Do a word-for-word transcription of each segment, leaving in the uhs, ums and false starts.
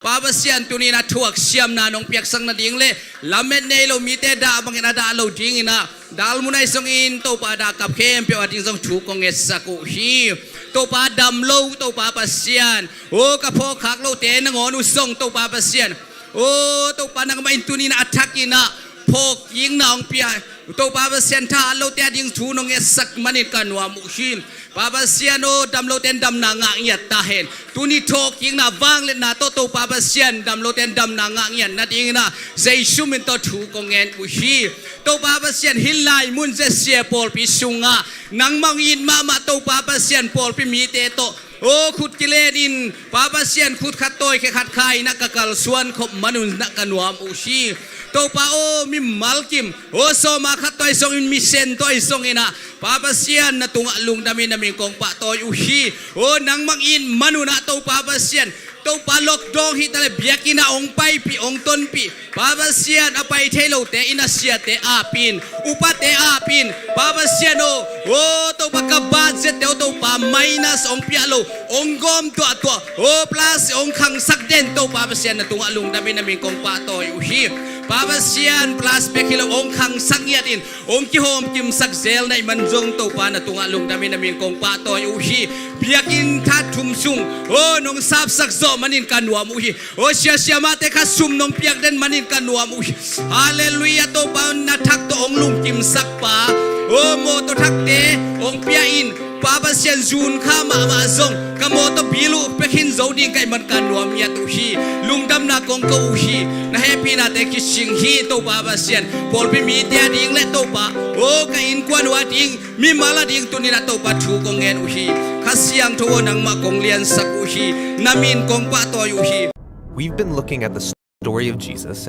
Pa Pasian, tuni-in ah thuaksiamna nong piaksak nading le lamet nei lo mite dah bangin a dah lo dingin ah, dalmun ahi zongin Topa, dah kap khempeuh ading zong thu kong ngetsak uh hi. Topa, dam lo, Topa Pasian, aw, ka phawk khak lote nangawn uh zong, Topa Pasian, aw Topa, nangmah in tuni-in ah a thakin ah phawkkikna hong pia, Topa Pasian, thahat lote ading thu nong ngetsak manin ka nuam uh hi. Pa Pasian aw, dam lote in damna ngah ngiat ta hen. Tuni thawhkikna, vangliatna tawh, Topa Pasian, dam lote in damna ngah ngiat nadingin ah Jesu min tawh thu kong ngen uh hi. Topa Pasian, hih lai mun Zesia pawlpi sungah nangmah hong it mahmah, Topa Pasian, pawlpi mite tawh, aw, khut kilenin, Pa Pasian, khut khat tawi khe khat kha-in ah ka kalsuan khop manun ah ka nuam uh hi. Topa aw, mimal kim, aw, sawma khat tawi zongin, mi sen tawi zongin ah, Pa Pasian, na tungah lungdamin na min kong pahtawi uh hi. Aw, nangmah hong it manun ah, Topa Pasian, Topa, lockdown hita le biakinn ah hong paipih, hong tonpih, Pa Pasian, a pai thei lote in a siate apin, upate apin, Pa Pasian aw, aw Topa, ka budget te aw Topa, minus hong pia lo, hong gawm tuahtuah, aw plus hong khangsak den, Topa Pasian, na tungah lungdamin na min kong pahtawi uh hi. Pa Pasian, plus bek hi lo, hong khangsak ngiatin, hong kihawmkimsak zel na hih man zong, Topa, na tungah lungdamin na min kong pahtawi uh hi. Biakinn that thum sung, aw, nong sapsak zawh manin ka nuam uh hi. Aw, sia siamahte kha sum nong piak den manin ka nuam uh hi. Halleluiah, Topa, na thak tawh hong lungkimsak pa, aw, mawtaw thakte hong pia in, Pa Pasian, zun kha mahmah zong ka mawtaw bill uh pia khin zo ding ka hih man ka nuam ngiat uh hi. Lungdamna kong ko uh hi. Na hehpihnate kising hi, Topa Pasian. Pawlpi mite ading le, Topa, aw, ka innkuan uh ading, mimal ading tuni-in ah, Topa, thu kong ngen uh hi. Kha Siangtho aw, nangmah kong liansak uh hi. Na min kong pahtawi uh hi. We've been looking at the story of Jesus.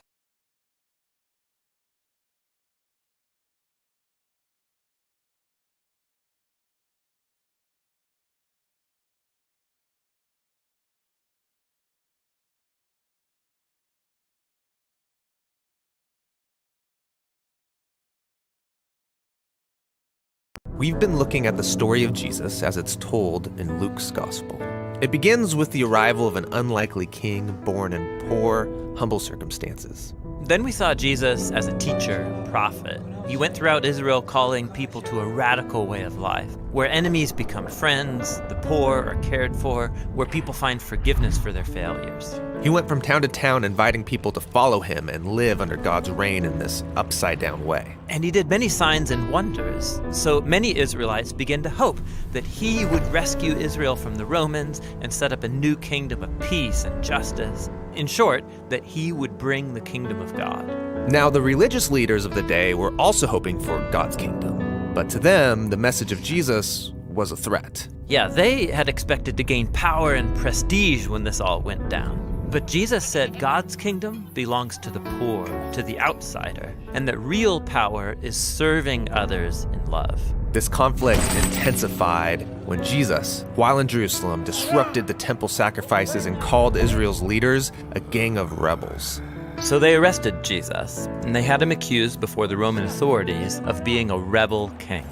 We've been looking at the story of Jesus as it's told in Luke's Gospel. It begins with the arrival of an unlikely king born in poor, humble circumstances. Then we saw Jesus as a teacher and prophet. He went throughout Israel calling people to a radical way of life, where enemies become friends, the poor are cared for, where people find forgiveness for their failures. He went from town to town inviting people to follow him and live under God's reign in this upside-down way. And he did many signs and wonders, so many Israelites began to hope that he would rescue Israel from the Romans and set up a new kingdom of peace and justice. In short, that he would bring the kingdom of God. Now, the religious leaders of the day were also hoping for God's kingdom, but to them, the message of Jesus was a threat. Yeah, they had expected to gain power and prestige when this all went down. But Jesus said God's kingdom belongs to the poor, to the outsider, and that real power is serving others in love. This conflict intensified when Jesus, while in Jerusalem, disrupted the temple sacrifices and called Israel's leaders a gang of rebels. So they arrested Jesus, and they had him accused before the Roman authorities of being a rebel king.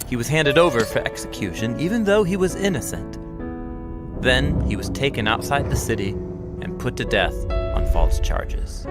He was handed over for execution, even though he was innocent. Then he was taken outside the city and put to death on false charges.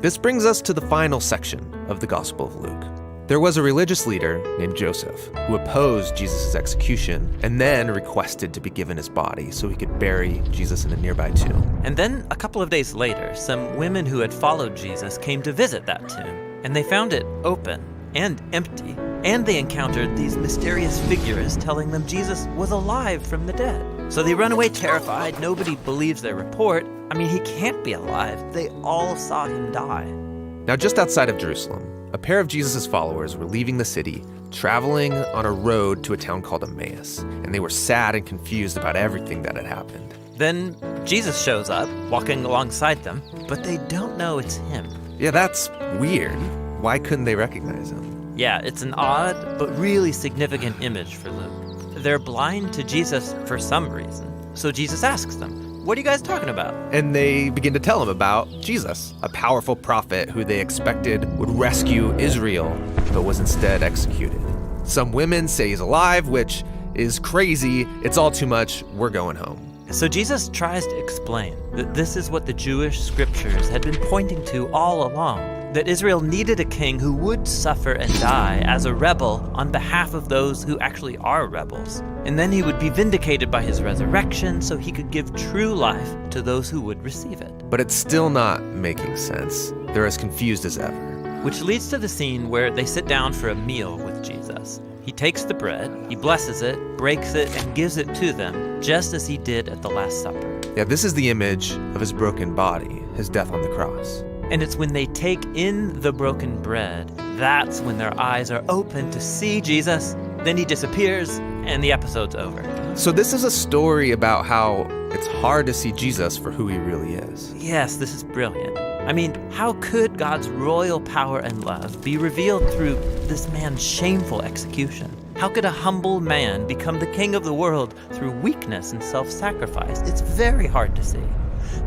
This brings us to the final section of the Gospel of Luke. There was a religious leader named Joseph who opposed Jesus' execution and then requested to be given his body so he could bury Jesus in a nearby tomb. And then, a couple of days later, some women who had followed Jesus came to visit that tomb, and they found it open and empty. And they encountered these mysterious figures telling them Jesus was alive from the dead. So they run away terrified. Nobody believes their report. I mean, he can't be alive. They all saw him die. Now, just outside of Jerusalem, a pair of Jesus' followers were leaving the city, traveling on a road to a town called Emmaus, and they were sad and confused about everything that had happened. Then Jesus shows up, walking alongside them, but they don't know it's him. Yeah, that's weird. Why couldn't they recognize him? Yeah, it's an odd but really significant image for Luke. They're blind to Jesus for some reason, so Jesus asks them, "What are you guys talking about?" And they begin to tell him about Jesus, a powerful prophet who they expected would rescue Israel, but was instead executed. Some women say he's alive, which is crazy. It's all too much. We're going home. So Jesus tries to explain that this is what the Jewish scriptures had been pointing to all along, that Israel needed a king who would suffer and die as a rebel on behalf of those who actually are rebels. And then he would be vindicated by his resurrection so he could give true life to those who would receive it. But it's still not making sense. They're as confused as ever. Which leads to the scene where they sit down for a meal with Jesus. He takes the bread, he blesses it, breaks it, and gives it to them, just as he did at the Last Supper. Yeah, this is the image of his broken body, his death on the cross. And it's when they take in the broken bread, that's when their eyes are open to see Jesus. Then he disappears, and the episode's over. So this is a story about how it's hard to see Jesus for who he really is. Yes, this is brilliant. I mean, how could God's royal power and love be revealed through this man's shameful execution? How could a humble man become the king of the world through weakness and self-sacrifice? It's very hard to see.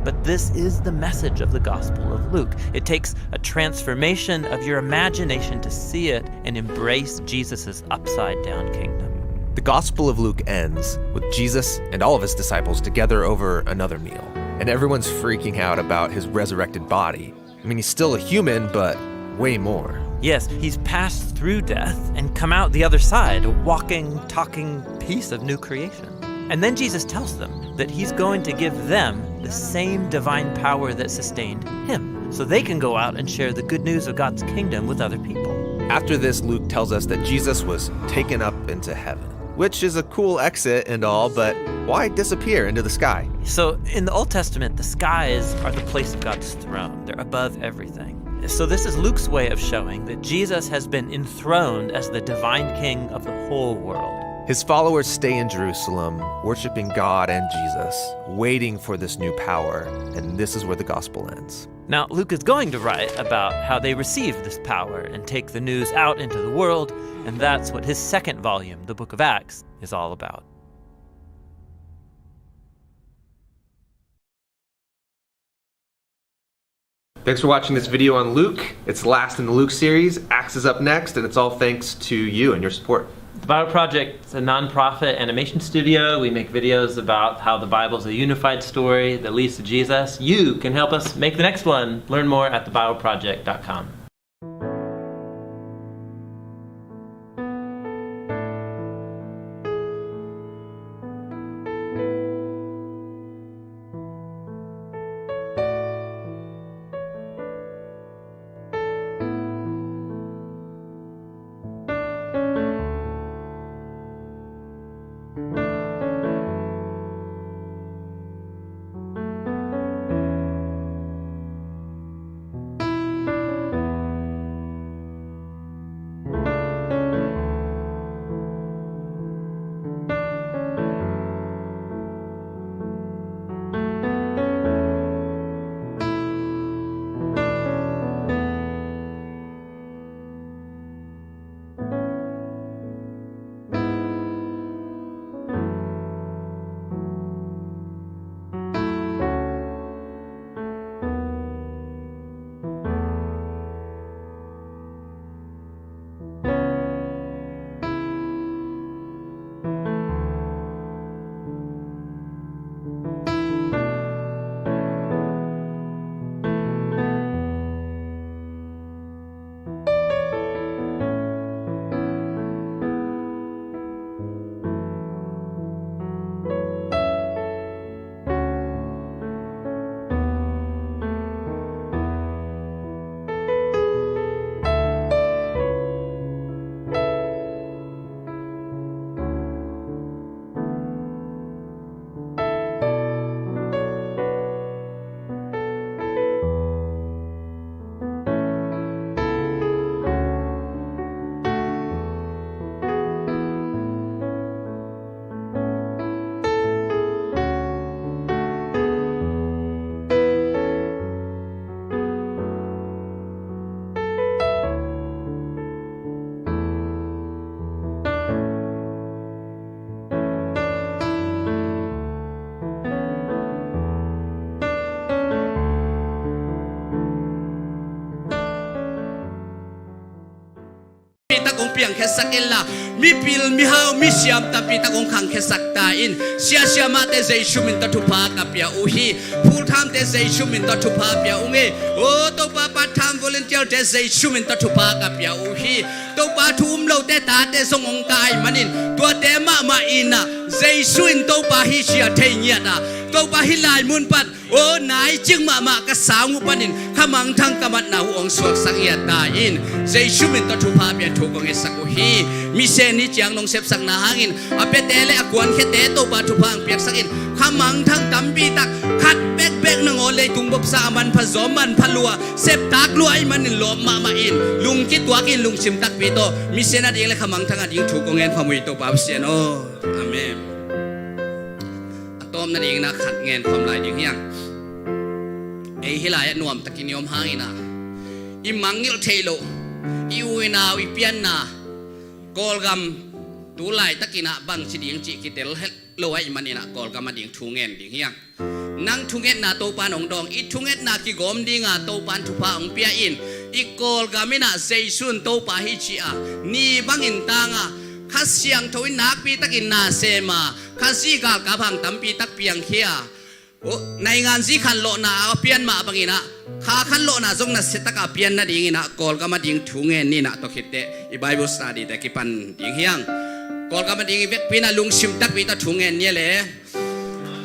But this is the message of the Gospel of Luke. It takes a transformation of your imagination to see it and embrace Jesus' upside-down kingdom. The Gospel of Luke ends with Jesus and all of his disciples together over another meal, and everyone's freaking out about his resurrected body. I mean, he's still a human, but way more. Yes, he's passed through death and come out the other side, a walking, talking piece of new creation. And then Jesus tells them that he's going to give them the same divine power that sustained him, so they can go out and share the good news of God's kingdom with other people. After this, Luke tells us that Jesus was taken up into heaven, which is a cool exit and all, but why disappear into the sky? So, in the Old Testament, the skies are the place of God's throne. They're above everything. So this is Luke's way of showing that Jesus has been enthroned as the divine king of the whole world. His followers stay in Jerusalem, worshiping God and Jesus, waiting for this new power, and this is where the gospel ends. Now, Luke is going to write about how they receive this power and take the news out into the world, and that's what his second volume, the book of Acts, is all about. Thanks for watching this video on Luke. It's the last in the Luke series. Acts is up next, and it's all thanks to you and your support. The Bible Project is a nonprofit animation studio. We make videos about how the Bible is a unified story that leads to Jesus. You can help us make the next one. Learn more at the bible project dot com. piangkhiasak inla, mipil, mihau, misiam tampi tak hong khangkhiasak ta in. Siasia mahte Jesu min tawh thupha ka pia uh hi. Phulthamte Jesu min tawh thupha pia ung e. O Topa, part-time volunteer-te Jesu min tawh thupha ka pia uh hi. Topa, thu um lote tate zong hong ka ahih manin, tuate mahmah in ah, Jesu in Topa hih ci-a thei ngiat a, Topa, hih lai mun pan, o, nai cing mahmah ka sang uh panin kha mangthang ka matna uh hong suaksak ngiat ta in. Jesu min tawh thupha pian thu kong ngetsak uh hi. Mission ni ciang nong sepsakna hangin a piate le a kuankhiate Topa thupha hong piaksak in. Kha mangthang tampi tak khat bekbek nangawn leitung bup sa a manpha zaw, manpha lua, septak lua ahih manin lawp mahmah in, lungkituak in, lungsim takpi tawh mission a ding le kha mangthang a ding thu kong ngen khawm uh hi, Topa Pasian aw. Amen. A tawpna dingin ah khat ngen khawm lai ding hi hang. Ei hih lai-ah nuamtakin i om hangin ah, i mangngilh theih loh, i u i nau i pianna, Kawlgam tu laitakin ah bangci ding cih kitel het lo ahih manin ah Kawlgam a ding thu ngen ding hi hang. Nang thungetna Topa in hong dawng, i thungetna kigawm dinga Topa in thupha hong pia in, i Kawlgam in ah Jesu in Topa hi ci-a, ni bangin tang a, Kha Siangtho in nakpi takin na sem a, Khazih galkap hang tampi tak piangkhia, o, naingan zi khanlawhna a pian mah bangin ah, kha khanlawhna zong nasia taka pian nadingin ah Kawlgam a ding thu ngen ni in ah, tua khitteh i Bible study-te kipan ding hi hang. Kawlgam a ding i vekpi in ah lungsim takpi tawh thu ngen ni le.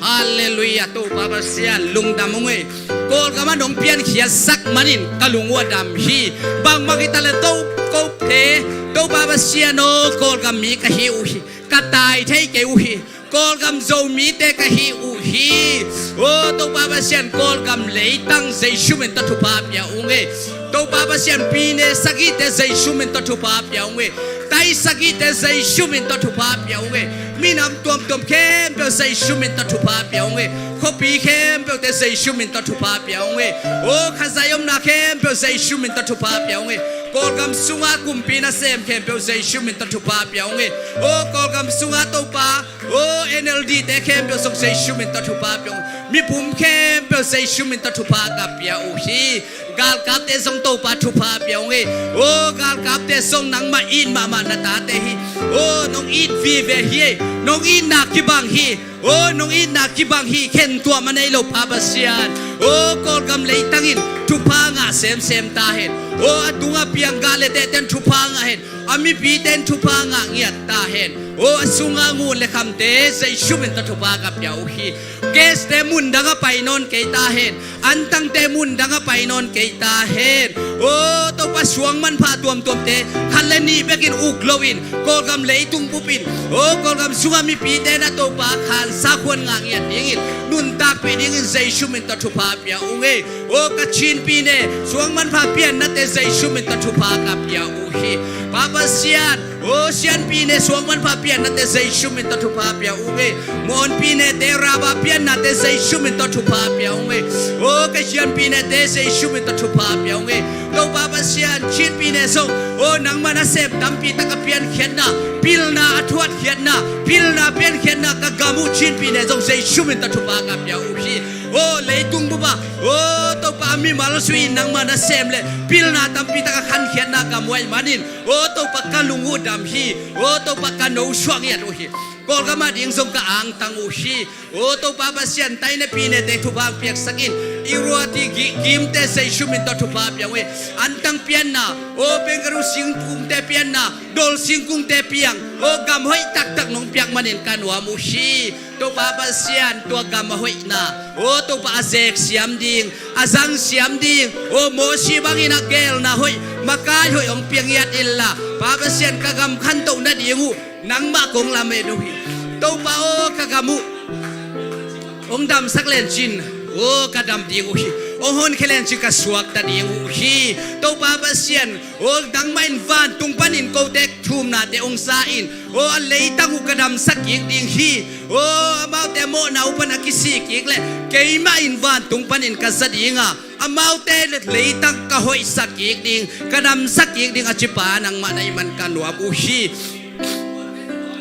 Halleluiah, Topa Pasian lungdam ung ei. Kawlgam ah nong piankhiatsak manin ka lung uh a dam hi. Bangmah hi ta leh Topa, ko te, Topa Pasian aw, Kawlgam mi ka hi uh hi. Ka tai thei kei uh hi. Kawlgam Zomite ka hi uh hi. O Topa Pasian, Kawlgam leitang Jesu min tawh thupha pia ung ei. Topa Pasian, pyine sagihte Jesu min tawh thupha pia ung ei. Tai sagihte Jesu min tawh thupha pia ung ei. Minam tuamtuam khempeuh Jesu min tawh thupha pia ung ei. Khuapi khempeuhte Jesu min tawh thupha pia ung ei. O Khazih omna khempeuh Jesu min tawh thupha pia ung ei. Kawlgam sunga kumpi nasem khempeuh Jesu min tawh thupha pia ung ei. O Kawlgam sunga Topa, o N L D-te khempeuh zong Jesu min tawh thupha pia ung ei. Mipum khempeuh Jesu min tawh thupha ka pia uh hi. Galkapte zong Topa thupha pia ung ei. O galkapte zong nangmah it mahmah na tate hi. O nong it vive hi ei. Nong itna kibang hi. O nong itna kibang hi. Khentuam a nei lo Pa Pasian. O Kawlgam leitangin thupha ngah semsem ta hen. O a tunga piang gah le tehte in thupha ngah hen. A mipite in thupha ngah ngiat ta hen. O a sunga ngun le khamte Jesu min tawh thupha ka pia uh hi. Case-te mun dang a pai nawn kei ta hen. Antangte mun dang a pai nawn kei ta hen. O Topa, suang manpha tuamtuamte khat le nih bekin uk loin Kawlgam leitung bupin, o Kawlgam sunga mipite na Topa khansa khuan ngah ngiat dingin nuntakpih dingin Jesu min tawh thupha pia ung ei. O Kachin pyine suang manpha piannate Jesu min tawh thupha ka pia uh hi. Pa Pasian, o Sian pyine suang manpha piannate Jesu min tawh thupha pia ung ei. Mon pyinete Rabah piannate Jesu min tawh thupha pia ung ei. O Kachin pyinete Jesu min tawh thupha pia ung ei. Topa Pasian, Chin pyine zong, o nangmah nasem tampi tak a piankhiatna, pilna a thuatkhiatna, pilna piankhiatna ka gam uh Chin pyine zong Jesu min tawh thupha ka pia uh hi. O leitung bup ah, o Topa, a mimal sui in nangmah nasem le pilna tampi tak a khankhiatna gam uh ahih manin, o Topa, ka lung uh dam hi. O Topa, ka no suak ngiat uh hi. Kawlgam a ding zong ka angtang uh hi. O Topa Pasian, taina pyinete thupha piaksak in. Irrawaddy gi-, gimte Jesu min tawh thupha pia ung ei. Antang pianna, o Bengaluru singkungte pianna, dol singkungte piang, o gam hoih taktak nong piak manin ka nuam uh hi. Topa Pasian, tua gam a hoihna, o Topa, a zek siam ding, a zang siam ding, o Mosi bangin a geelna hoih, makai hoih hong pia ngiat inla, Pa Pasian, ka gam khantoh nading uh nangmah kong lamen uh hi. Topa aw, ka gam uh hong damsak lencin, o ka dam ding uh hi. Hong honkhia lencin ka suakta ding uh hi. Topa Pasian, o nangmah in vantung panin kote thumnate hong za in, o a leitang uh ka damsak kik ding hi. O amaute mawhna uh pan a kisik kik le keimah in vantung panin ka za ding a, amaute le leitang ka hoihsak kik ding, ka damsak kik ding a cipa nangmah na hih man ka nuam uh hi.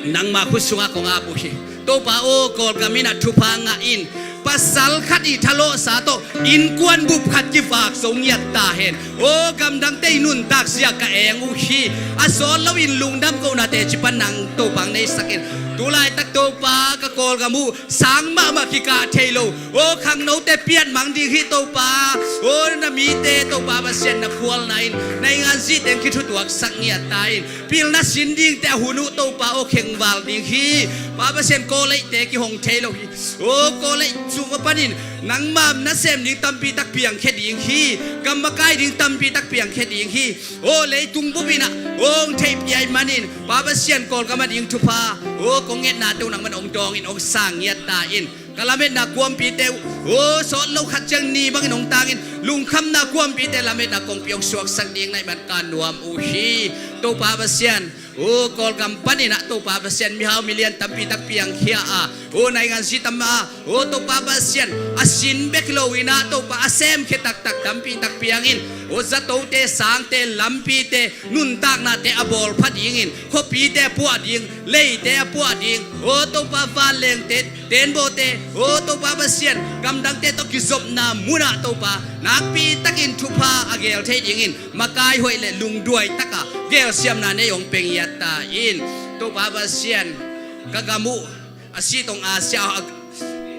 Nangmah khut sungah kong ap uh hi. Topa aw, Kawlgam in ah thupha ngah in. Pasal khat i thalawhsa tawh innkuan bup khat kivak zo ngiat ta hen. Aw, gamdangte i nuntak zia ka eng uh hi. A sawt loin lungdam kohna teci pan nang Topa hong neisak in. Tulaitak Topa ka Kawlgam uh sang mahmah kikah thei lo. Aw, khangnote pianmang ding hi Topa. Aw, na mite Topa Pasian na phualna in na inngan zite kithutuaksak ngiat ta in. Pilna sin dingte a hun uh Topa aw khengval ding hi. Pa Pasian, kawleite kihong thei lo hi. Aw, kawlei sung a panin nangmah nasem ding tampi tak piangkhia ding hi. Gam makai ding tampi tak piangkhia ding hi. Aw, leitung bup in ah aw hong theihpih ahih manin Pa Pasian, Kawlgam a ding thupha aw kong ngetnate uh nangman hong dawng in hong sang ngiat ta in. Ka lametna kuampite uh aw sawt lo khat ciang ni bangin hong tangin, lungkhamna kuampite lametna kongpi hong suaksak ding na hih man ka nuam uh hi. Topa Pasian, aw Kawlgam panin ah Topa Pasian, mihau milian tampi tak piangkhia a, aw na inngan zi tam a, aw Topa Pasian, a sin bek lo in ah Topa a semkhia taktak tampi tak piangin, aw zatote, sangte, lampite, nuntaknate a bawlpha dingin, khuapite a puah ding, leite a puah ding, aw Topa vanlengte, tenbawte, aw Topa Pasian, gamdangte tawh kizopna munah Topa nakpi takin thupha a geel thei dingin makai hoih le lungduai taka geelsiamna nei hong pia ngiat ta in. Topa Pasian, ka gam uh a sit hong a sia a,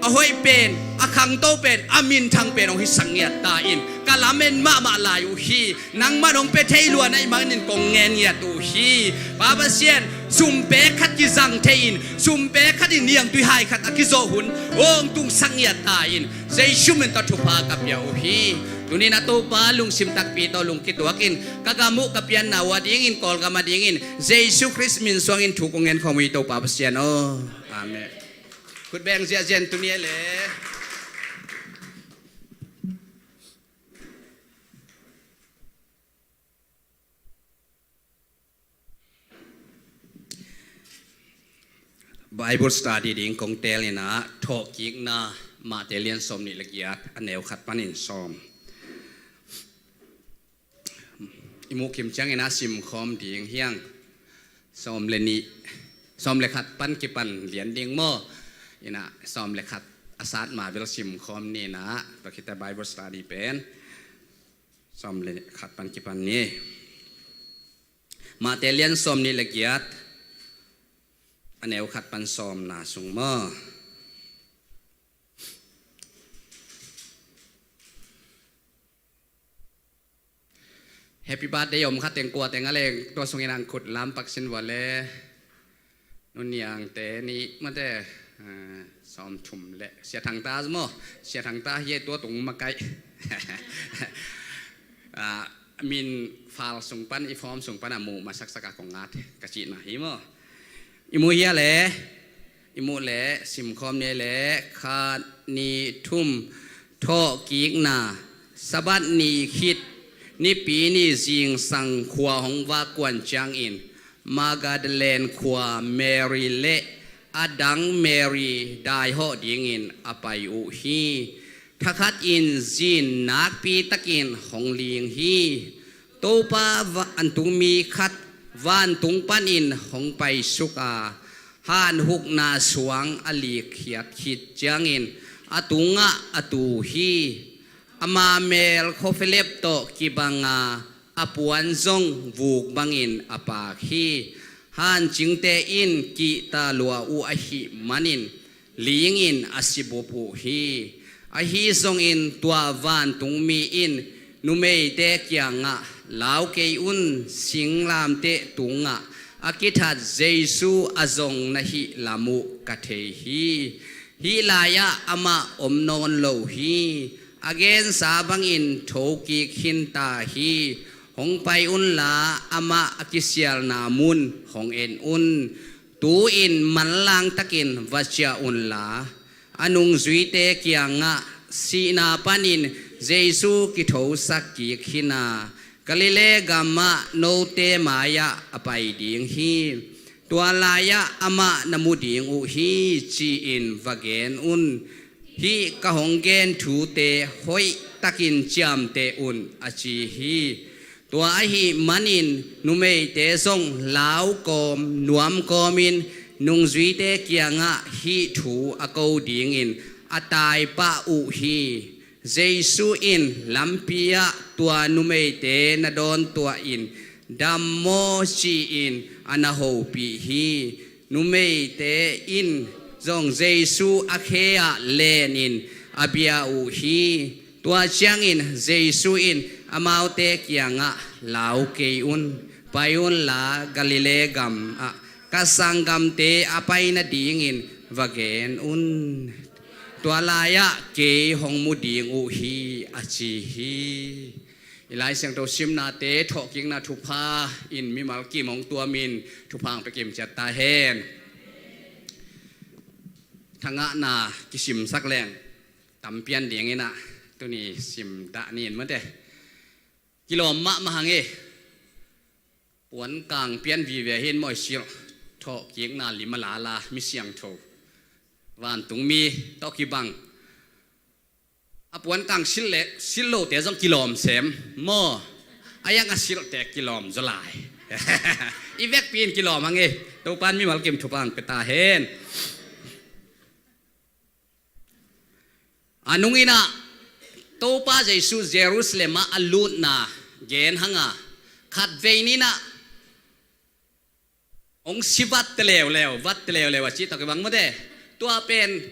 a hoih pen, a khangto pen, a minthang pen hong hisak ngiat ta in. Ka lamen mahmah lai uh hi. Nangman hong pia thei lua na hih manin kong ngen ngiat uh hi. Pa Pasian, sumpek khat kizang thei in, sumpek khat in niangtui hai khat a kizawh hun hong tungsak ngiat ta in. Jesu min tawh thupha ka pia uh hi. Tuni-in ah Topa, lungsim takpi tawh lungkituakin ka gam uh ka pianna uh a dingin, Kawlgam a dingin Jesu Khrist min suangin thu kong ngen khawm uh hi Topa Pasian aw. Amen. Khut beng ziahziah in tuni a le. Bible study ding kong teel in ah, Thawhkikna, Mate lian sawmnih le giat, a neu khat panin sawm. I muh kim ciangin ah simkhawm ding hi hang. Sawm le nih, sawm le khat pan kipan lian ding maw? In ah sawm le khat a sat ma bel simkhawm ni in ah, tua khit teh Bible study pen sawm le khat pan kipan ni. Mate lian sawmnih le giat, a neu khat pan sawmna sung maw? Happy birthday om khat teng kua teng a leng, tua sungin ang khut lam pak sin vua le. Nu Niangte nih mate, eh, sawmthum le Sia Thangta maw? Sia Thangta hi e, tua tung makaih. Ah, min file sung pan, i form sung pan a muh masaksak a kong ngat ka cihna hi maw? I muh hi a le, i muh le, simkhawm ni le, khat, nih, thum, Thawhkikna, Sabbath ni khit, Nipi ni zingsang khua hong vak kuan ciangin, Magdalene khua Mary le a dang Mary daihawh dingin a pai uh hi. Thakhatin zin nakpi takin hong ling hi. Topa vantungmi khat vantung panin hong paisuk a, hanhukna suang a likkhiat khit ciangin a tungah a tu hi. Ama mel khuafilep tawh kibang a, a puan zong vuk bangin a paak hi. Hancingte in kihta lua uh ahih manin lingin a sibup uh hi. Ahi zongin tua vantungmi in numeite kiangah, "Lau kei un, singlamteh tungah a kithat Jesu a zong na hih lam uh ka thei hi. Hih lai-ah amah om nawn lo hi. A gensa bangin thokik khinta hi. Hong pai unla, amah a kisialna mun hong en un. Tu-in manlang takin va ciah unla, a nungzuite kiangah, sihna panin Jesu kithosak kik hi a, Galilee gamah note mai-ah a pai ding hi. Tua lai-ah amah na mu ding uh hi," ci-in va gen un. "Hih ka hong gen thute hoih takin ciamteh un," a ci hi. Tua ahih manin numeite zong lau kawm, nuam kawmin nungzuite kiangah hih thu a ko dingin a taipah uh hi. Jesu in lampi ah tua numeite na dawntuah in, "Dam maw?" ci-in a na hopih hi. Numeite in zong Jesu a khe ah lenin a bia uh hi. Tua ciangin Jesu in amaute kiangah, "Lau kei un, pai unla Galilee gam ah ka sanggamte a pai nadingin va gen un. Tua lai-ah kei hong mu ding uh hi," a ci hi. I Lai Siangtho simnate thawhkikna thupha in mimal kim hong tuamin thupha hong pia kim ciat ta hen. Thangahna kisimsak leng tampian dingin ah tuni simdah ni in mate. Kilawm mahmah hang e. Puankang pian vive hin mawi silh, thawhkikna lim a lala mi siangtho, vantungmi tawh kibang. A puankang silh le silh lote zong kilawm sem maw? A yang a silhte kilawm zaw lai. I vekpi in kilawm hang e. Topan mimal kim thupha hong pia ta hen. A nung in ah Topa Jesu Jerusalem ah a lutna gen hang a, khatvei ni in ah hong si vatte leuleu, vatte leuleu a cih tawh kibang mate. Tua pen,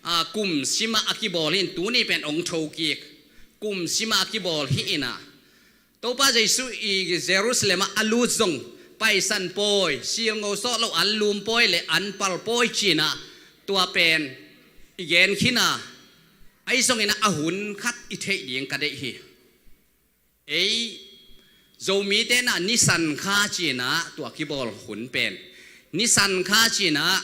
a, kum sim ah a kibawl hi in, tuni pen hong thokik, kum sim ah a kibawl hi in ah, Topa Jesu i Jerusalem ah a lut zong Paisan pawi, silngo sawh lo anlum pawi le anpal pawi ci in ah, tua pen i gen khin a, ahi zongin ah a hun khat i theih ding ka deih hi. Ei Zomite in ah Nisan kha ci in ah tua kibawl hun pen, Nisan kha ci in ah,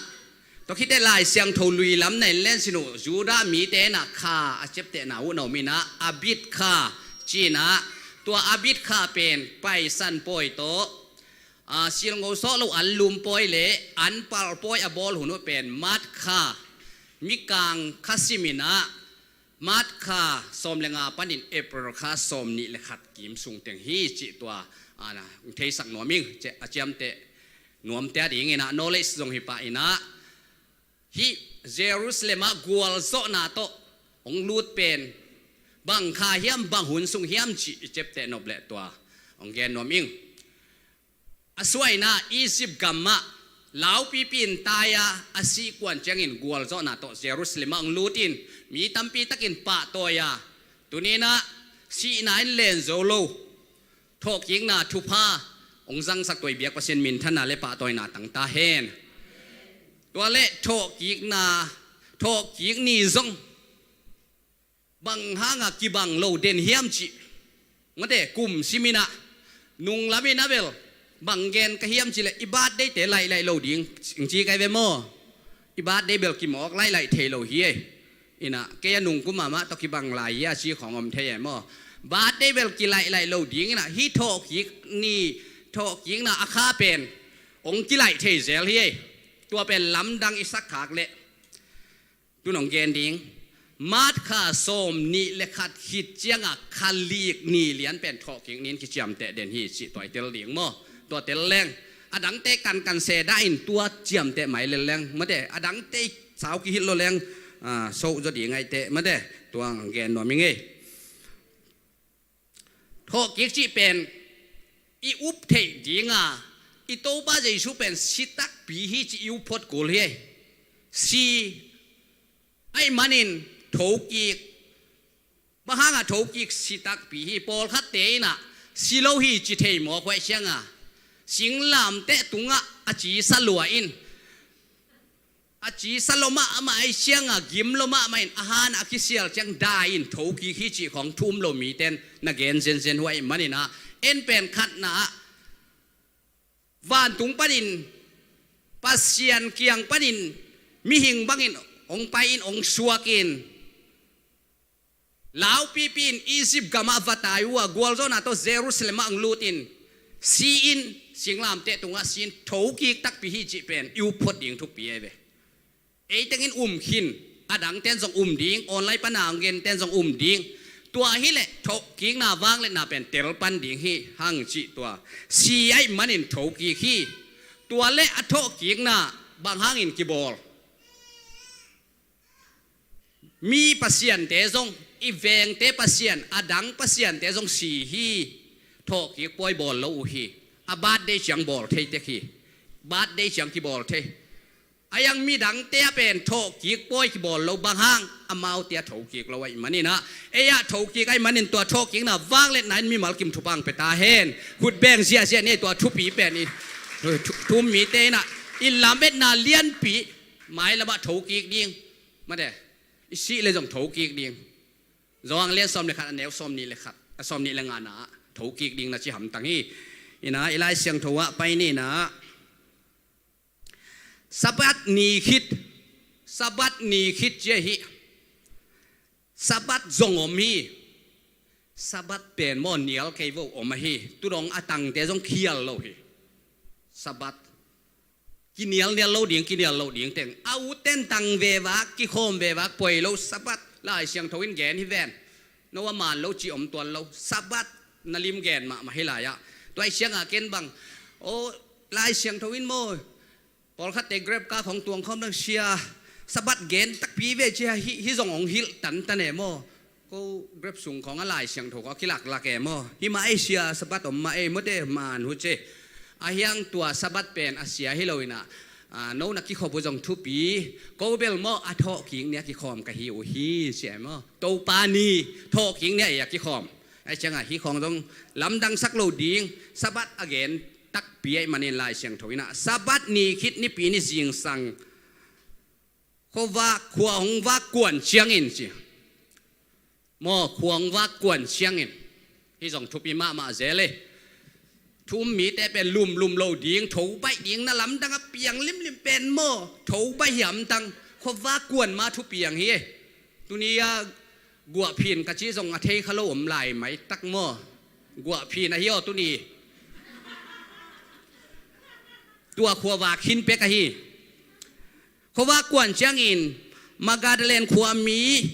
tua khit teh Lai Siangtho lui lam na en leng sin uh, Judah mite in ah kha a ciaptehna uh na om in ah, Abib kha ci in ah, tua Abib kha pen Paisan pawi tawh, a, silngo sawh lo anlum pawi le anpal pawi a bawl hun uh pen March kha, Mikang kha sim in ah, March kha sawm le nga panin April kha sawm nih le khat kim sung teng hi cih tua, a, na, hong theisak nuam ing. Ci-, a ciamteh nuamte a dingin ah, knowledge zong hi pah in ah, hih Jerusalem ah gualzawhna tawh hong lut pen bang kha hiam, bang hun sung hiam cih i ciapteh nop leh tua hong gen nuam ing. A suaina Egypt gam ah laupipi in tai a, a sih kuan ciangin gualzawhna tawh Jerusalem ah hong lut in, mi tampi takin pahtawi a, tuni in ah sihna in len zo lo, thawhkikna thupha hong zangsak tua i biak Pasian minthanna le pahtawina tang ta hen. Tua le thawhkikna, thawhkik ni zong bang hanga kibang lo den hiam cih, mate, kum sim in ah, nung lam in ah bel bang gen ka hiam cih leh, i birthday-te laih laih lo ding ci kai ve maw? I birthday bel kimawk laih laih thei lo hi e. In ah kei a nung kum mahmah tawh kibang lai hi a ci khawng om thei e maw? Birthday bel kilaih laih lo ding in ah, hih thawhkik ni, thawhkikna a kha pen hong kilaih thei zel hi e. Tua pen lamdang i sak khak leh, tun hong gen ding, March kha sawm nih le khat khit cianga kha lik ni lian pen thawhkik ni in kiciamteh den hi cih tua i tel ding maw? Tua tel leng, a dangte kankan se dah in tua ciamteh mai lel leng, mate, a dangte sau kihilh lo leng, a, so zaw ding ahi teh, mate, tua hong gen nuam ing e. Thawhkik cih pen i up theih dinga, i Topa Jesu pen si takpi hi cih i up phot kul hi. Si ahih manin thokik, bang hanga thokik, si takpi hi. Pawlkhatte in ah si lo hi ci thei mawk huai cianga, singlamteh tungah a cisa lua in, a cisa lo mahmah ahi cianga, gim lo mahmah in, a han a kisial ciang dai in thokik hi cih khawng thu um lo mite in na gen zenzen huai manin ah, en pen khatna ah vantung panin, Pasian kiang panin mihing bangin hong pai in, hong suak in, laupipi in Egypt gamah va tai uh a, gualzawhna tawh Jerusalem ah hong lut in, si in, singlamteh tungah si in, thokik takpi hi cih pen i up phot ding thupi ahi ve. Ei tengin um khin, a dangten zong um ding, online pana hong genten zong um ding. Tua hileh thawhkikna vangliatna pen tel pan ding hi hang cih tua. Si ahih manin thokik hi. Tua le a thawhkikna bang hangin kibawl? Mi pasiante zong, i vengte pasian, a dang pasiante zong si hi. Thawhkik pawi bawl lo uh hi. A birthday ciang bawl thei tek hi. Birthday ciang kibawl thei. A iang midangte a pen thawhkik pawi kibawl lo, bang hang, amaute a thokik lo ahih manin ah, ei ah thokik ahih manin tua thawhkikna vangliatna in mimal kim thupha hong pia ta hen. Khut beng ziahziah ni, tua thupi pen i thu, thu mite in ah i lametna lianpi mailam ah thokik ding. Mate, i sih le zong thokik ding. Johan lian sawm le khat, a neu sawm nih le khat, a sawm nih le ngana ah thokik ding na ci hamtang hi. In ah i Lai Siangtho ah pai ni in ah, Sabbath ni khit, Sabbath ni khit ci ahi. Sabbath zong om hi. Sabbath pen maw, nial kei vo om ahi. Tudong a tangte zong khial lo hi. Sabbath kinialnial lo ding, kinial lo ding teng. A utten tang ve vak, kikhawm ve vak, poi lo, Sabbath Lai Siangtho in gen hi ven. No a man lo ci om tuan lo. Sabbath na lim gen mahmah hi lai ah. Tua ahih ciangah ken bang, o, Lai Siangtho in maw, pawlkhatte grep kak hong tuang khawm dang sia, Sabbath gen takpi ve ci a, hih, hih zong hong hilh tantan e maw. Ko grep sung khawng a Lai Siangtho ko a kilaklak e maw. Hih mah ei sia, Sabbath om mah ei mawte man hu ce. A hiang tua Sabbath pen a sia hi lo in ah, a, no na kikhop uh zong thupi. Ko bel maw a thawhkik ni a kikhawm ka hi uh hi ci e maw. Topa ni thawhkik ni a ei a kikhawm. Ahih ciangah hih khawng zong lamdangsak lo ding, Sabbath a gen takpi ahih manin Lai Siangtho in ah, Sabbath ni khit nipi ni zingsang khuavak, khua hong vak kuan ciangin ci. Maw, khua hong vak kuan ciangin. Hih zong thupi mahmah zel e. Thu um mite pen lumlum lo ding, tho baih ding, na lamdang a piang limlim pen maw, tho baih hiamtang, khuavak kuan ma thupiang hi e. Tuni a guahphin ka ci zong a thei kha lo om lai maitak maw. Guahphin ahi aw tuni. Tua khuavak khin pek ahi. Khuavak kuan ciangin Magdalene khua mi,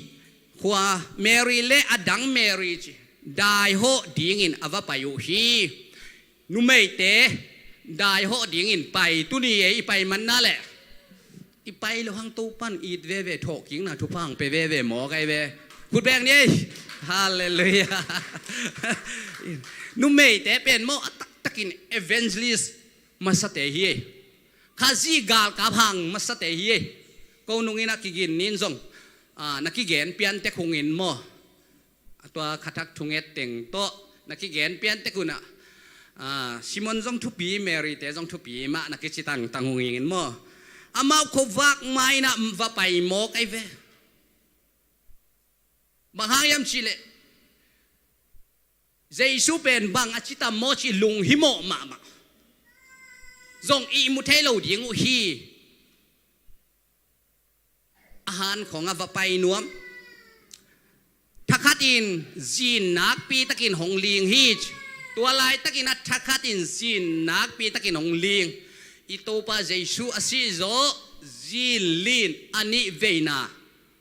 khua Mary le a dang Mary ci, daihawh dingin a va pai uh hi. Numeite daihawh dingin pai, tuni e i pai manna leh. I pai lo hang Topan it veve, thawhkikna thupha hong pia veve maw kai ve. Khut beng ni ei. Halleluiah. Numeite pen maw a taktakin evangelist masate hi ei. Khazih galkap hang masate hi ei. Ko nungin a kigin nin zong, a, na kigen pian tek hungin maw. A tua khathak thunget teng tawh na kigen pian tek un ah, a, Simon zong thupi, Mary te zong thupi mah na kici tangtang hungin maw. Amau khuavak ma in ah va pai maw kai ve. Bang hang hiam cihleh, Jesu pen bang a ci tam maw ci lunghimawh mahmah. Zong ihmu thei lo ding uh hi. A han khawng a va pai nuam. Thakhatin zin nakpi takin hong ling hi ci. Tua laitakin a thakhatin zin nakpi takin hong ling. I Topa Jesu a sih zawh zin lin a nih veina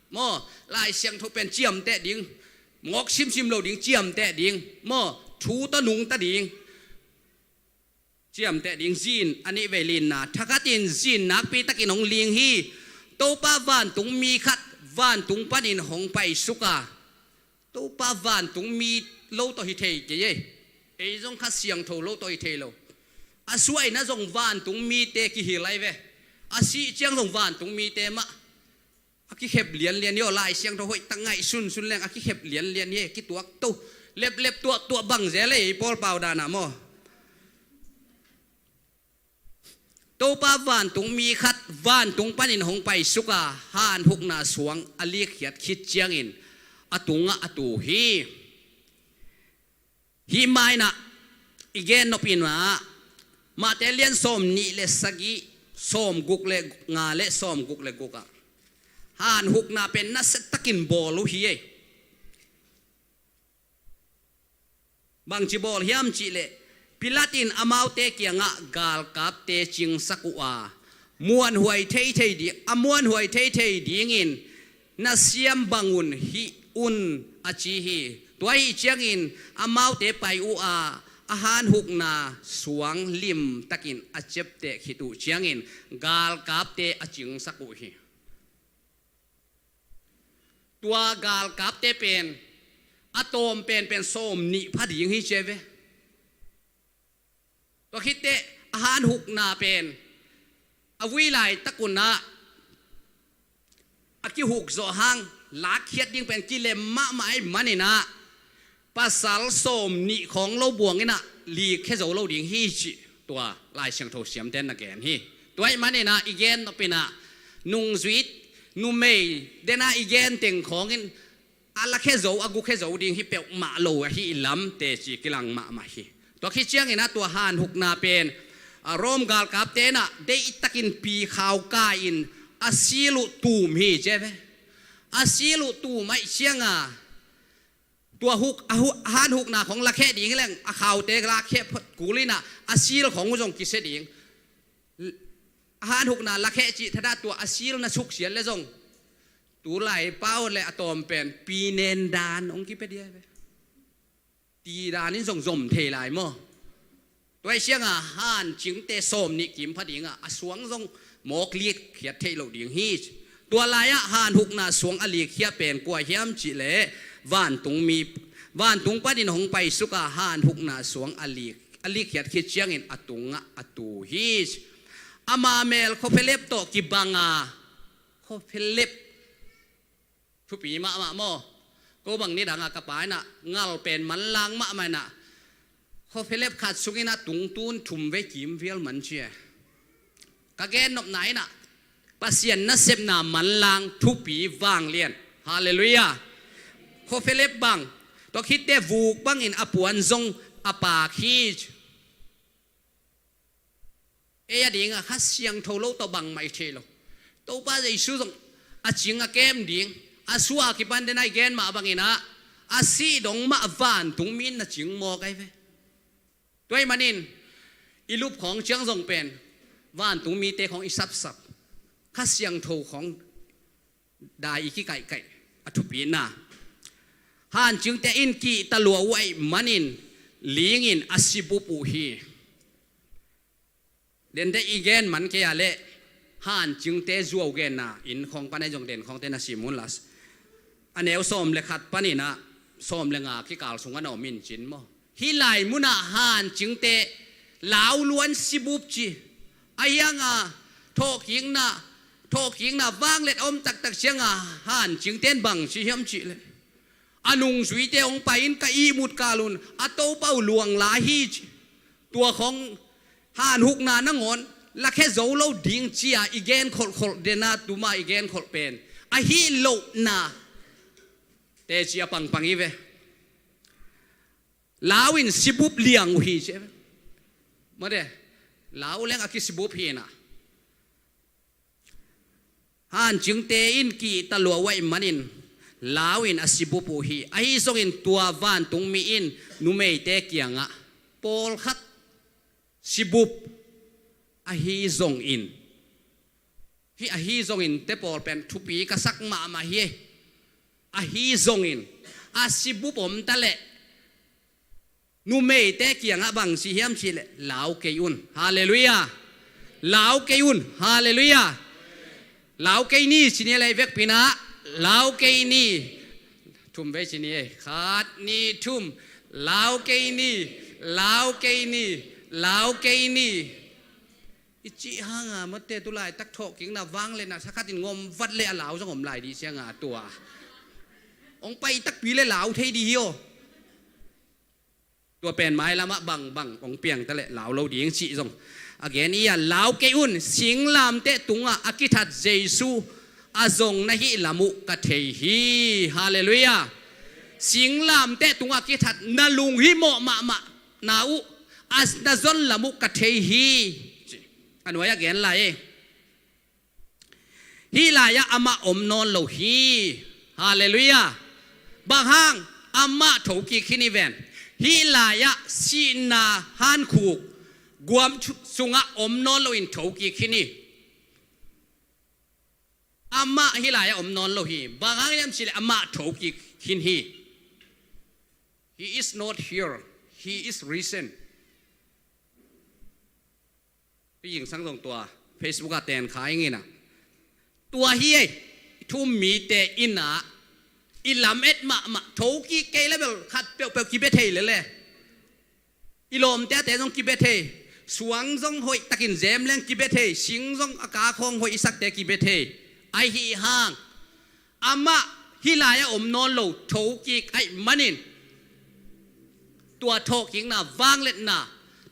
maw, Lai Siangtho pen ciamteh ding, mawk simsim lo ding, ciamteh ding maw, thu tawh nungta ding, ciamteh ding, zin a nih vei linna, thakhatin zin nakpi takin hong ling hi. Topa vantung mi khat vantung panin hong paisuk a, Topa vantung mi lo tawh hi thei kei ei. Ei zong Kha Siangtho lo tawh hi thei lo. A suaina zong vantung mite kihil lai ve. A sih ciang zong vantung mite mah. A kikhep lianlian hi aw, Lai Siangtho hoih tak ngaih sunsun leng a kikhep lianlian hi, kituak to. Leplep tuahtuah bang zel ei, Paul pau dana maw. Topa vantung mi khat vantung panin hong paisuk a, hanhukna suang a likkhiat khit ciangin a tungah a tu hi. Hih ma in ah i gen nop in ah, Mate lian sawm nih le sagih, sawm guk le nga le sawm guk le guk ah hanhukna pen nasia takin bawl uh hi ei. Bangci bawl hiam cihleh, Pilat in amaute kiangah galkapte cingsak uh a, muanhuai theithei ding, a muanhuai theithei dingin na siam bangun hih un a ci hi. Tua ahi ciangin amaute pai uh a, a hanhukna suang limtakin a ciapteh khit uh ciangin galkapte a cingsak uh hi. Tua galkapte pen a tawm penpen sawm nih pha ding hi ci ve. Tua khitteh a hanhukna pen a vui laitak unah a kihuk zawh hang lakkhiat ding pen kilem mahmah ahih maninah pasal sawm nih khawng lo buang inah likhia zo lo ding hi cih tua Lai Siangtho siamten na gen hi. Tua ahih maninah i gen nopinah nungzui numei denah i gen teng khawngin a lakhia zo, a gukhia zo ding hi peuhmah lo ahi lam teci kilang mahmah hi. Tua khi ciangin a tua hanhukna pen a Rom galkapte inah deihtakin pi khauka in a sil uh tum hi ci ve. A sil uh tum ahih cianga tua huk, a hu-, hanhukna khawng lakhia ding leng a khaute lakhia phot kul inah a sil khawng uh zong kisia ding. A hanhukna lakhia cih thadah tua a sil na suksiat le zong tulai pau le a tawm pen pinen dan hong kipia dia ve. Ti danin zong zom thei lai maw? Tua ahih cianga hancingte sawm nih kim pha dinga a suang zong mawk likkhiat theih loh ding hi. Tua lai-ah hanhukna suang a likkhia pen kua hiam cihleh vantung mi, vantung panin hong paisuka hanhukna suang a lik, a likkhiat khit ciangin a tungah a tu hi. Ama mel khuaphelep tawh kibanga khuaphelep thupi mahmah maw? Ko bang nidangah ka pa inah ngal pen manlang mahmah inah khuaphelep khat sunginah tungtun thum vei kim vial man cia. Ka gen nopna inah Pasian nasepna manlang thupi vanglian. Halleluiah. Khuaphelep bang tua khitte vuk bangin a puan zong a paak hi. Ei a dingah Kha Siangtho lo tawh bangmah i thei lo. Topa Jesu zong a cing a kem ding a suah a kipan dena i gen mah banginah a sih dong mah vantung mi in na cing mawk ahi ve. Tua ahih manin i lup khawng ciang zong pen vantung mite khawng i sapsap Kha Siangtho khawng dai i kikaihkaih a thupina. Hancingte in kihta lua uh ahih manin lingin a sibup uh hi. Dente i gen man kei a leh hancingte zuau genna inn khawng pan ahi zong den khawngte na sim un las. A neu sawm le khat paninah sawm le nga kikal sungah na om in cin maw? Hih lai munah hancingte lauluan sibup ci a hianga thawhkikna, thawhkikna vanglet a om taktak cianga hancingte in bang ci hiam cihleh a nungzuite hong pai in ka ihmut kalun a Topa uh luang la hi ci. Tua khawng hanhukna nangawn lakhia zo lo ding cia i gen kholhkholh dena tuma i gen kholh pen ahi lohna teci a pangpang hi ve. Lau in sibup liang uh hi ci. Mawte, lau leng a kisibup hi inah hancingte in kihta lua uh ahih manin lau in a sibup uh hi. Ahi zongin tua vantung mi in numeite kiangah pawlkhat sibup ahi zongin, hih ahi zongin te pawl pen thupi ka sak mahmah hi. Ahi zongin a sibup om ta leh numeite kiangah bang ci hiam cihleh lau kei un. Halleluiah. Lau kei un. Halleluiah. Lau kei ni ci ni lei vekpinah lau kei ni. Thum vei ci ni ei. Khat ni thum. Lau kei ni. Lau kei ni. Lau kei ni. I cih hanga mawte tulaitak thawhkikna vang le na sakhatin ngom vat le a lau zong om lai dih cianga tua hong pai takpi le lau thei dih hi aw. Tua pen mailamah bangbang hong piangta le lau lo ding cih zong a gen i a lau kei un. Singlamteh tungah a kithat Jesu a zong na hih lam uh ka thei hi. Halleluiah. Singlamteh tungah a kithat na lunghimawh mahmah na uh a na zon lam uh ka thei hi. A nuai a gen lai e. Hih lai-ah amah om nawn lo hi. Halleluiah. Bang hang? Amah thokik khin hi ven. Hih lai-ah sihna hankhuk guam sungah om nawn loin thokik khin hi. Amah hih lai-ah om nawn lo hi. Bang hang hiam cihleh amah thokik khin hi. He is not here. He is risen. Pi Ying Sang zong tua Facebook ah ten kha ing ina. Tua hi ei. Thu-um mite ina I lamet mahmah, thokik kei le bel khat peuhpeuh kibia thei lele. I lawmte a te zong kibia thei. Suang zong hoih takin zem leng kibia thei. Sing zong a kakhawng hoih i sakte kibia thei. Ahi hang amah hih lai-ah om nawn lo, thokik ahih manin tua thawhkikna vangliatna,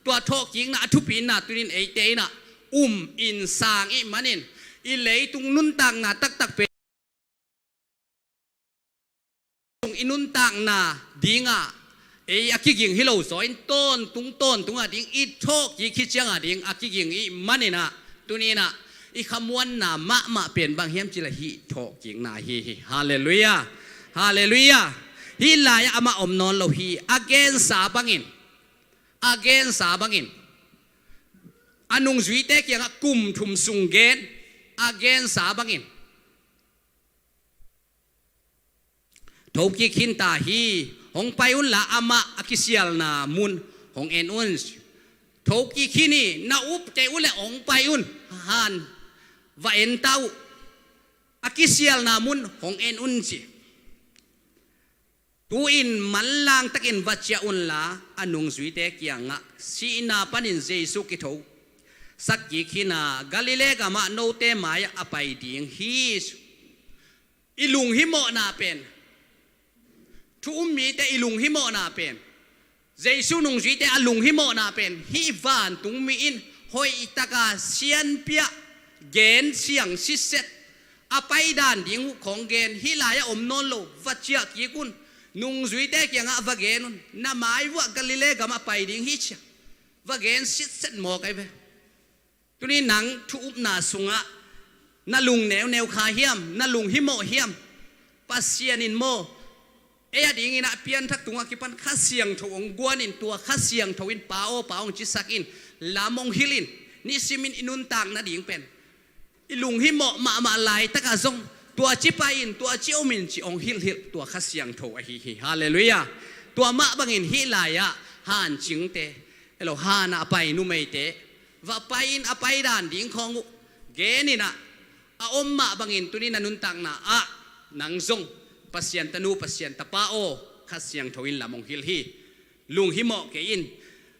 tua thawhkikna a thupina tunin eite in ah um in sang ih manin i leitung nuntakna taktak pen i nuntakna dingah ei a kiging hi lo zaw in tawntung tawntung a ding i thawhkik hi ciang a ding a kiging ih manin ah tuni in ah i khamuanna mahmah pen bang hiam cih leh hih thawhkikna hi hi. Halleluiah. Halleluiah. Hih lai-ah amah om nawn lo hi. A gensa bangin, a gensa bangin a nungzuite kiangah kum thum sung gen, a gensa bangin thokik khin ta hi. Hong pai unla amah a kisialna mun hong en un. Thokik khin hi, na up kei uh leh hong pai un. Han va en ta uh. A kisialna mun hong en un ci. Tu-in manlang takin va ciah unla a nungzuite kiangah sihna panin Jesu kithosak kik hi-in ah Galilee gamah note mai-ah a pai ding hi. I lunghimawhna pen, thu um mite i lunghimawhna pen, Jesu nungzuite a lunghimawhna pen hih vantung mi in hoihtaka sianpiah gen siang sitset a paidan ding uh khawng gen, hih lai-ah om nawn lo, va ciah kik un, nungzuite kiangah va gen un, na mai vuah Galilee gamah pai ding hi cia va gen sitset mawk ahi ve. Tuni nang thu upna sungah na lung neuneu kha hiam, na lunghimawh hiam? Pasian in maw ei a dingin ah pianthak tungah kipan Kha Siangtho hong guan in, tua Kha Siangtho in pa aw pa hong cisak in, lam hong hilh in, nisimin i nuntak nading pen i lunghimawh mahmah laitakah zong tua ci pai in, tua ci om in ci hong hilhhilh tua Kha Siangtho ahi hi. Halleluiah. Tua mah bangin hih lai-ah hancingte, elo, hanah a pai numeite va pai in, a paidan ding khawng uh gen in ah a om mah bangin tuni na nuntakna ah nang zong Pasian tanu, Pasian tapa aw, Kha Siangtho in lam hong hilh hi. Lunghimawh kei in.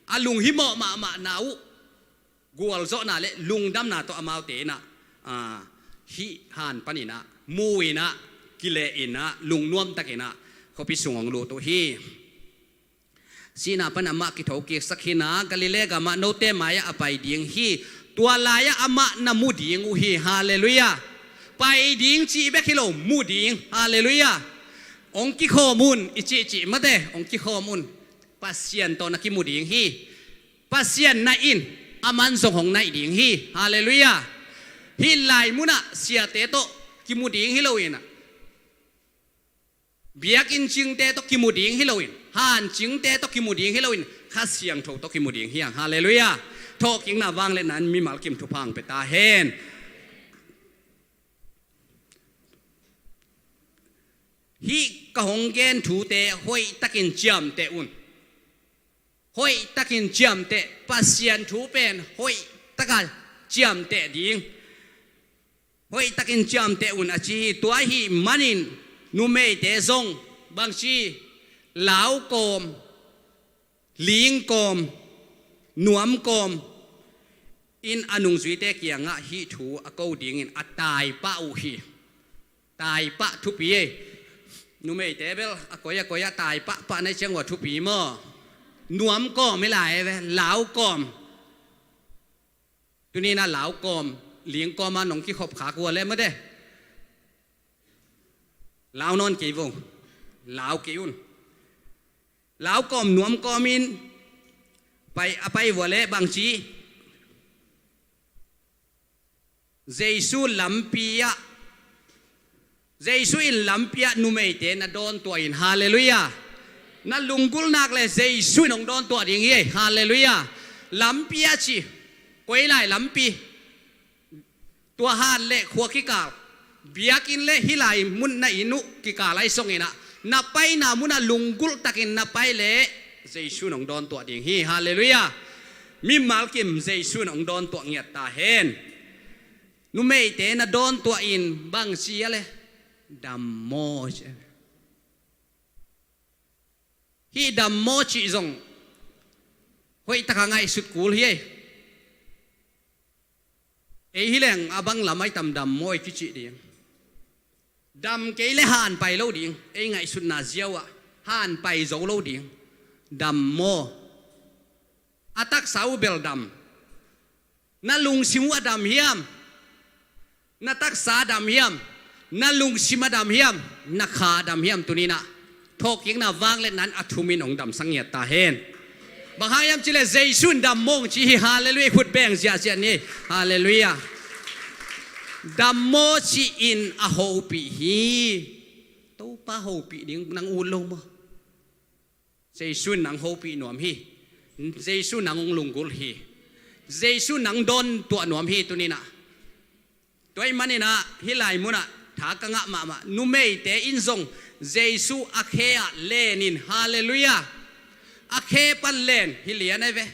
A lunghimawh mahmahna uh gualzawhna le lungdamna tawh amaute in ah, ah, hih han panin ah mu in ah, kile in ah, lungnuamtakin ah khuapi sung hong lut uh hi. Sihna pan amah kithokiksak hi-in ah Galilee gamah note mai-ah a pai ding hi. Tua lai-ah amah na mu ding uh hi. Halleluiah. Pai ding cih bek hi lo, mu ding. Halleluiah. Hong kikhawm un i cihcih mate, hong kikhawm un. Pasian tawh na kimu ding hi. Pasian naih in, aman zong hong naih ding hi. Halleluiah. Hih lai munah siate tawh kimu ding hi lo in ah, biakinn cingte tawh kimu ding hi lo in, hancingte tawh kimu ding hi lo in, Kha Siangtho tawh kimu ding hi hang. Halleluiah. Thawhkikna vangliatna in mimal kim thupha hong pia ta hen. Hih ka hong gen thute hoihtakin ciamteh un. Hoihtakin ciamteh, Pasian thu pen hoihtaka ciamteh ding. Hoihtakin ciamteh un a ci hi. Tua ahih manin numeite zong bangci, lau kawm, ling kawm, nuam kawm in a nungzuite kiangah hih thu a ko dingin a taipah uh hi. Taipah thupi ei. Numeite bel a koi a koi ah taipah pah na hih ciang uh a thupi maw? Nuam kawm hi lai ve, lau kawm. Tuni in ah lau kawm, ling kawm ah nong kikhop khak uh a le mate, lau nawn kei vo. Lau kei un. Lau kawm nuam kawm in pai, a pai vua le bangci, Jesu lampi ah, Jesu in lampi ah numeite na dawntuah in. Halleluiah. Na lunggulh nak le Jesu in hong dawntuah ding hi. Halleluiah. Lampi ah ci, koi lai lampi? Tua han le khua kikal, biakinn le hih lai mun na inn uh kikal ahi zongin ah, na paina munah lunggulh takin na pai le Jesu in hong dawntuah ding hi. Halleluiah. Mimal kim Jesu in hong dawntuah ngiat ta hen. Numeite na dawntuah in bangci a le, dam maw ci. Hih dammaw cih zong hoih taka ngaihsut kul hi ei. Ei hi leng a bang lam ai tam dammaw i kicih ding. Dam kei le han pai lo ding. Ei ngaihsutna ziau ah han pai zo lo ding. Dammaw. A taksa uh bel dam. Na lungsim uh a dam hiam? Na taksa a dam hiam? Na lungsim a dam hiam? Na kha a dam hiam? Tuninah thawhkikna vangliatna in a thumin hong damsak ngiat ta hen. Bang hang hiam cileh Jesu in dammaw hong ci hi. Halleluiah. Khut beng ziahziah ni. Halleluiah. Dammaw ci-in a hopih hi. Topa hopih ding nang ut lo maw? Jesu in nang hopih nuam hi. Jesu nang hong lunggulh hi. Jesu nang dawntuah nuam hi tuninah. Tua ih maninah hih lai munah tha ka ngah mahmah. Numeite in zong Jesu a khe ah lenin. Halleluiah. A khe pan len hi lian ai ve.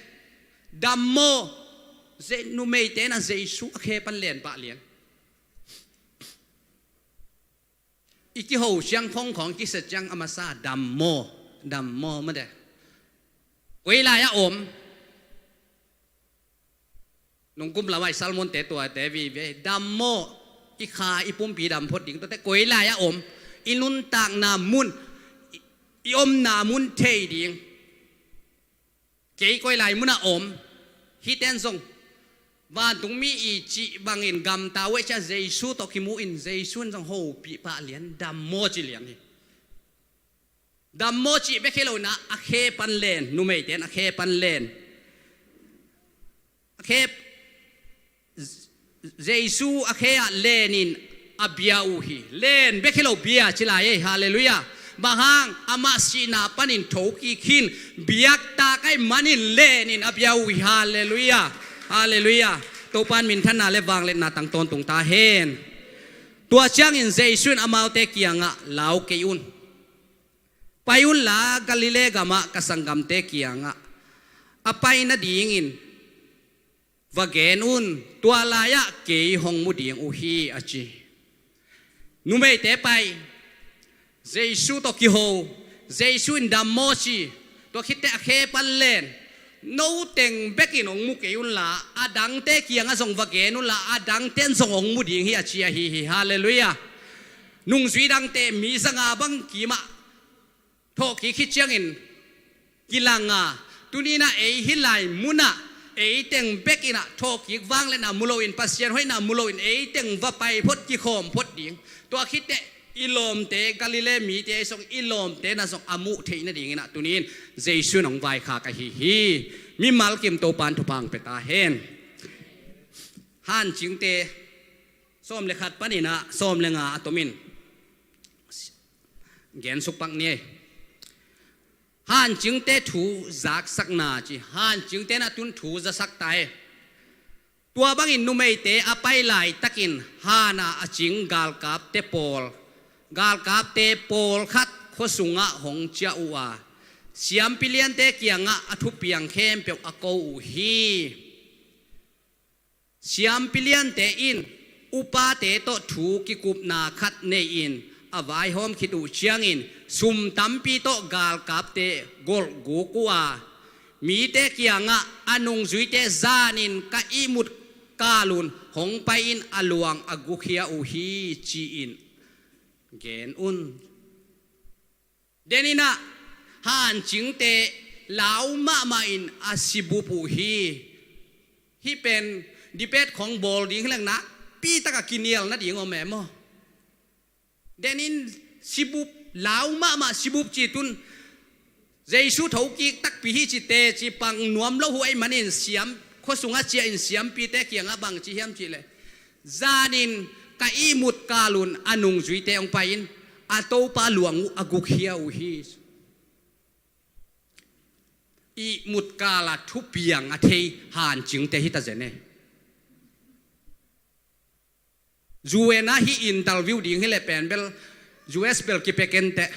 Dammaw. Numeite inah Jesu a khe pan len pah lian. I kiho ciang khongkhong kisia ciang a masa dammaw. Dammaw made. Koi lai a om? Nungkum lamah i salmonte tuate vive dammaw. I kha i pumpi dam phot ding tuate koi lai a om? I nuntakna mun, i omna mun thei ding. Kei koi lai munah om? Hihten zong vantungmi i cih bangin gamta uh ei cia Jesu tawh kimu in Jesu in zong hopih pah lian. Dammaw ci lian hi. Dammaw cih bek hi lo inah a khe pan len. Numeite in a khe pan len. A khe Jesu a khe ah lenin a bia uh hi. Len bek hi lo bia ci lai ei. Halleluiah. Bang hang? Amah sihna panin thokik hin biaktak aih manin lenin a bia uh hi. Halleluiah. Halleluiah. Topan minthanna le vangliatna tang tawntung ta hen. Tua ciangin Jesu in amaute kiangah lau kei un. Pai unla Galilee gamah ka sanggamte kiangah a pai nadingin va gen un. Tua lai-ah kei hong mu ding uh hi a ci. Numeite pai. Jesu tawh kiho. Jesu in dammaw ci. Tua khitte a khe pan len. Noteng bekin hong mu kei unla a dangte kiangah zong va gen unla a dangte in zong hong mu ding hi a ci ahi hi. Halleluiah. Nungzui dangte mi zanga bang kimah thawhkik hi ciangin kilanga. Tuninah ei hih lai munah eiteng bekinah thawhkik vangliatna mu loin Pasian hoihna mu loin eiteng va pai phot kikhawm phot ding. Tua khitteh i lawmte Galilee mite ei song i lawmte na zong a muh theih nadinginah tunin Jesu in hong vaikhak ahi hi. Mimal kim Topan thupha hong pia ta hen. Hancingte sawm le khat paninah sawm le nga a tomin gensuk pak ni ei. Hancingte thu zaksakna ci. Hancingte na tun thu zasak ta ei. Tua bangin numeite a pai laitakin hana a cing galkapte pawl, galkapte pawlkhat khuasungah hong ciah uh a, siampi liante kiangah a thupiang khempeuh a ko uh hi. Siampi liante in upate tawh thu kikupna khat nei-in a vaihawm khit uh ciangin sum tampi tawh galkapte golhguk uh a, mite kiangah a nungzuite zanin ka ihmut kalun hong pai-in a luang a gukhia uh hi ci-in gen un. Deninah hancingte lau mahmah in a sibup uh hi. Hih pen debate khong bawl ding hileng nakpitaka kinial nading om e maw? Denin sibup, lau mahmah sibup ci tun Jesu thokik takpi hi ci teci pang nuam lo uh aih manin siam khuasungah ciah in siampite kiangah bang ci hiam cihleh, zanin ka ihmut kalun a nungzuite hong pai-in a Topa luang uh a gukkhia uh hi. Ihmut kala thupiang a thei hancingte hi ta zen e. U N ah hih interview ding hileh pen bel U S bel kipia kenteh.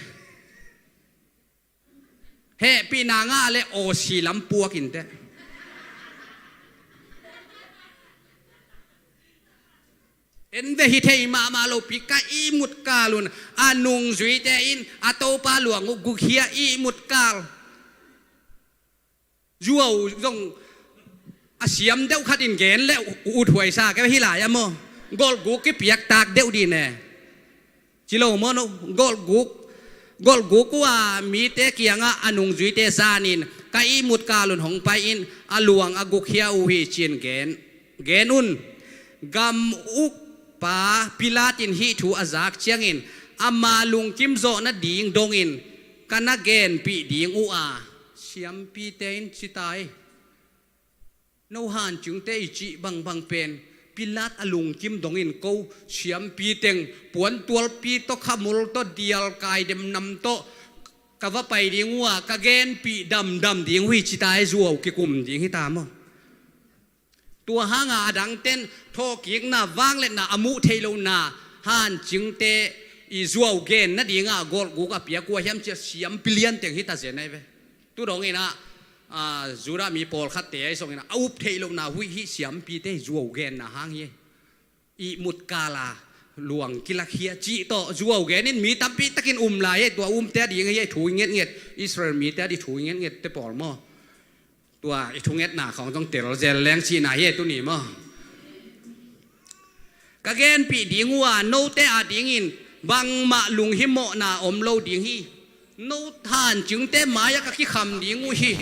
Hehpihna ngah le Aussie lam puak inteh. En hi thei mahmah lopi ka ihmut kal un a nungzuite in a Topa luang uh gukhia ihmut kal. Zuau zong a siam deuh khat in gen le uthuai sa kei hi lai a maw? Golhguk kipiak tak deuh dih ne. Ci lo maw no? Golhguk, golhguk uh a mite kiangah a nungzuite zanin ka ihmut kal un hong pai in a luang a gukhia uh hi ci-in gen, gen un. Gam ukpa Pilat in hih thu a zak ciangin ama lungkim zawh nading dongin ka na genpih ding uh a, siampite in ci ta hi. No hancingte i cih bangbang pen Pilat a lungkim dongin ko siampi teng puantualpi tawh khamul tawh dialkai demnam tawh ka va pai ding uh a, ka genpih damdam ding uh hi ci ta hi. Zuau kikum ding hi ta maw? Tua hanga a dangten thawhkikna, vangliatna a muh theih lohna hancingte i zuau gen nadinga golhguk a piak uh a hiam cia siampi lian teng hi ta zen ahi ve. Tu dongin ah, a, Judah mi pawlkhatte ahi zongin ah a up theih lohna huih hih siampite zuau genna hang hi. Ihmut kala luang kilakhia cih tawh zuau genin mi tampi takin um lai hi. Tua umte a ding hi, thu i ngetnget, Israel mite a ding thu i ngetnget te pawl maw? Tua i thungetna khawng zong tel zel leng cihna hi tuni maw? Ka genpih ding uh a note a dingin bangmah lunghimawhna om lo ding hi. No hancingte mai-ah ka kikham ding uh hi.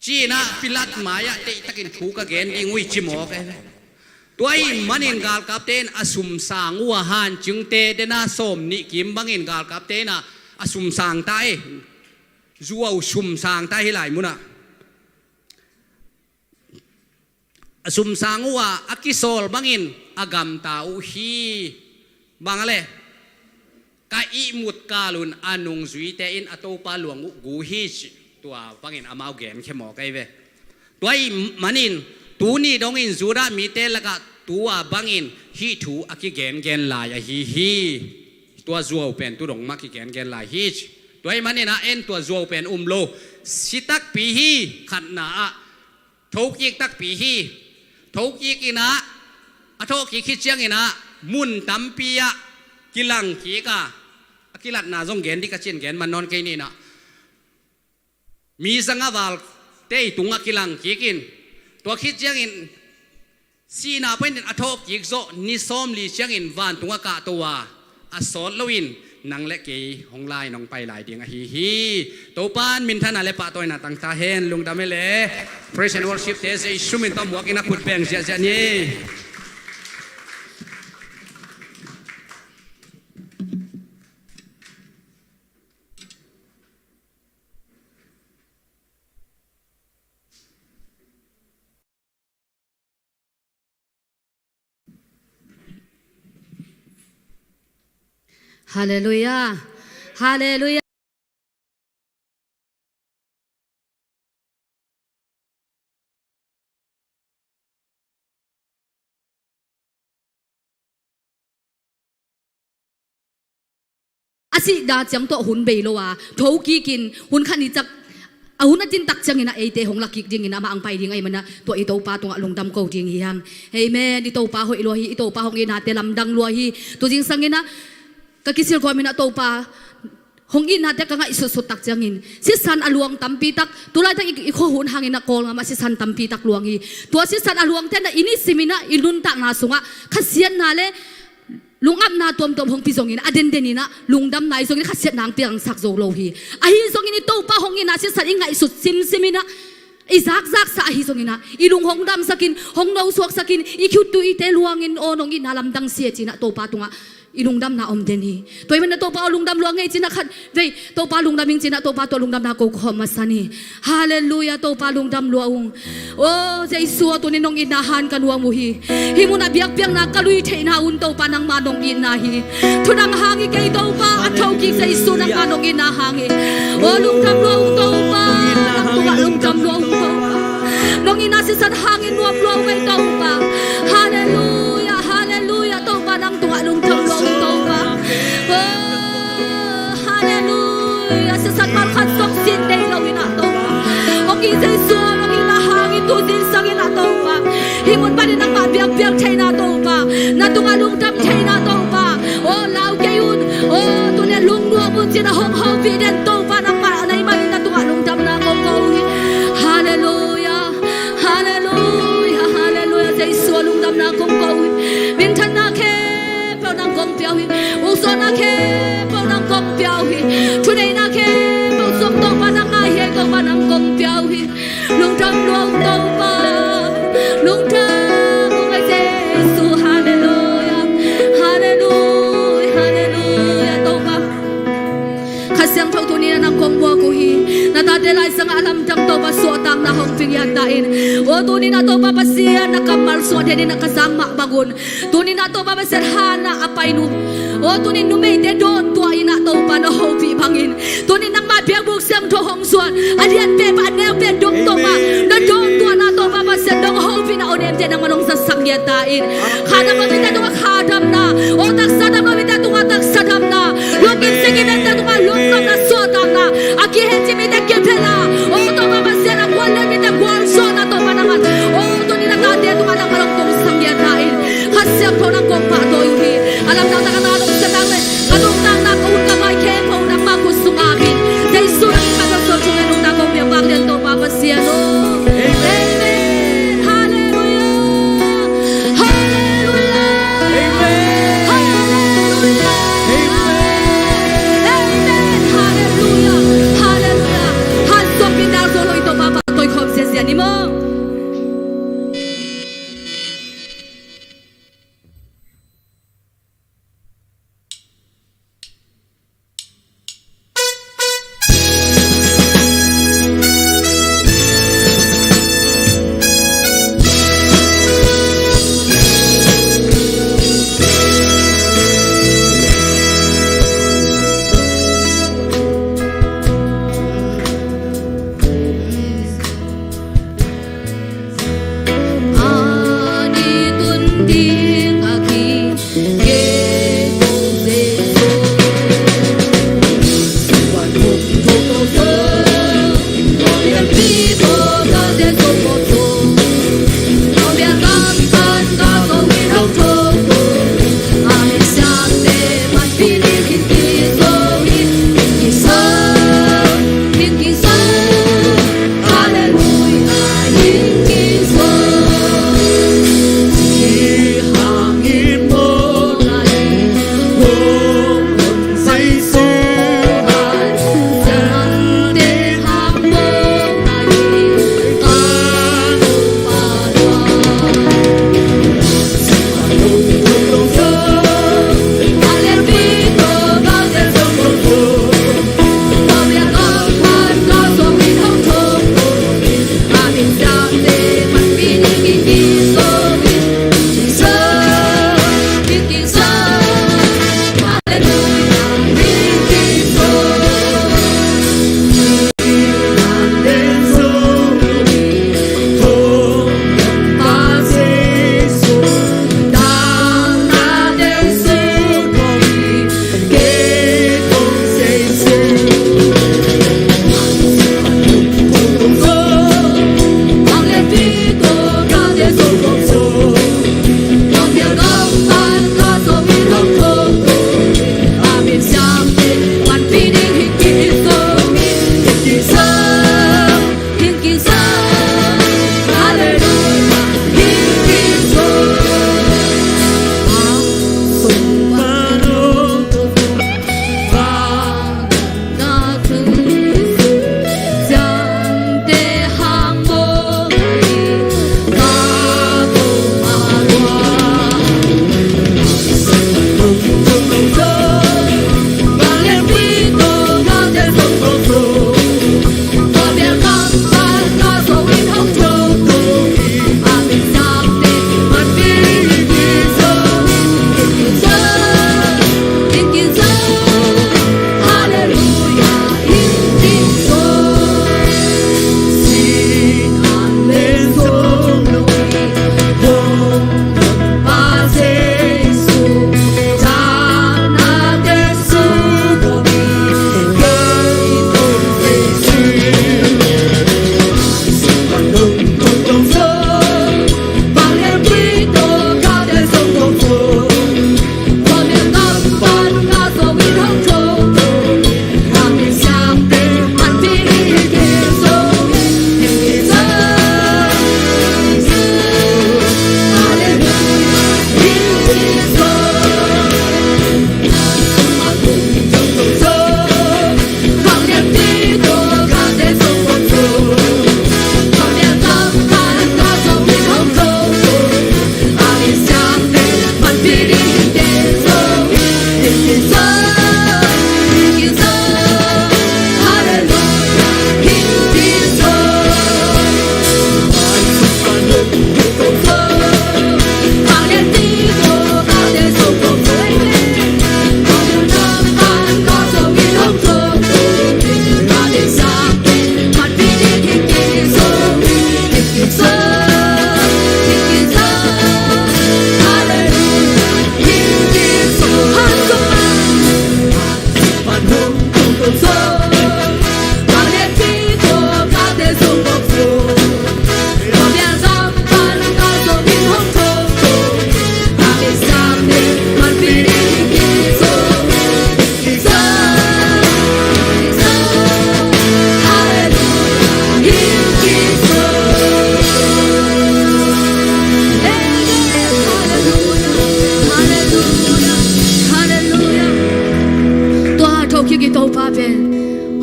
Ci-in ah Pilat mai-ah deihtakin thu ka gen ding uh hi ci mawk e. Tua ahih manin galkapte in a sumsang uh a hancingte dena sawm nih kim bangin galkapte in ah a sumsang ta hi. Zuau sumsang ta hi lai munah. A sumsang uh a, a kisawl bangin a gamta uh hi. Bang a le, ka ihmut kal un a nungzuite in a Topa luang uh gu hi ci. Tua bangin amau genkhia mawk ahi ve. Tua ahih manin tuni dongin Judah mite lakah tua bangin hih thu a kigengen lai ahi hi. Tua zuau pen tu dong mah kigengen lai hi ci. Tua ahih manin ah en tua zuau pen um lo. Si takpi hi, khatna ah. Thokik takpi hi. Thokik in ah, a thawhkik hi ciangin ah mun tampi ah kilangkik a, a kilatna zong gen dih ka ci-in gen man nawn kei ni in ah. Mi zanga valte i tungah kilangkik in, tua khit ciangin sihna panin a thawhkik zawh ni sawmli ciangin vantungah kahto a, a sawt loin nang le kei hong lai nong pai lai ding ahi hi. Topa'n minthanna le pahtawina tang ta hen. Lungdam e le. Praise and worship te Jesu min tawh muakin a khut beng ziahziah ni. Halleluiah. Halleluiah. A sihna ciang tawh hun bei lo a, tho kikin hun khat ni ciang, a hun a tin tak ciangin ah eite hong la kik dingin amah ang pai ding ahih manin ah tua i Topa tungah lungdam ko ding hi hang. Amen. I Topa hoih lua hi, i Topa hong itnate lamdang lua hi. Tu zingsangin ah ka kisil kawmin ah Topa hong itnate ka ngaihsutsut tak ciangin sisan a luang tampi tak, tulaitak i, i khuahun hangin ah Kawlgam ah sisan tampi tak luang hi. Tua sisan a luangte in ah i nisim in ah i nuntakna sungah khasiatna le lungapna tuamtuam hong pia zongin a denden in ah lungdamna i zongin khasiatna hong piangsak zo lo hi. Ahi zongin i Topa hong itna sisan i ngaihsut simsim in ah i zakzaksa ahi zongin ah i lung hong damsakin, hong nosuaksakin, i khuttuite luangin aw nong itna lamdang si e ci-in ah Topa tungah i lungdamna om den hi. Tua ahih manin ah Topa aw lungdam lua ing ei ci-in ah khat vei Topa lungdam ing ci-in ah Topa tawh lungdamna ko khawm masa ni. Halleluiah, Topa lungdam lua ung. Aw Jesu aw, tuni nong itna han ka nuam uh hi. Hih munah biakpiakna ka lui theihna un Topa nangmah nong itna hi. Thudang hang hi kei Topa, a thokik Jesu nangmah nong itna hang hi. Aw lungdam lua ung Topa, nang tungah lungdam lua ung Topa. Nong itna sisan hangin nuam lua ung ei Topa. Halleluiah, halleluiah, Topa nang tungah lungdam lua ung Topa. Aw halleluiah, sisan mal khat zong sin deih lo in ah Topa. Hong it Jesu, hong itna hangin tu zingsangin ah Topa, hih mun panin nangmah biakpiak theihna Topa, na tungah lungdam theihna Topa. O, lau kei un. O, tuni-a lungnuam un ci-in a hong hopih den Topa, nangmah na hih manin na tungah lungdamna kong ko uh hi. Halleluiah. Halleluiah. Halleluiah. Jesu, lungdamna kong ko uh hi. Minthanna khempeuh nang kong pia uh hi. Uksuahna khempeuh nang kong pia uh hi. Thuneihna khempeuh zong Topa nang ngai hi, Topa nang kong pia uh hi. Lungdam lua ung Topa. Lungdam ung a Jesu. Halleluiah. Halleluiah. Halleluiah Topa. Kha Siangtho tuni-in nang kong buak uh hi. Na tate laizangah a lamdang Topa suahtakna hong pia ta in. O, tuni-in a Topa Pasian na kammal sungah denin a ka zang mah bangun, tuni-in a Topa Pasian Hannah a pai nu, o, tuni-in numeite dawntuah in a Topa na hopih bangin, tuni-in nangmah biakbuk siangtho hong suan a lianpen pah a neupen dong Topa, na dawntuahna Topa Pasian dong hopihna o nemte nangmah nong zatsak ngiat ta in. Kha dam lo mite tungah kha damna, o, taksa dam lo mite tungah taksa damna, lungkim sik i mite tungah lungnopna suahtakna, a kihencip mite kiphelna, o, Topa Pasian a guallel mite gualzawhna Topa nangmah, o, tuni-in a tate tungah nangmah nong tungsak ngiat ta in. Kha Siangtho nang kong pahtawi uh hi. A lamdang na ka ta dong siatang le ka nuntakna, ka ut ka mai khempeuh nangmah khut sungah ap in. Jesu na min pan lo suak chung le nuntak kong pia bak lian Topa Pasian aw. Amen. Halleluiah. Halleluiah. Halleluiah. Amen.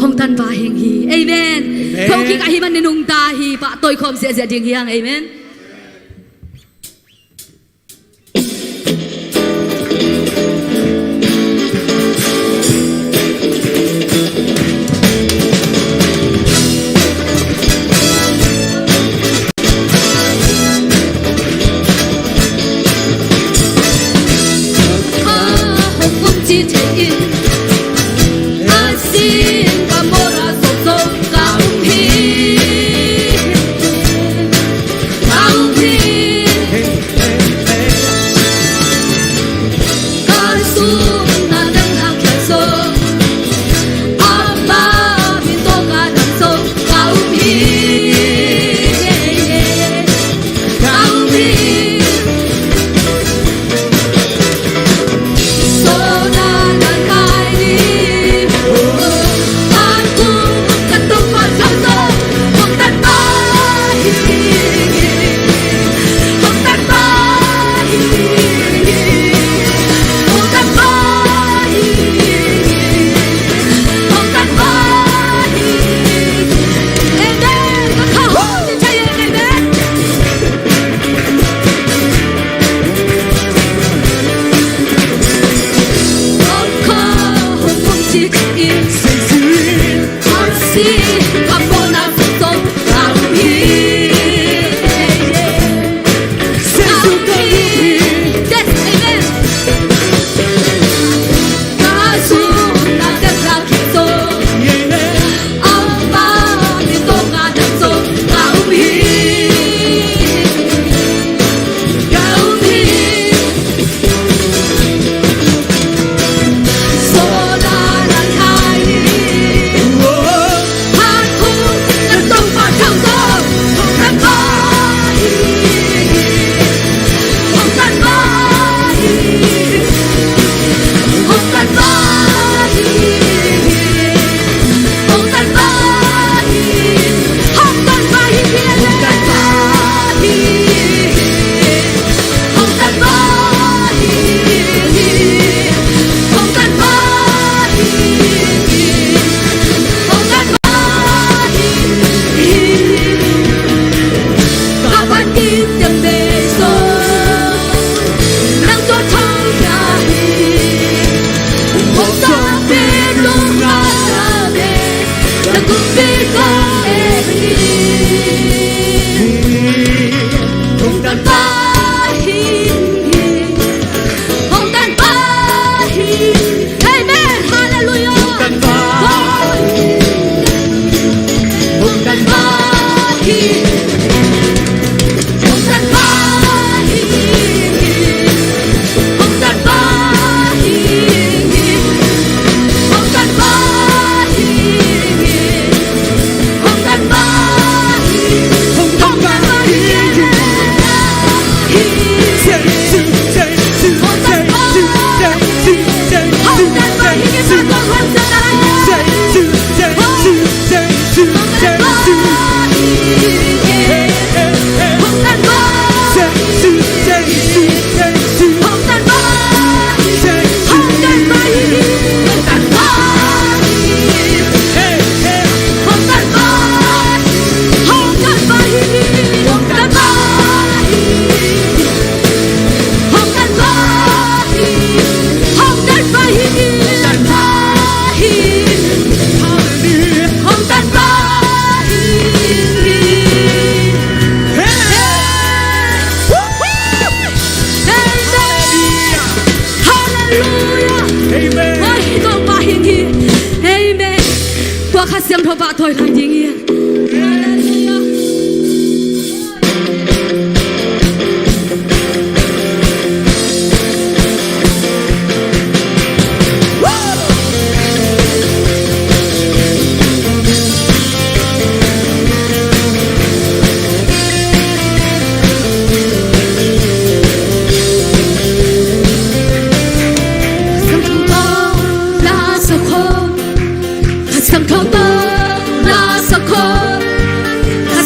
hong tanpa hing hi. Amen. Amen. Thokik ahih manin nungta hi, pahtawi khawm ziahziah ding hi hang. Amen. Amen. Hallelujah. Amen. Amen. Amen. Tua Kha Siangtho pahtawi lai ding hi. Hallelujah. Kha Siangtho tawh la sak khawm. Kha Siangtho tawh la sak khawm. Kha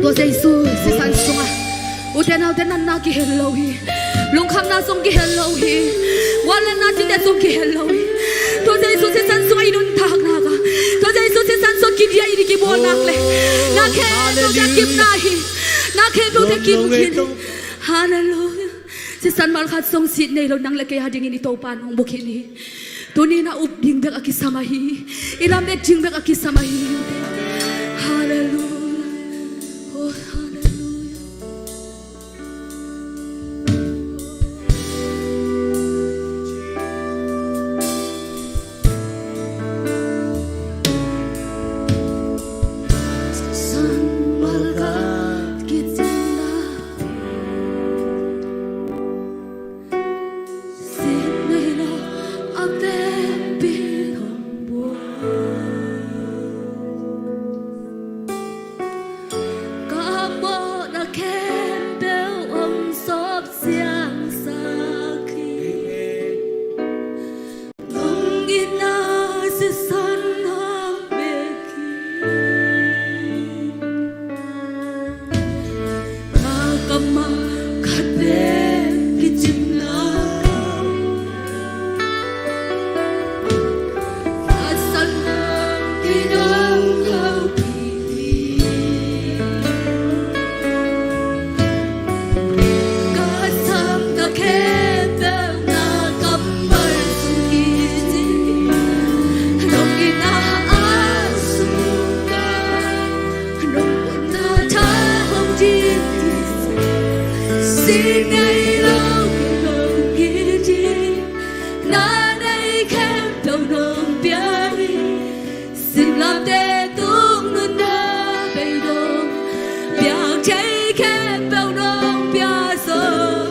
Tua Jesu sisan sungah ute naute natna kihel lo hi. Lungkhamna zong kihel lo hi. Gualnatna cite zong kihel lo hi. Tua Jesu sisan sungah i nuntakna ka, tua Jesu sisan sungah kidiah i kibualnak le na khempeuh te a kipna hi. Na khempeuh te kimkhin hi. Halleluiah. Sisan malkhat zong sit nei lo, nang le kei a dingin i Topa in hong bukhin hi. Tuni na up ding bek a kisam ahi hi. I lamet ding bek a kisam ahi hi. Halleluiah. Oh, halleluiah. Sisan malkhat kicinna sit nei lo a vekpi hong buak. Ka mawhna khempeuh hong sawp siangsak hi. Nong itna sisan hong vek hi. Ka kammal khat vek kicinna, ka sanna kidong lo kik hi. Ka sam ka khempeuh na kammal sung kici hi. Nong itna a sungah nong utna tha hong ding hi. Sit nei lo hong kik hi. Na neih khempeuh nong pia hi. Singlamteh tung nunna bei dong, piak thei khempeuh nong pia sawm.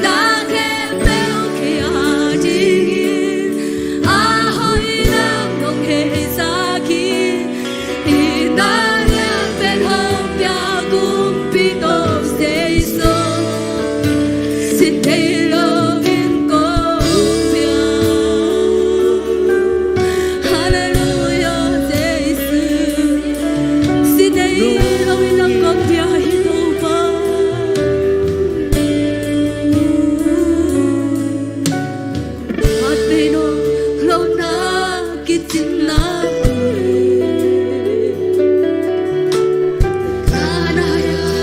Na khempeuh kei a dingin a hoih lam nong heisak hi. Itna lianpen hong pia kumpi tawh Jesu. Sit nei loin kong pia. Halleluiah, Jesu. Sit nei loin nang kong pia hi Topa. At nei nong lohna kicinna. Ka nai-a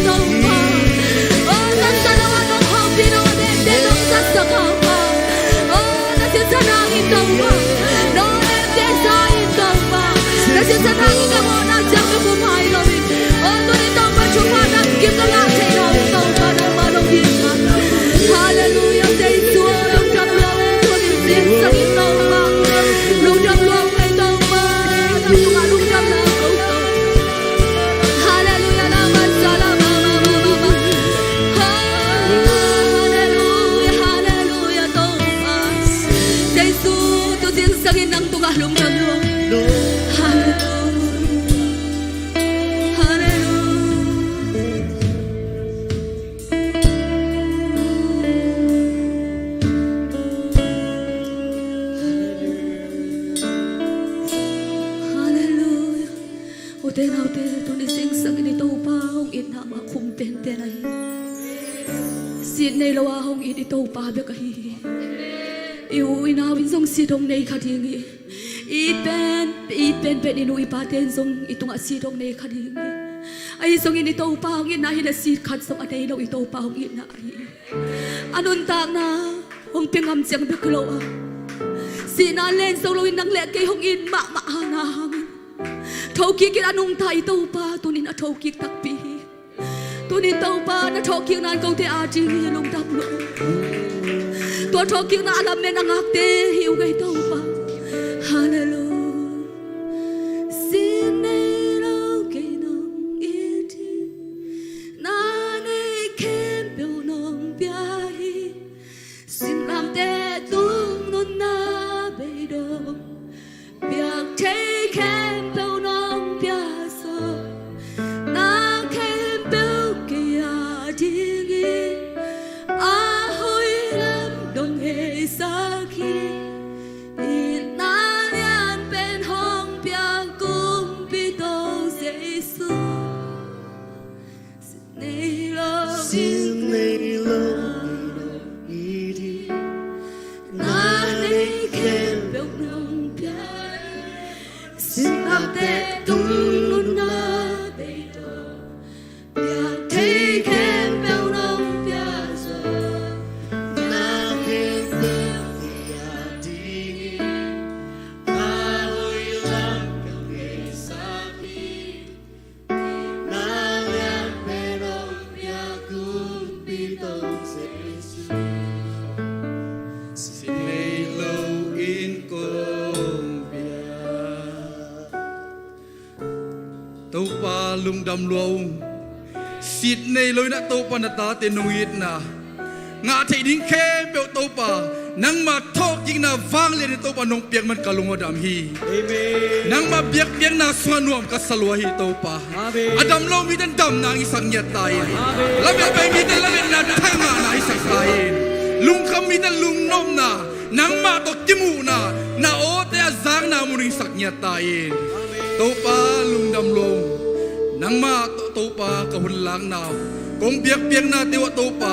Topa. Oh, na sa lo a nong hopih, nong dende, nong sasak a pa. Oh, na sisan hangin Topa. Nong dende sa in Topa. Na sisan hangin ka mawhna ciang ka kum hai lo in. Oh, tuni Topa thupha na kim ka ngah thei lo in Topa nangmah nong ding sa. Halleluiah, Jesu, lungdam lua, tuni sisan in Topa. Lungdam lua, Topa. Nangmah lungdam lua, Topa. Halleluiah, la man sa la ma ma ma ma ma. Halleluiah, halleluiah, Topa. Jesu, tu sinsangin nang tungah lungdam lua. Halleluiah. Halleluiah. Halleluiah. Ute naute, tuni singsangin i Topa hong itna mah khum penpen ahi hi. Sit nei lo a hong it i Topa bek ahi hi. I u i nau in zong sit hong nei kha ding hi. It pen, it penpen i nu i pate in zong i tungah sit hong nei kha ding hi. Ahi zongin i Topa hong itna hi leh sit khat zong a nei lo i Topa hong itna ahi hi. A nuntakna hong pia ngam ciang bek lo a, sihna len zo loin nang le kei hong it mahmah hang a hangin thokik in a nungta i Topa tunin a thokik takpi hi. Tunin Topa na thokikna in kote ading hi, lungdam lua. Tua thokikna a lamen a ngakte hi uh ngei Topa. Halleluiah. Sin nei lo kei nong it hi. Na nei khempeuh nong pia hi. Singlamteh tung nunna beidong, biak thei khempeuh nong pia zaw. Na khempeuh kei adingin a hoih lam nong heisak hi. Itna lianpen hong piak Kumpi Topa Jesu. Sin nei lo, sin nei lo, i di. Na nei khempeuh nong pia. Singlamteh tung nunna beidong, biak thei khempeuh nong pia zaw. Na khempeuh kei adingin a hoih lam nong heisak hi. Topa lungdam lua ung. Sit nei lo in ah Topa na tate nong itna ngah theih ding khempeuh Topa, nangma thawhkikna vanglian in Topa nong piak man ka lung aw dam hi. Amen. Nangma biakpiakna sungah nuam ka sa lua hi Topa. Amen. A dam lo mite damna hong hisak ngiat ta in. Amen. Lamet pei mite lametna thangahna hong hisak ta in. Lungkham mite lungnopna, nangmah tawh kimuhna, na awte a zakna mun hong hisak ngiat ta in. Amen. Topa lungdam lua ung. Nangmah tawh Topa ka hun lakna, kong biakpiaknate uh ah Topa,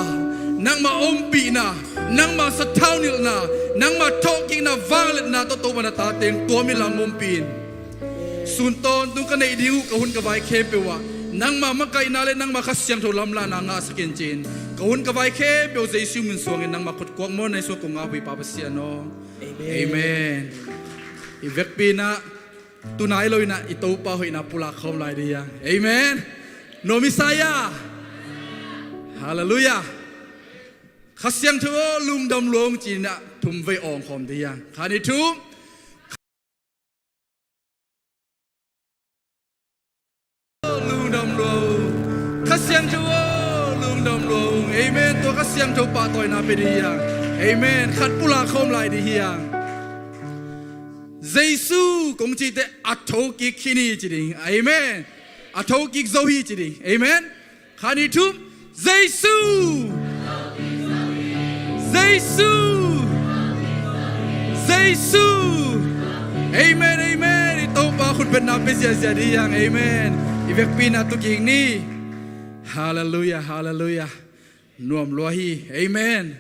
nangmah ompihna, nangmah sathau nilhna, nangmah thawhkikna vangliatna tawh Topa na tate hong tuam inla hong ompih in. Sun tawntung ka neih ding uh ka hun ka vai khempeuh ah nangmah makaihna le nangmah Kha Siangtho lamlahna ngahsak in ci-in ka hun ka vai khempeuh Jesu min suangin nangmah khut kuak maw na i sungah kong ngah uh hi Pa Pasian aw. Amen. Amen. I vekpi in ah tunai lo in ah i Topa hoihna pulak khawm lai dih hiang. Amen. Nuam i sa ia. Halleluiah. Kha Siangtho aw lungdam lua ung ci-in ah thum vei awng khawm dih hiang. Khat, nih, thum. Lungdam lua ung. Kha Siangtho aw lungdam lua ung. Amen. Tua Kha Siangtho pahtawina pia dih hiang. Amen. Khat pulak khawm lai dih hiang. Jesu kong cih teh a thokik khin hi ci ding. Amen. A thokik zo hi ci ding. Amen. Khat, nih, thum. Jesu. Jesu. Jesu. Amen, amen. I Topa khutbetna pia ziahziah dih hiang. Amen. I vekpi in ah tu kik ni. Halleluiah, halleluiah. Nuam lua hi. Amen.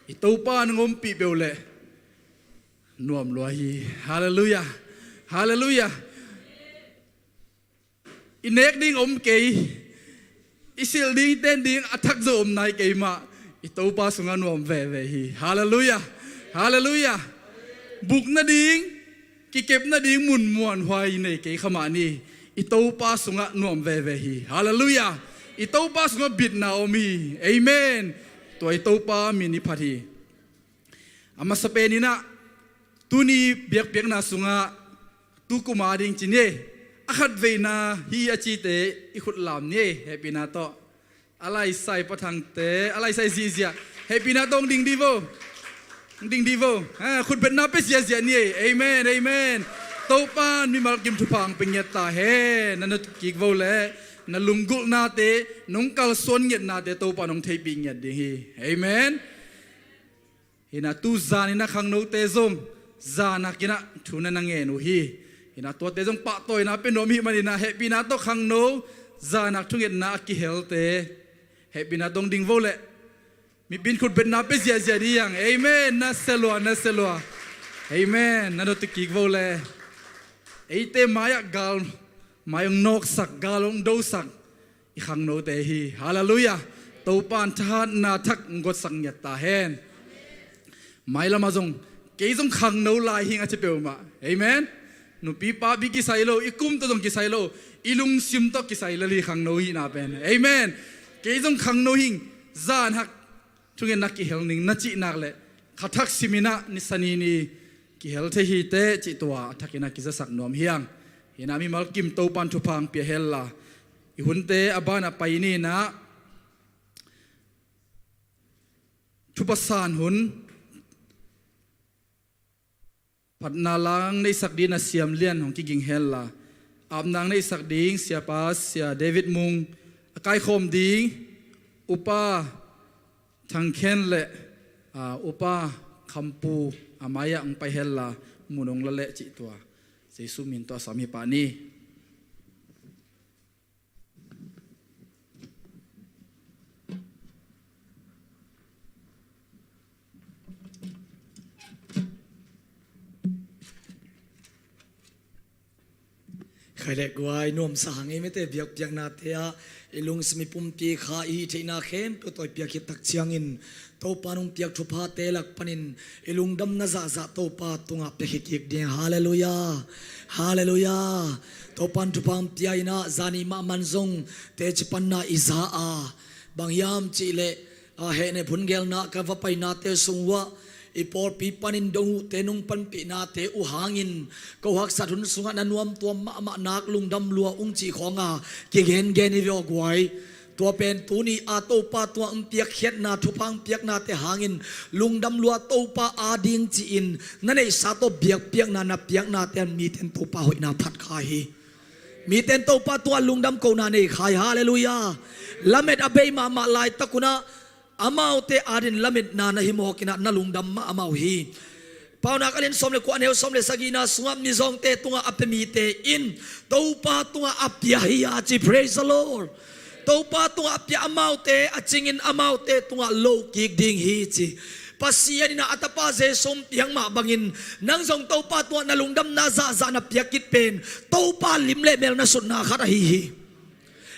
I Topa nong ompih peuh leh nuam lua hi. Halleluiah. Halleluiah. I nek ding om kei. I silh ding, i ten ding a thak zo om nai kei mah. I Topa sungah nuam veve hi. Halleluiah. Halleluiah. Buk nading, kikep nading mun muanhuai nei kei kha mah ni. I Topa sungah nuam veve hi. Halleluiah. I Topa sungah bitna om hi. Amen. Tua i Topa min i phat hi. A masa peninah tuni biakpiakna sungah tukum a ding ci ni. A khatveina hi a cite i khut lam ni. Hehpihna tawh a laisai pathangte, a laisai zihziah. Hehpihna tawh hong ding dih vo. Hong ding dih vo. Ha, khutbetna pia ziahziah ni. Amen, amen. Topa in mimal kim thupha hong pia ngiat ta hen. Na na kik vo le na lunggulhnate, nong kalsuan ngiatnate Topa in hong theihpih ngiat ding hi. Amen. Hinah tu zaninah khangnote zong zanhakinah thu na na ngen uh hi. Hinah tuate zong pahtawina pia nuam hi maninah hehpihna tawh khangno zanhak thungetna a kihelte hehpihna tawh hong ding vo le. Mipin khutbetna pia ziahziah dih hiang. Amen. Na selua, na selua. Amen. Na na tukik vo le. Eite mai-ah gal mai hong nawksak, gal hong dosak i khangnote hi. Halleluiah. Topa in thahatna thak hong gotsak ngiat ta hen. Mailamah zong kei zong khangno lai hing a ci peuhmah. Amen. Nupi papi kisai lo, i kum tawh zong kisai lo, i lungsim tawh kisai lel hi khangno hihna pen. Amen. Kei zong khangno hing, zanhak thungetna kihel ning na cih nak le kha thak siminah ni sani ni kihel thei hi teh cih tua a thakinah kizasak nuam hiang. Hinah mimal kim Topa in thupha hong pia hella i hunte a banah pai ninah thupha san hun phatna lang neihsak ding na siam lian hong kiging hella apna hong neihsak ding siapa Sia David Mung a kaikhawm ding upa Thangkhen le, ah, upa Khampu a mai-ah hong pai hella mun hong la leh cih tua Jesu min tawh a sam hi pah ni. Khai le guai nuamsa hang ei mite biakpiaknate ah i lungsim i pumpi kha i hih theihna khempeuh tawh i piak khit tak ciangin Topa in hong piak thuphate lak panin i lungdamna zahzah Topa tungah pia khit kik ding. Halleluiah. Halleluiah. Topa in thupha hong pia inah zani mahmah in zong teci panna i za a bang hiam cihleh a hehnep hun gelna ka va painate sung uh ah i pawlpi panin dong uhte nong panpihnate uh hangin ko haksat hun sungah na nuamtuam mahmah nak lungdam lua ung cih khawnga kigengen hi ve aw guai. Tua pen tuni a Topa tungah hong piakkhiatna thupha hong piaknate hangin lungdam lua Topa a ding ci-in na neihsa tawh biakpiakna na piaknate ah mite in Topa hoihna phat kha hi. Mite in Topa tungah lungdam kohna nei kha hi. Halleluiah. Lamet a bei mahmah laitak unah amaute adin lametna na hi mawk inah na lungdam mahmah uh hi. Paunak a lian sawm le kua, a neu sawm le sagihna sungah mizawngte tungah a pia mite in Topa tungah a pia hi a ci. Praise the Lord. Topa tungah a pia amaute a cingin amaute tungah lo kik ding hi ci. Pasian inah a tapa Jesu hong piak mah bangin nang zong Topa tungah na lungdamna zahzah na piak khit pen Topa lim le mel na sutna khat ahi hi.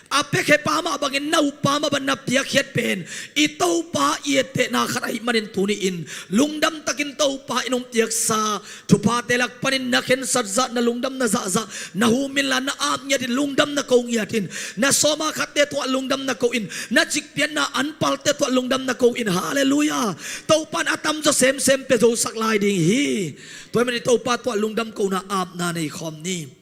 A piakhia pa mah bangin na upa mah bang na piakkhiat pen i Topa i ettehna khat ahih manin tuni-in lungdam takin Topa in hong piaksa thuphate lak panin na khensat zah, na lungdamna zahzah na hum inla na ap ngiatin, lungdam na ko ngiatin, na sawma khatte tungah lungdam na ko in, na cikpiatna anpalte tungah lungdam na ko in. Halleluiah. Topa in a tamzaw semsem pia zosak lai ding hi. Tua ahih manin Topa tungah lungdam kohna apna nei khawm ni.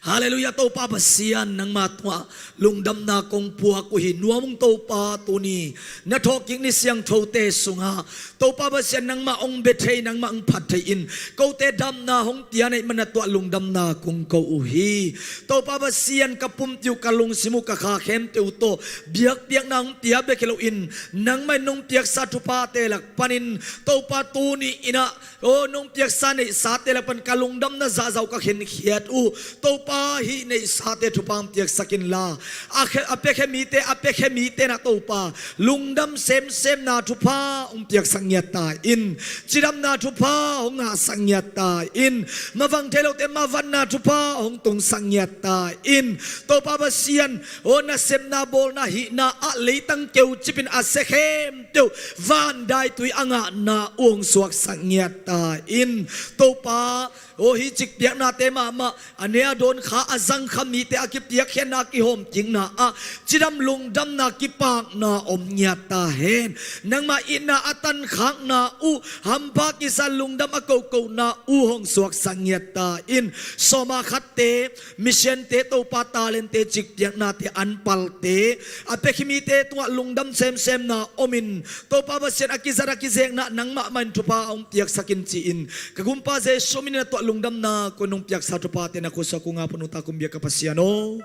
Halleluiah. Topa Pasian, nangma tungah lungdamna kong puak uh hi. Nuam ung Topa, tuni na thawhkik ni siangthote sungah Topa Pasian, nangmah hong bia thei, nangmah hong phat thei in kote damna hong pia na hih manin na tungah lungdamna kong ko uh hi. Topa Pasian, ka pumpi uh, ka lungsim uh, ka kha khempeuh uh tawh biakpiakna hong pia bek hi loin nangmah in nong piaksa thuphate lak panin Topa, tuni inah aw nong piaksa neihsate lak pan ka lungdamna zahzah uh ka khenkhiat uh Topa a hih neihsate thupha hong piaksak inla, a khe-, a piakhia mite, a piakhia mite na Topa, lungdam semsemna thupha hong piaksak ngiat ta in. Cidamna thupha hong ngahsak ngiat ta in. Mavang thei lote mavanna thupha hong tungsak ngiat ta in. Topa Pasian, aw nasepna bawlna hihna ah leitang keu cipin a sia khempeuh vandaitui a ngahna uh hong suaksak ngiat ta in. Topa, aw hih cikpiaknate mahmah, a ne a dawn kha, a zang kha mite a kipiakkhiatna a kihawmkikna ah cidam lungdamna kipakna om ngiat ta hen. Nangmah itna a tankhakna uh, hampha kisa lungdam a kohkohna uh hong suaksak ngiat ta in. Sawma khatte, misiante, Topa talente, cikpiaknate, anpalte, a piakhia mite tungah lungdam semsemna om in. Topa Pasian, a kizat a kizekna nangmah mah in thupha hong piaksak in ci-in, ka Gumpa Jesuh min in a tuah lungdamna kong nong piaksa thuphate na khutsung ah phunuta kum biak ka Pasian aw.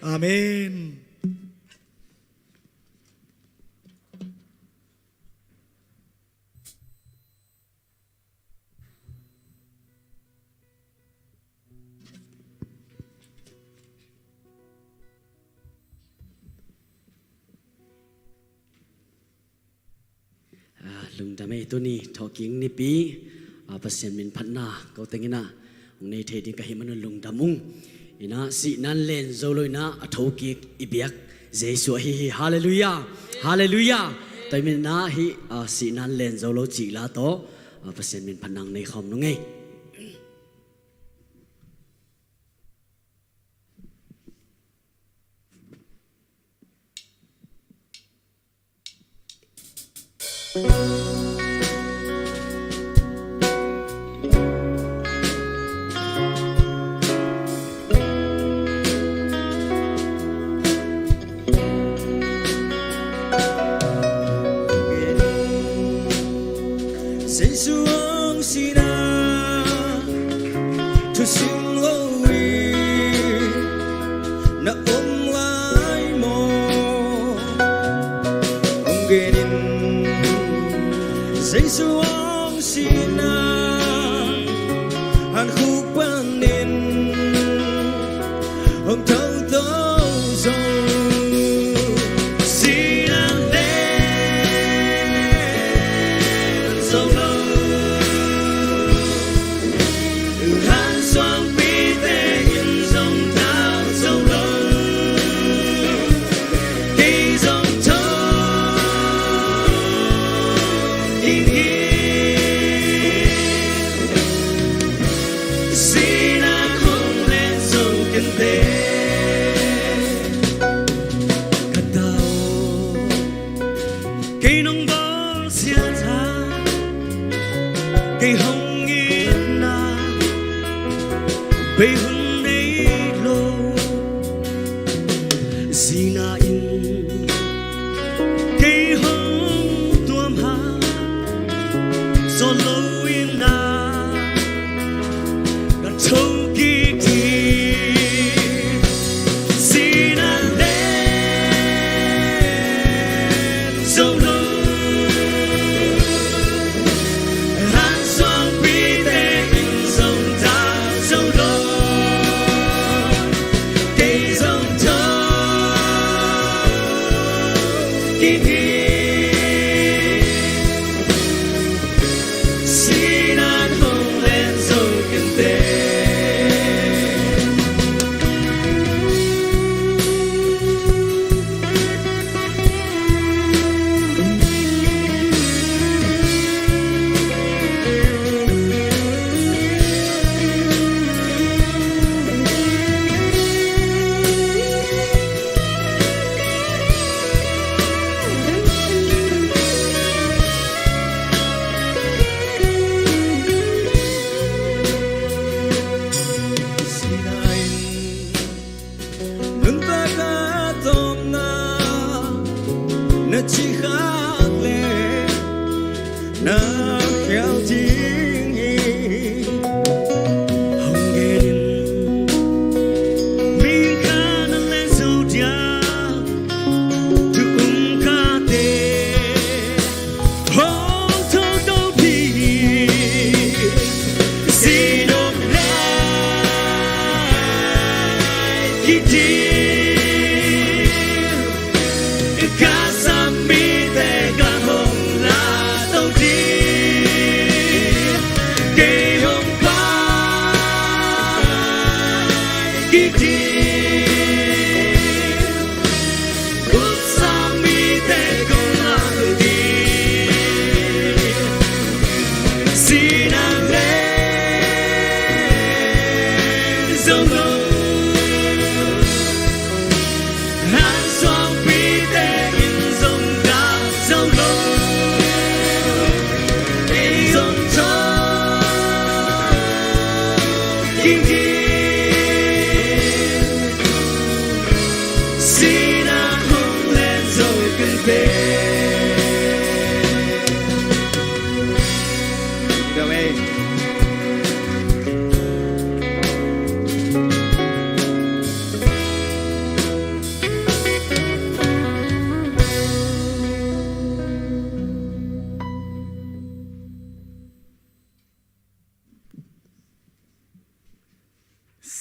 Amen. Ah, lungdam ei, tuni thawhkik nipi, ah, Pasian min phatna ko teng in ah hong nei thei ding ka hih man un lungdam ung. In ah sihna in len zo lo in ah a thokik i biak Jesuh ahi hi. Halleluiah. Halleluiah. Tua ahih manin ah hih, ah, sihna in len zo lo cih la tawh, ah, Pasian min phatna hong nei khawm nung ei. Jesuh hong sihna thu sim lo in na om lai maw? Hong gen in. Jesuh hong sihna hankhuk panin hong thotho zong sihna len zo lo. Hansuangpite in zong tau zo lo. Kei zong tho ing hi. Sihna hong len zo kei teh. Ka tau, kei nong bawlsia tha, kei hong itna bei hun nei lo. Sihna in kei hong tuam hang, sawt lo in ah ka thokik hi. Sihna len zo lo. Hansuangpite in zong tau zo lo. Kei zong tho kei hi. Sihna hong len zo kei teh. Ka sam mite ka hong la to ding, kei hong pai kik ding. Kut sam mite kong la to ding, sihna leng zong lo.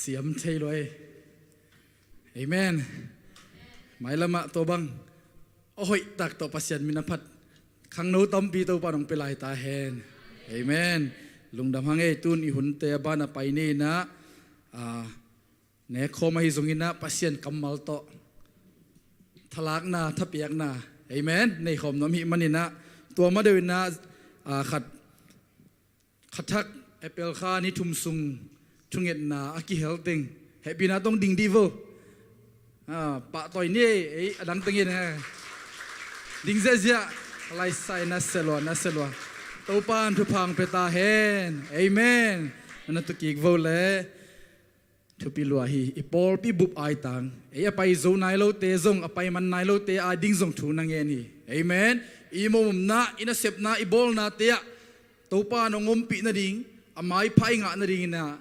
Siam thei lo ei. Amen. Mailamah tua bang a hoih tak tawh Pasian min a phat khangno tampi Topa nong pia lai ta hen. Amen. Lungdam hang ei, tun i hunte a ban a pai ni inah, a, nekkhawm ahi zongin ah Pasian kammal tawh thalakna, thapiakna, amen, nei khawm nuam hih manin ah, tua ma deuh inah, a, khat, khathak April kha ni thum sung thungetna a kihel teng hehpihna tawh ding dih vo. A, pahtawi ni ei, a dang tengin, a, ding ziahziah. A laisai na selua, na selua. Topa in thupha hong pia ta hen. Amen. Na na tukik vo le. Thupi lua hi, i pawlpi bup ai tang. Ei a pai zo nai lote zong, a pai man nai lote ai ding zong thu na ngen hi. Amen. I mawhmawhna, i nasepna, i bawlnate ah Topa nong ompih nading, a maipha i ngah nading inah,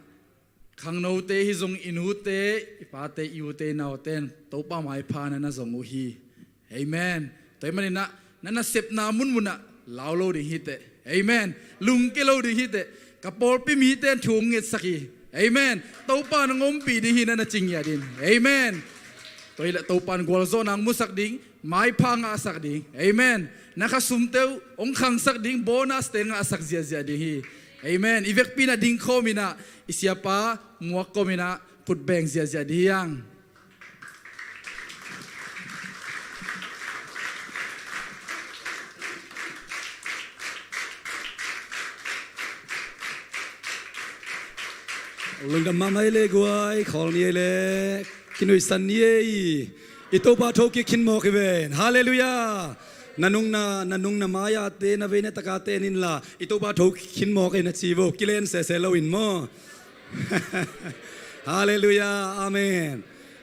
khangnote hi zong, i nute, i pate, i ute, i naute in Topa maipha na na zong uh hi. Amen. Tua ahih manin ah, na nasepna munmun ah lau lo ding hi teh. Amen. Lungke lo ding hi teh. Ka pawlpi mite in thu hong ngetsak hi. Amen. Topa in hong ompih ding hi, na na cing ngiat in. Amen. Tua hi leh Topa in gualzawhna hong musak ding, maipha ngahsak ding. Amen. Na khasumte uh hong khangsak ding, bonuste ngahsak ziahziah ding hi. Amen. I vekpi in ah ding khawm inah, i siapa muak kawm inah, khut beng ziahziah ding hi hang. Lungdam mahmah ei le guai, khawl ni ei le, kinuihsan ni ei. I Topa thokik khin mawk hi ven. Halleluiah. Na nungna, na nungna mai-ate, na vei na takate en inla, i Topa thokik khin mawk ei na ci vo, kilen sese lo in maw. Halleluiah. Amen.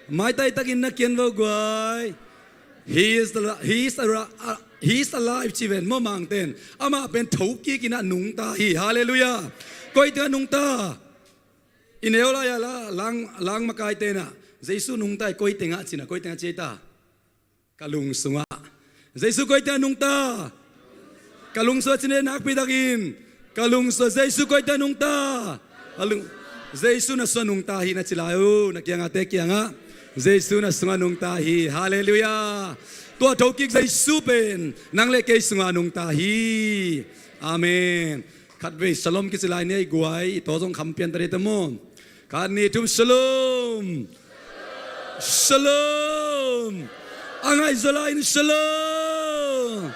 Maitai takin na kian vo guai. He is the, he is a, uh, he is alive ci ven maw, Mangte in. Amah pen thokik inah nungta hi. Halleluiah. Koi tengah nungta? I neu lai-a la, lang, lang makaite inah, Jesu nungta hi, koi tengah ci inah, koi tengah ci ei ta? Ka lung sungah. Jesu koi tengah nungta? Ka lung sungah ci ni ei, nakpi takin. Ka lung sungah. Jesu koi tengah nungta? Ka lung, Jesu na sungah nungta hi na ci lai uh, na kiangahte kiangah. Jesu na sungah nungta hi. Halleluiah. Tua thokik Jesu pen nang le kei sungah nungta hi. Amen. Khatvei shalom kici lai ni ei guai, i taw zong kham pian ta dih ta maw. Khat, nih, thum, shalom. Shalom. A ngaihzaw lai-in shalom.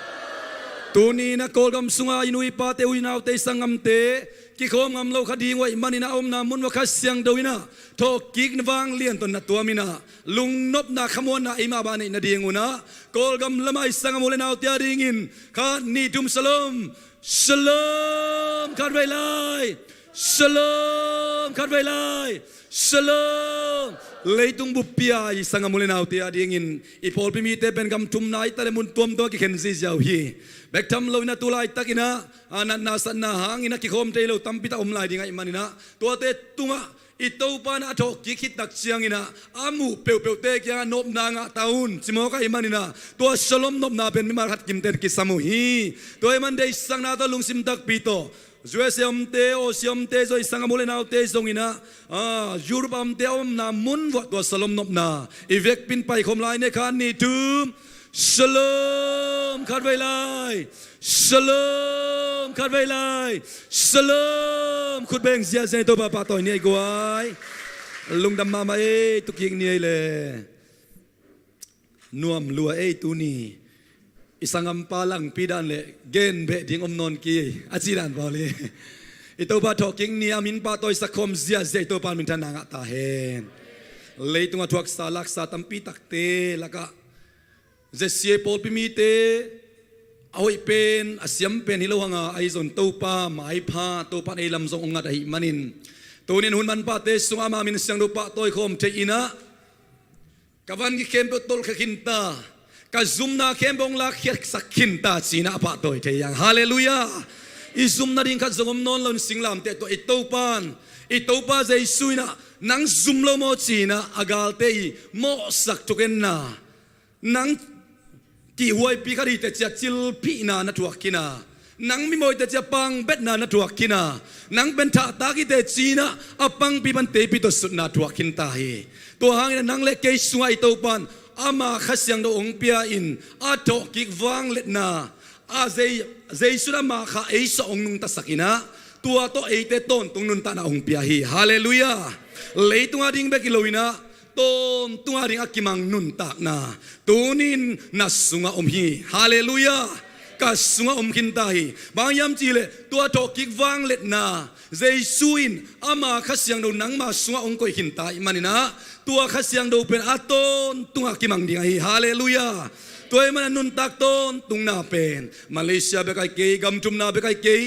Tuni-in ah Kawlgam sungah i nu i pate, u i naute, i sanggamte kikhawm ngam lo kha ding uh ahih manin ah, a omna mun uah Kha Siangtho in ah thawhkikna vanglian tawh na tuam in ah, lungnopna, khamuanna eimah bang neih nading un ah, Kawlgam lamah i sanggam u le naute a dingin, khat, nih, thum, shalom. Shalom, khatvei lai. Shalom, khatvei lai. Shalom. Leitung buppi-a i sanggam u le naute a dingin, i pawlpi mite pen gam thumna i ta le mun tuamtuam ah kikhen ziahziah uh hi. Bek tham lo in ah tu laitakin ah, a, natna satna hangin ah kikhawm thei lo tampi tak om lai ding ahih manin ah, tuate tungah i Topa in ah a thawhkik khit tak ciangin ah, a muh peuhpeuhte kiangah nopna ngah ta un, ci mawk ahih manin ah, tua shalom nopna pen mimal khat kimte in kisam uh hi. Tua ahih man deihsakna tawh, lungsim takpi tawh, U S A omte, Aussie omte, zong i sanggam u le naute zongin ah, a, Europe a omte a omna mun uah tua shalom nopna i vekpi-in paikhawm lai ni ei. Khat, nih, thum. Shalom, khatvei lai. Shalom, khatvei lai. Shalom, khut beng ziahziah ni, Topa pahtawi ni ei guai. Lungdam mahmah ei, tukik ni ei le. Nuam lua ei tuni. I sanggampa langpi dan le gen beh ding om nawn kei a ci dan pawl hi. I Topa thawhkik ni a min pahtawi sak khawm ziahziah i Topa minthanna ngah ta hen. Leitungah thuaksa laksa tampi takte lakah Z C A pawlpi mite a hoih pen a siam pen hi lo hanga, ahi zong Topa maipha, Topa in ei lam zong hong ngat ahih manin, tunin hun manphate sungah ama min siangtho pahtawi khawm thei inah, ka van khempeuh tolhkhiat khinta, ka zumna khempeuh hong lakkhiatsak khinta cinah a pahtawi thei hi hang. Halleluiah. I zumna ding khat zong om nawn loin singlamteh tawh i Topan, i Topa Jesu inah nang zum lo maw cinah a galte i mawhsak thugenna, nang kihhuaipi khat hi teh cia cilphihna na thuak khin a, nang mimawh hi teh cia pangbetna na thuak khin a, nang pen thahtak hi teh cinah a pangpi pan teipi tawh sutna thuak khinta hi. Tua hangin nang le kei sungah i Topan ama Kha Siangtho hong pia-in a thawhkik vangliatna, a Zei-, Jesu in ama Kha ei sungah hong nungtasak inah, tua tawh eite tawntung nuntakna hong pia hi. Halleluiah. Leitunga ding bek hi lo inah, tawntunga ding a kimang nuntakna tunin na sungah om hi. Halleluiah. Ka sungah om khinta hi. Bang hiam cihleh tua thawhkik vangliatna, Jesu in ama Kha Siangtho nangma sungah hong koih khinta ahih maninah, tua Kha Siangtho pen a tawntungah kimang ding ahi. Halleluiah. Tua ahih manin a nuntak tawntungna pen Malaysia bek ahi kei, gam thumna bek ahi kei,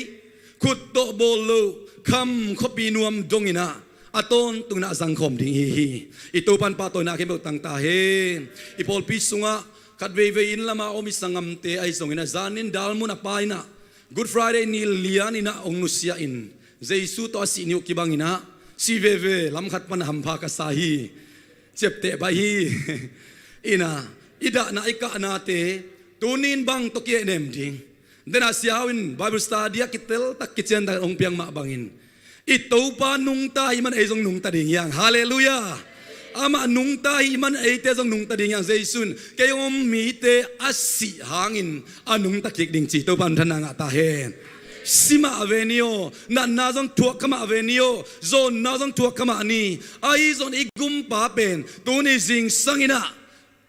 khut tawh bawl lo, kham khuapi nuam dong inah a tawntung inah a zangkhawm ding hi hi. I Topan pahtawina khempeuh tang ta hen. I pawlpi sungah khat veivei inn lama om i sanggamte ahi zong inah, zanin dalmun a pa inah Good Friday ni lian inah hong nusia in, Jesu tawh a sih ni uh kibang inah, sih veve lam khat pan hampha ka sa hi. Ciapteh baih hi. Inah, i dahna i kahnate tunin bang tawh kihehnem ding? Denah siau in Bible study a kiteltak kiciantak hong piang mah bangin, i Topa nungta ahih man ei zong nungta ding hi hang. Halleluiah. Amah nungta ahih man eite zong nungta ding hi hang. Jesu in kei hong om mite a sih hangin a nungta kik ding ci, Topa minthanna ngah ta hen. Si mah ve ni aw, natna zong thuak kha mah ve ni aw, zawnna zong thuak kha mah ni. Ahi zong i gumpa pen tuni zingsang inah,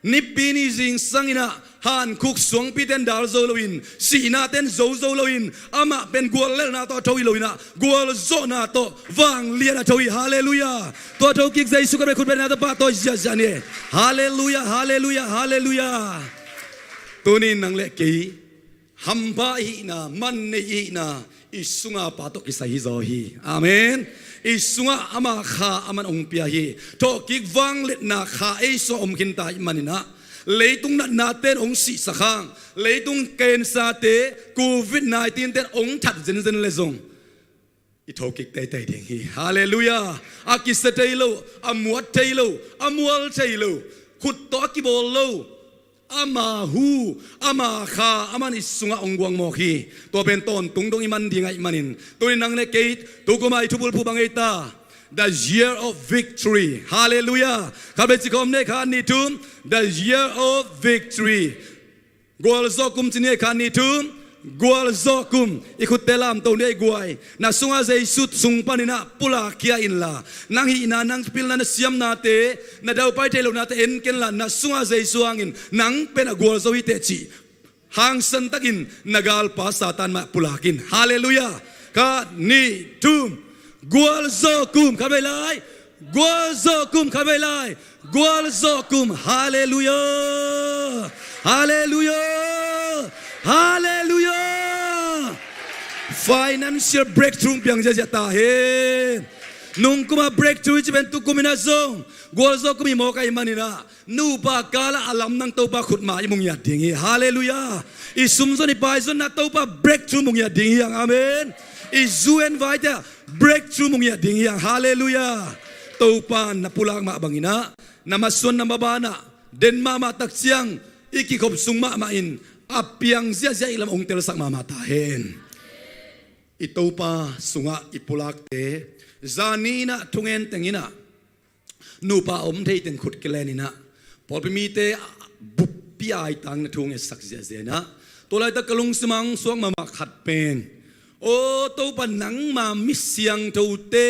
nipi ni zingsang inah, hankhuk suangpite in dal zo loin, sihna ten zo zo loin, amah pen guallelhna tawh a tho hi lo inah, gualzawhna tawh vanglian a tho hi. Halleluiah. Tua tho kik Jesu ka bek khut bengna tawh pahtawi ziahziah ni. Halleluiah, halleluiah, halleluiah. Tunin nang le kei hampha i hihna, man nei i hihna, i sunga Pa tawh kisai hi zaw hi. Amen. I sungah ama Kha aman hong pia hi. Thawhkik vangliatna Kha ei sungah om khinta ahih maninah, leitung natnate in hong sihsak hang, leitung cancer-te, covid nineteen-te in hong that zenzen le zong i thokik teitei ding hi. Halleluiah. A kisia thei lo, a muat thei lo, a mual thei lo, khut tawh a kibawl lo, ama hu, ama Kha aman i sungah hong guangmawk hi. Tua pen tawntung dong i man ding ahih manin, tuni nang le kei, tu kuma i thubulphuh bang ei ta? The year of victory. Halleluiah. Khatvei ci khawm ni, khat, nih, thum. The year of victory. Gualzawh kum ci ni, khat, nih, thum. Gualzawh kum. I khutte lamto ni ei guai. Na sungah Jesu sung paninah pulak khia inla, nang hihna, nang pilna, na siamnate, na daupai thei lohnate en kenla, na sungah Jesu hangin nang pen a gualzo hi teh cih hangsantakin na galpa Satan mah pulak in. Halleluiah. Khat, nih, thum. Gualzawh kum. Khatvei lai. Gualzawh kum. Khatvei lai. Gualzawh kum. Halleluiah. Halleluiah. Halleluiah. Financial breakthrough piang ziahziah ta hen. Nungkuma breakthrough i ci pen tu kuminah zong gualzawh kum i mawk ahih maninah, nupa kalah a lamdang Topa khutma i mu ngiat ding hi. Halleluiah. I sumzon i paizonna Topa breakthrough mu ngiat ding hi hang. Amen. I zu en vai teh breakthrough mu ngiat ding hi hang. Halleluiah. Topa na pulak mah banginah, na masuan na mabanah den mahmah tak ciang, i kikhop sung mahmah in a piang ziahziah i lam hong telsak mahmah ta hen. I Topa sungah i pulakte, zani inah thungen teng inah, nupa om thei teng khut kilen inah, pawlpi mite bup piaitang na thu hong etsak ziahziah inah, tua laitak ka lungsim ah hong suak mahmah khat pen, aw Topa, nangma mi siangthote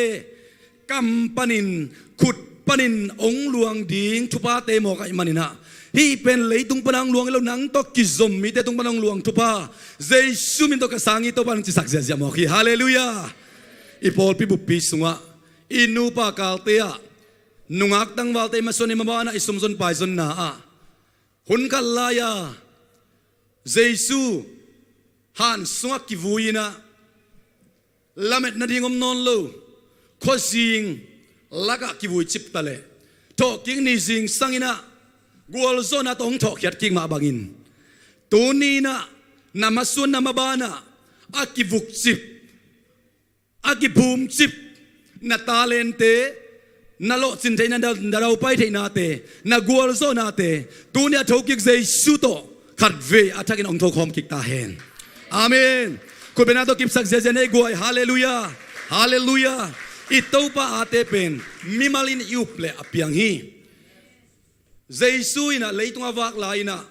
kam panin, khut panin hong luang ding thuphate mawk ahih maninah, hih pen leitung pana hong luang hi lo, nang tawh kizom mite tung pana hong luang thupha Jesu min tawh ka sang hi, Topa nang cisak ziahziah mawk hi. Halleluiah. I pawlpi buppi sungah, i nupa kalte ah, nungak tangvalte i masuan i mabanah i sumzon paizonna ah, hun khat lai-a Jesu han sungah kivui inah, lamet nading om nawn lo, khuazing lakah kivui cip taleh, thawhkik ni zingsang inah gualzawhna tawh hong thawhkhiat kik mah bangin, tuni inah na masuan na mabanah a kivukcip, a kiphumcip na talente, na lawhcin theihna, na, na daupai theihnate, na gualzawhnate, tuni a thokik Jesu tawh khatvei a thakin hong thokhawm kik ta hen. Amen. Khutbetna tawh kipsak ziahziah nei guai. Halleluiah. Halleluiah. I Topa ate pen mimal in i up leh a piang hi. Jesu inah leitung a vak lai inah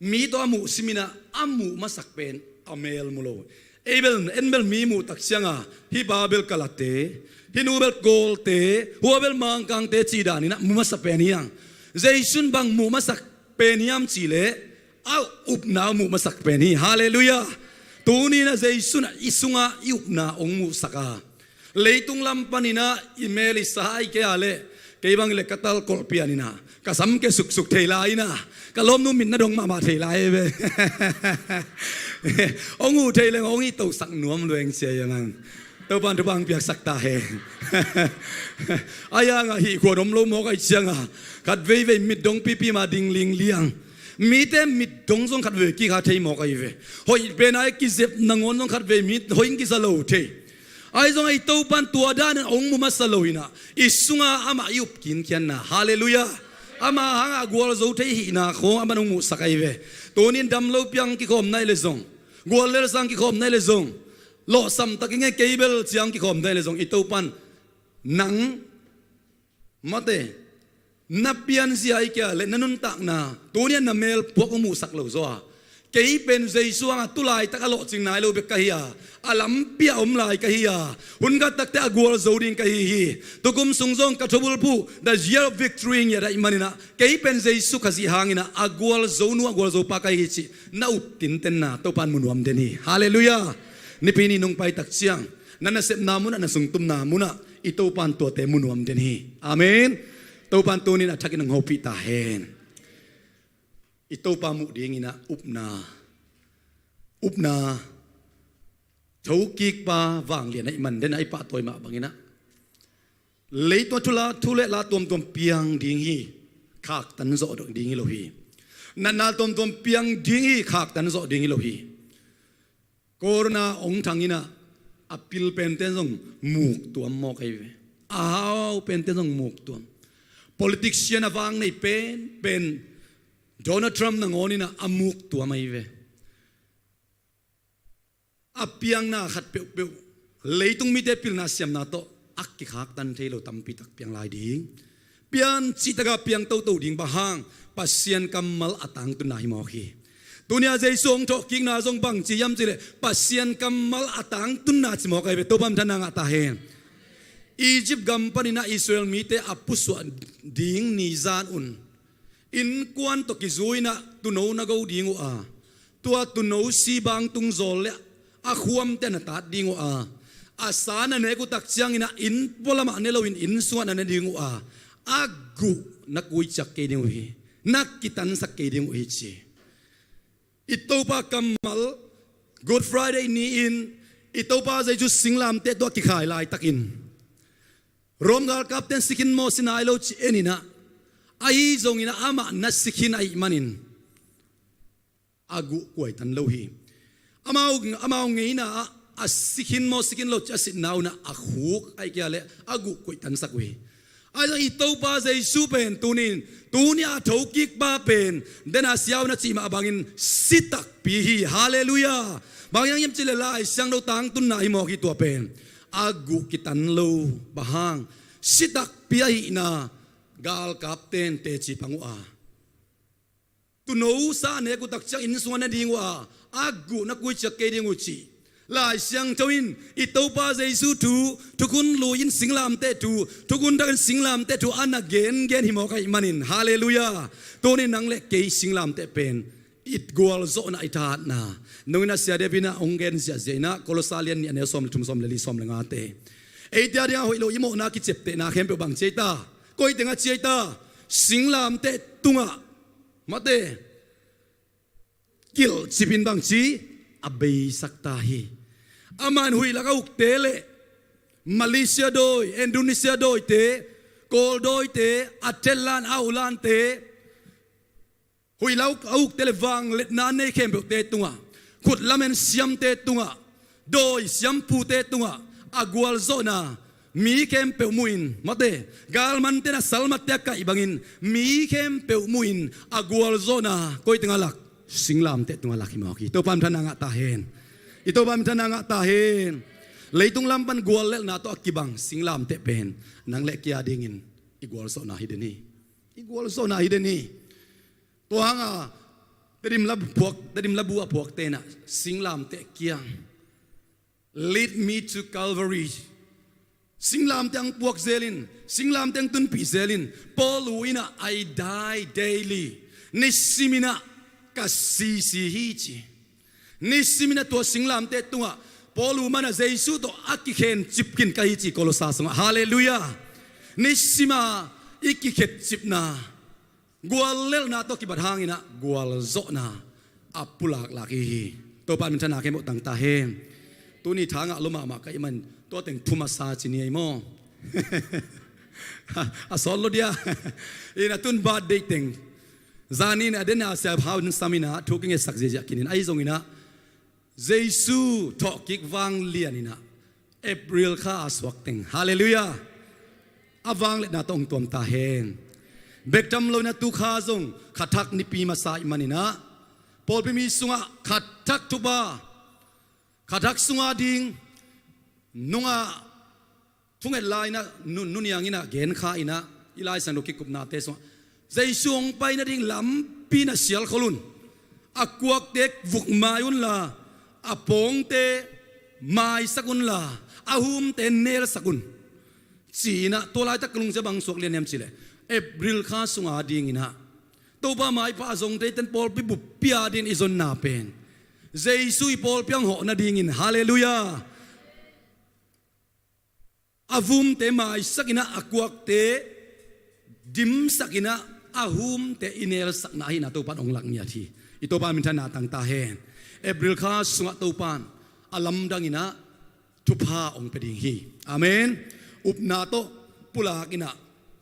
mi tawh a muhsim inah a muh masak pen a mel mu lo. Ei bel, en bel mi muh tak cianga, hih pa bel kalate, hih nu bel kawlte, hua bel mangkangte cih dan inah mu masa pen hi hang. Jesu in bang muh masak pen hiam cihleh, a upna muh masak pen hi. Halleluiah. Tuni inah Jesu in i sungah i upna hong muhsak a, leitung lam paninah i mel i sa ai kei a leh, kei bang i leh ka talkolh pian inah ka sam ke suksuk thei lai inah, ka lawmnu mitna dong mahmah thei lai ve. Hong uh thei leng hong i tosak nuam lueng cia iang ang. Topan thupha hong piaksak ta hen. A iangah hih khuan om lo mawk ahi cianga, khat veivei mit dong pipi ma ding lingliang. Mite mit dong zong khat vei kikha thei mawk ahi ve. Hoih pena i kizep nangawn zong khat vei mit hoih in kisa lo thei. Ahi zong a i Topan tua danin hong mu masa lo inah, i sunga amah i up kinkhianna. Halleluiah. Ama hangah gualzo thei hihna khawng aman hong muhsak ahi ve. Tunin damlo piang kikhawm nai le zong, guallel sang kikhawm nai le zong, lawhsam tak i ngei kei bel ciang kikhawm nai le zong, i Topan nang mate, na pianzia ahi kei a leh na nuntakna, tuni a na mel puak hong muhsak lo zaw a, kei pen Jesu hangah tulaitak a lawhcing nai lo bek ka hi a, a lampi ah om lai ka hi a, hun khat takte a gualzo ding ka hi hi. Tukum sung zong ka thubulphuh, the year of victory ngiat ahih maninah, kei pen Jesu Khazih hanginah a gualzonu a gualzopa ka hi hi cih na up tintenna Topan mu nuam den hi. Halleluiah. Nipi ni nong pai tak ciang, na nasepna munah, na sungtumna munah i Topan tuate mu nuam den hi. Amen. Topan tunin a thakin hong hopih ta hen. I Topa muh dinginah upna, upna thokikpa vanglian ahih man den a i pahtawi mah banginah, leitung a thula, thu le la tuamtuam piang ding hi, khaktan zawh ding hi lo hi. Natna tuamtuam piang ding hi, khaktan zawh ding hi lo hi. Corona hong thang inah, a pil pente zong muk tuam mawk ahi ve. A hau pente zong muk tuam. Politician a vang nei pen pen Donald Trump nangawn inah a muk tuam ahi ve. A piangna khat peuhpeuh, leitung mite pilna siamna tawh a kikhaktan thei lo tampi tak piang lai ding. Pian cihtaka piang toto ding, bang hang, Pasian kammal a tangtunna hi mawk hi. Tunia Jesu hong thawhkikna zong bang ci hiam cihleh, Pasian kammal a tangtunna ci mawk ahi ve. Topa minthanna ngah ta hen. Egypt gam paninah Israel mite a pusuah ding ni zan un, innkuan tawh kizui inah tuuno na go ding uh a, tua tuuno sibang tung zawl le a khuamte na tat ding uh a, a sa na nek uh tak cianginah inn pualamah ne loin inn sungah na ne ding uh a, a guh na kuiciak kei ding uh hi, na kitansak kei ding uh hi ci. I Topa kammal, Good Friday ni-in i Topa Jesu singlamteh tawh a kikhai laitakin, Rom galkapten si khin maw si nai lo ci en inah, ahi zonginah amah na si khin ahih manin a guh kuaitan lo hi. Amau, amau ngeina ah a si khin maw si khin lo ci a sitna unah a khuk ahih kei a leh a guh kuaitansak uh hi. Ahi zong i Topa Jesu pen tunin, tuni a thokikpa pen, dena siau na cih mah bangin si takpi hi. Halleluiah. Bang hiang hiam cihleh Lai Siangtho tangtunna hi mawk hi tua pen. A guh kitan lo, bang hang, si takpi ahihna galkapten teci pang uh a, Tuuno sa nek uh tak ciang inn sungah na ding uh a, a guh na kui ciat kei ding uh ci. Lai Siangtho in i Topa Jesu thu, thukhun lui in singlamteh thu, thukhun thak in singlamteh thu a na gengen hi mawk ahih manin, halleluiah. Tuni nang le kei singlamteh pen i gualzawhna, i thahatna, nungin a Sia David in ah hong gen ziahziah in ah, Kolosa lian nih, a neu sawm le thum, sawm le li, sawm le ngate, eite a dingah hoih lo i mawhna, kiciaptehna khempeuh bang ci ei ta? Koi tengah ci ei ta? Singlamteh tungah, mate, kilhcip in bang ci? A beisak ta hi. Aman huih lak a ukte le Malaysia dawi, Indonesia dawite, Kawl dawite, a thetlan a ulante, huih lak a ukte le vangliatna a nei khempeuhte tungah, khut lamen siamte tungah, dawi siampute tungah a gualzawhna mi khempeuh muhin, mate, galmante in a salmatte a kaih bangin mi khempeuh muhin a gualzawhna koi tengah lak? Singlamteh tungah lak hi mawk hi. Topa minthanna ngah ta hen. I Topa minthanna ngah ta hen. Leitung lam pan guallelhna tawh a kibang singlamteh pen nang le kei a dingin i gualzawhna hi den hi. I gualzawhna hi den hi. Tua hanga Tedim labu a phuakte in ah singlamteh kiang, "Lead me to Calvary." Singlamteh hong puak zel in, singlamteh hong tunpih zel in, Paul in ah, "I die daily." Nisim in ah ka sisi hi ci. Nisim in ah tua singlamteh tungah Paul man ah Jesu tawh a kikhencip khin ka hi ci, Kolosa sungah. Halleluiah. Nisim a i kikhencipna, guallelhna tawh kibat hangin ah gualzawhna a pulaklak hi hi. Topa minthanna khempeuh tang ta hen. Tuni tha ngah lua mahmah ka hih man tua teng thu masa ci ni ei maw? A sawt lo dia. In ah tun birthday teng, zani in ah a den a Sia Hau Hing Sam in ah thu kingetsak ziahziah khin in, ahi zongin ah Jesu thawhkik vanglian in ah April kha a suak teng, halleluiah, a vangliatna tawh hong tuam ta hen. Bek tham lo in ah tu kha zong kha thak nipi masa ahih manin ah, pawlpi mi sungah kha thak thupha, kha thak sung a ding, nungah thunget lai in ah, nu, Nu Niang in ah genkha in ah, i Lai Siangtho kikupnate sungah Jesu hong pai nading lampi na sialkhol un. A kuakte vuk mai unla, a pawngte maisak unla, a humte nelsak un, ci in ah, tua laitak ka lungsim ah bang suak lian hiam cih leh, April kha sung a dingin ah Topa maipha a zong thei ten pawlpi buppi a dingin i zonna pen Jesu i pawlpi ah hong hawh nadingin, halleluiah, a vumte maisak in ah, a kuakte dimsak in ah, a humte i nelsakna ahihna Topa in hong lak ngiat hi. I Topa minthanna tang ta hen. April kha sungah Topa in a lamdang in ah thupha hong pia ding hi. Amen. Upna tawh pulak in ah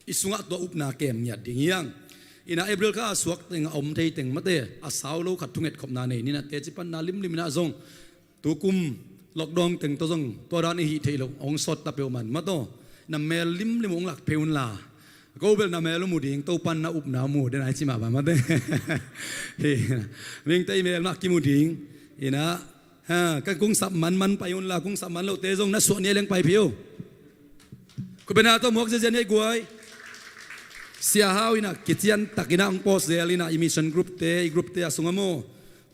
i sungah tua upna kem ngiat ding hi hang. In ah April kha a suak teng, a om thei teng, mate, a sau lo khat thunget khopna nei ni in ah, teci panna limlim in ah zong tukum lockdown teng tawh zong tua dan i hih theih loh hong sawt ta peuhmah, mate aw. Na mel limlim hong lak phei unla, ko bel na mel uh mu ding, Topa in na upna uh mu den a, i ci mah bang, mate. Hi, mihingte i mel mah kimu ding. In ah, ha, kan kung sap manman pai unla, kung sap man lohte zong na suah ni a leng pai phei uh. Khutbetna tawh muak ziazia ni ei guai. Sia Hau in ah kiciantak in ah hong post zel in ah, i mission group te, i group te a sungah maw,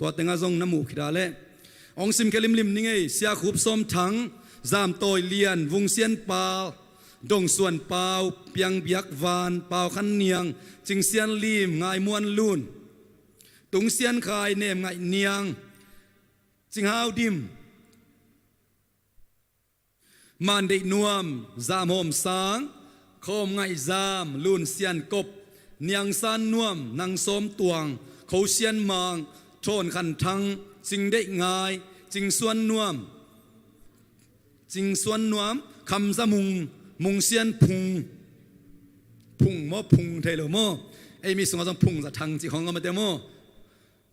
tua tengah zong na muh khit a leh hong simkhia limlim ning ei. Sia Khup Sawm Thang, Zam Tawi Lian, Vung Sian Pau, Dong Suan Pau, Piang Biak Van, Pau Khan Niang, Cing Sian Lim, Ngai Muan Lun, Tung Sian Khai, Nem Ngaih Niang, Cing Hau Dim, Man Deih Nuam, Zam Hawm Sang, Khawm Ngaih Zam, Lun Sian Kop, Niang San Nuam, Nang Sawm Tuang, Kho Sian Mang, Thawn Khan Thang, Cing Deih Ngai, Cing Suan Nuam, Cing Suan Nuam, Kham Za Mung, Mung Sian Phung, Phung maw, Phung thei lo maw? Ei mi sungah zong Phung Za Thang cih khawng a om a te maw?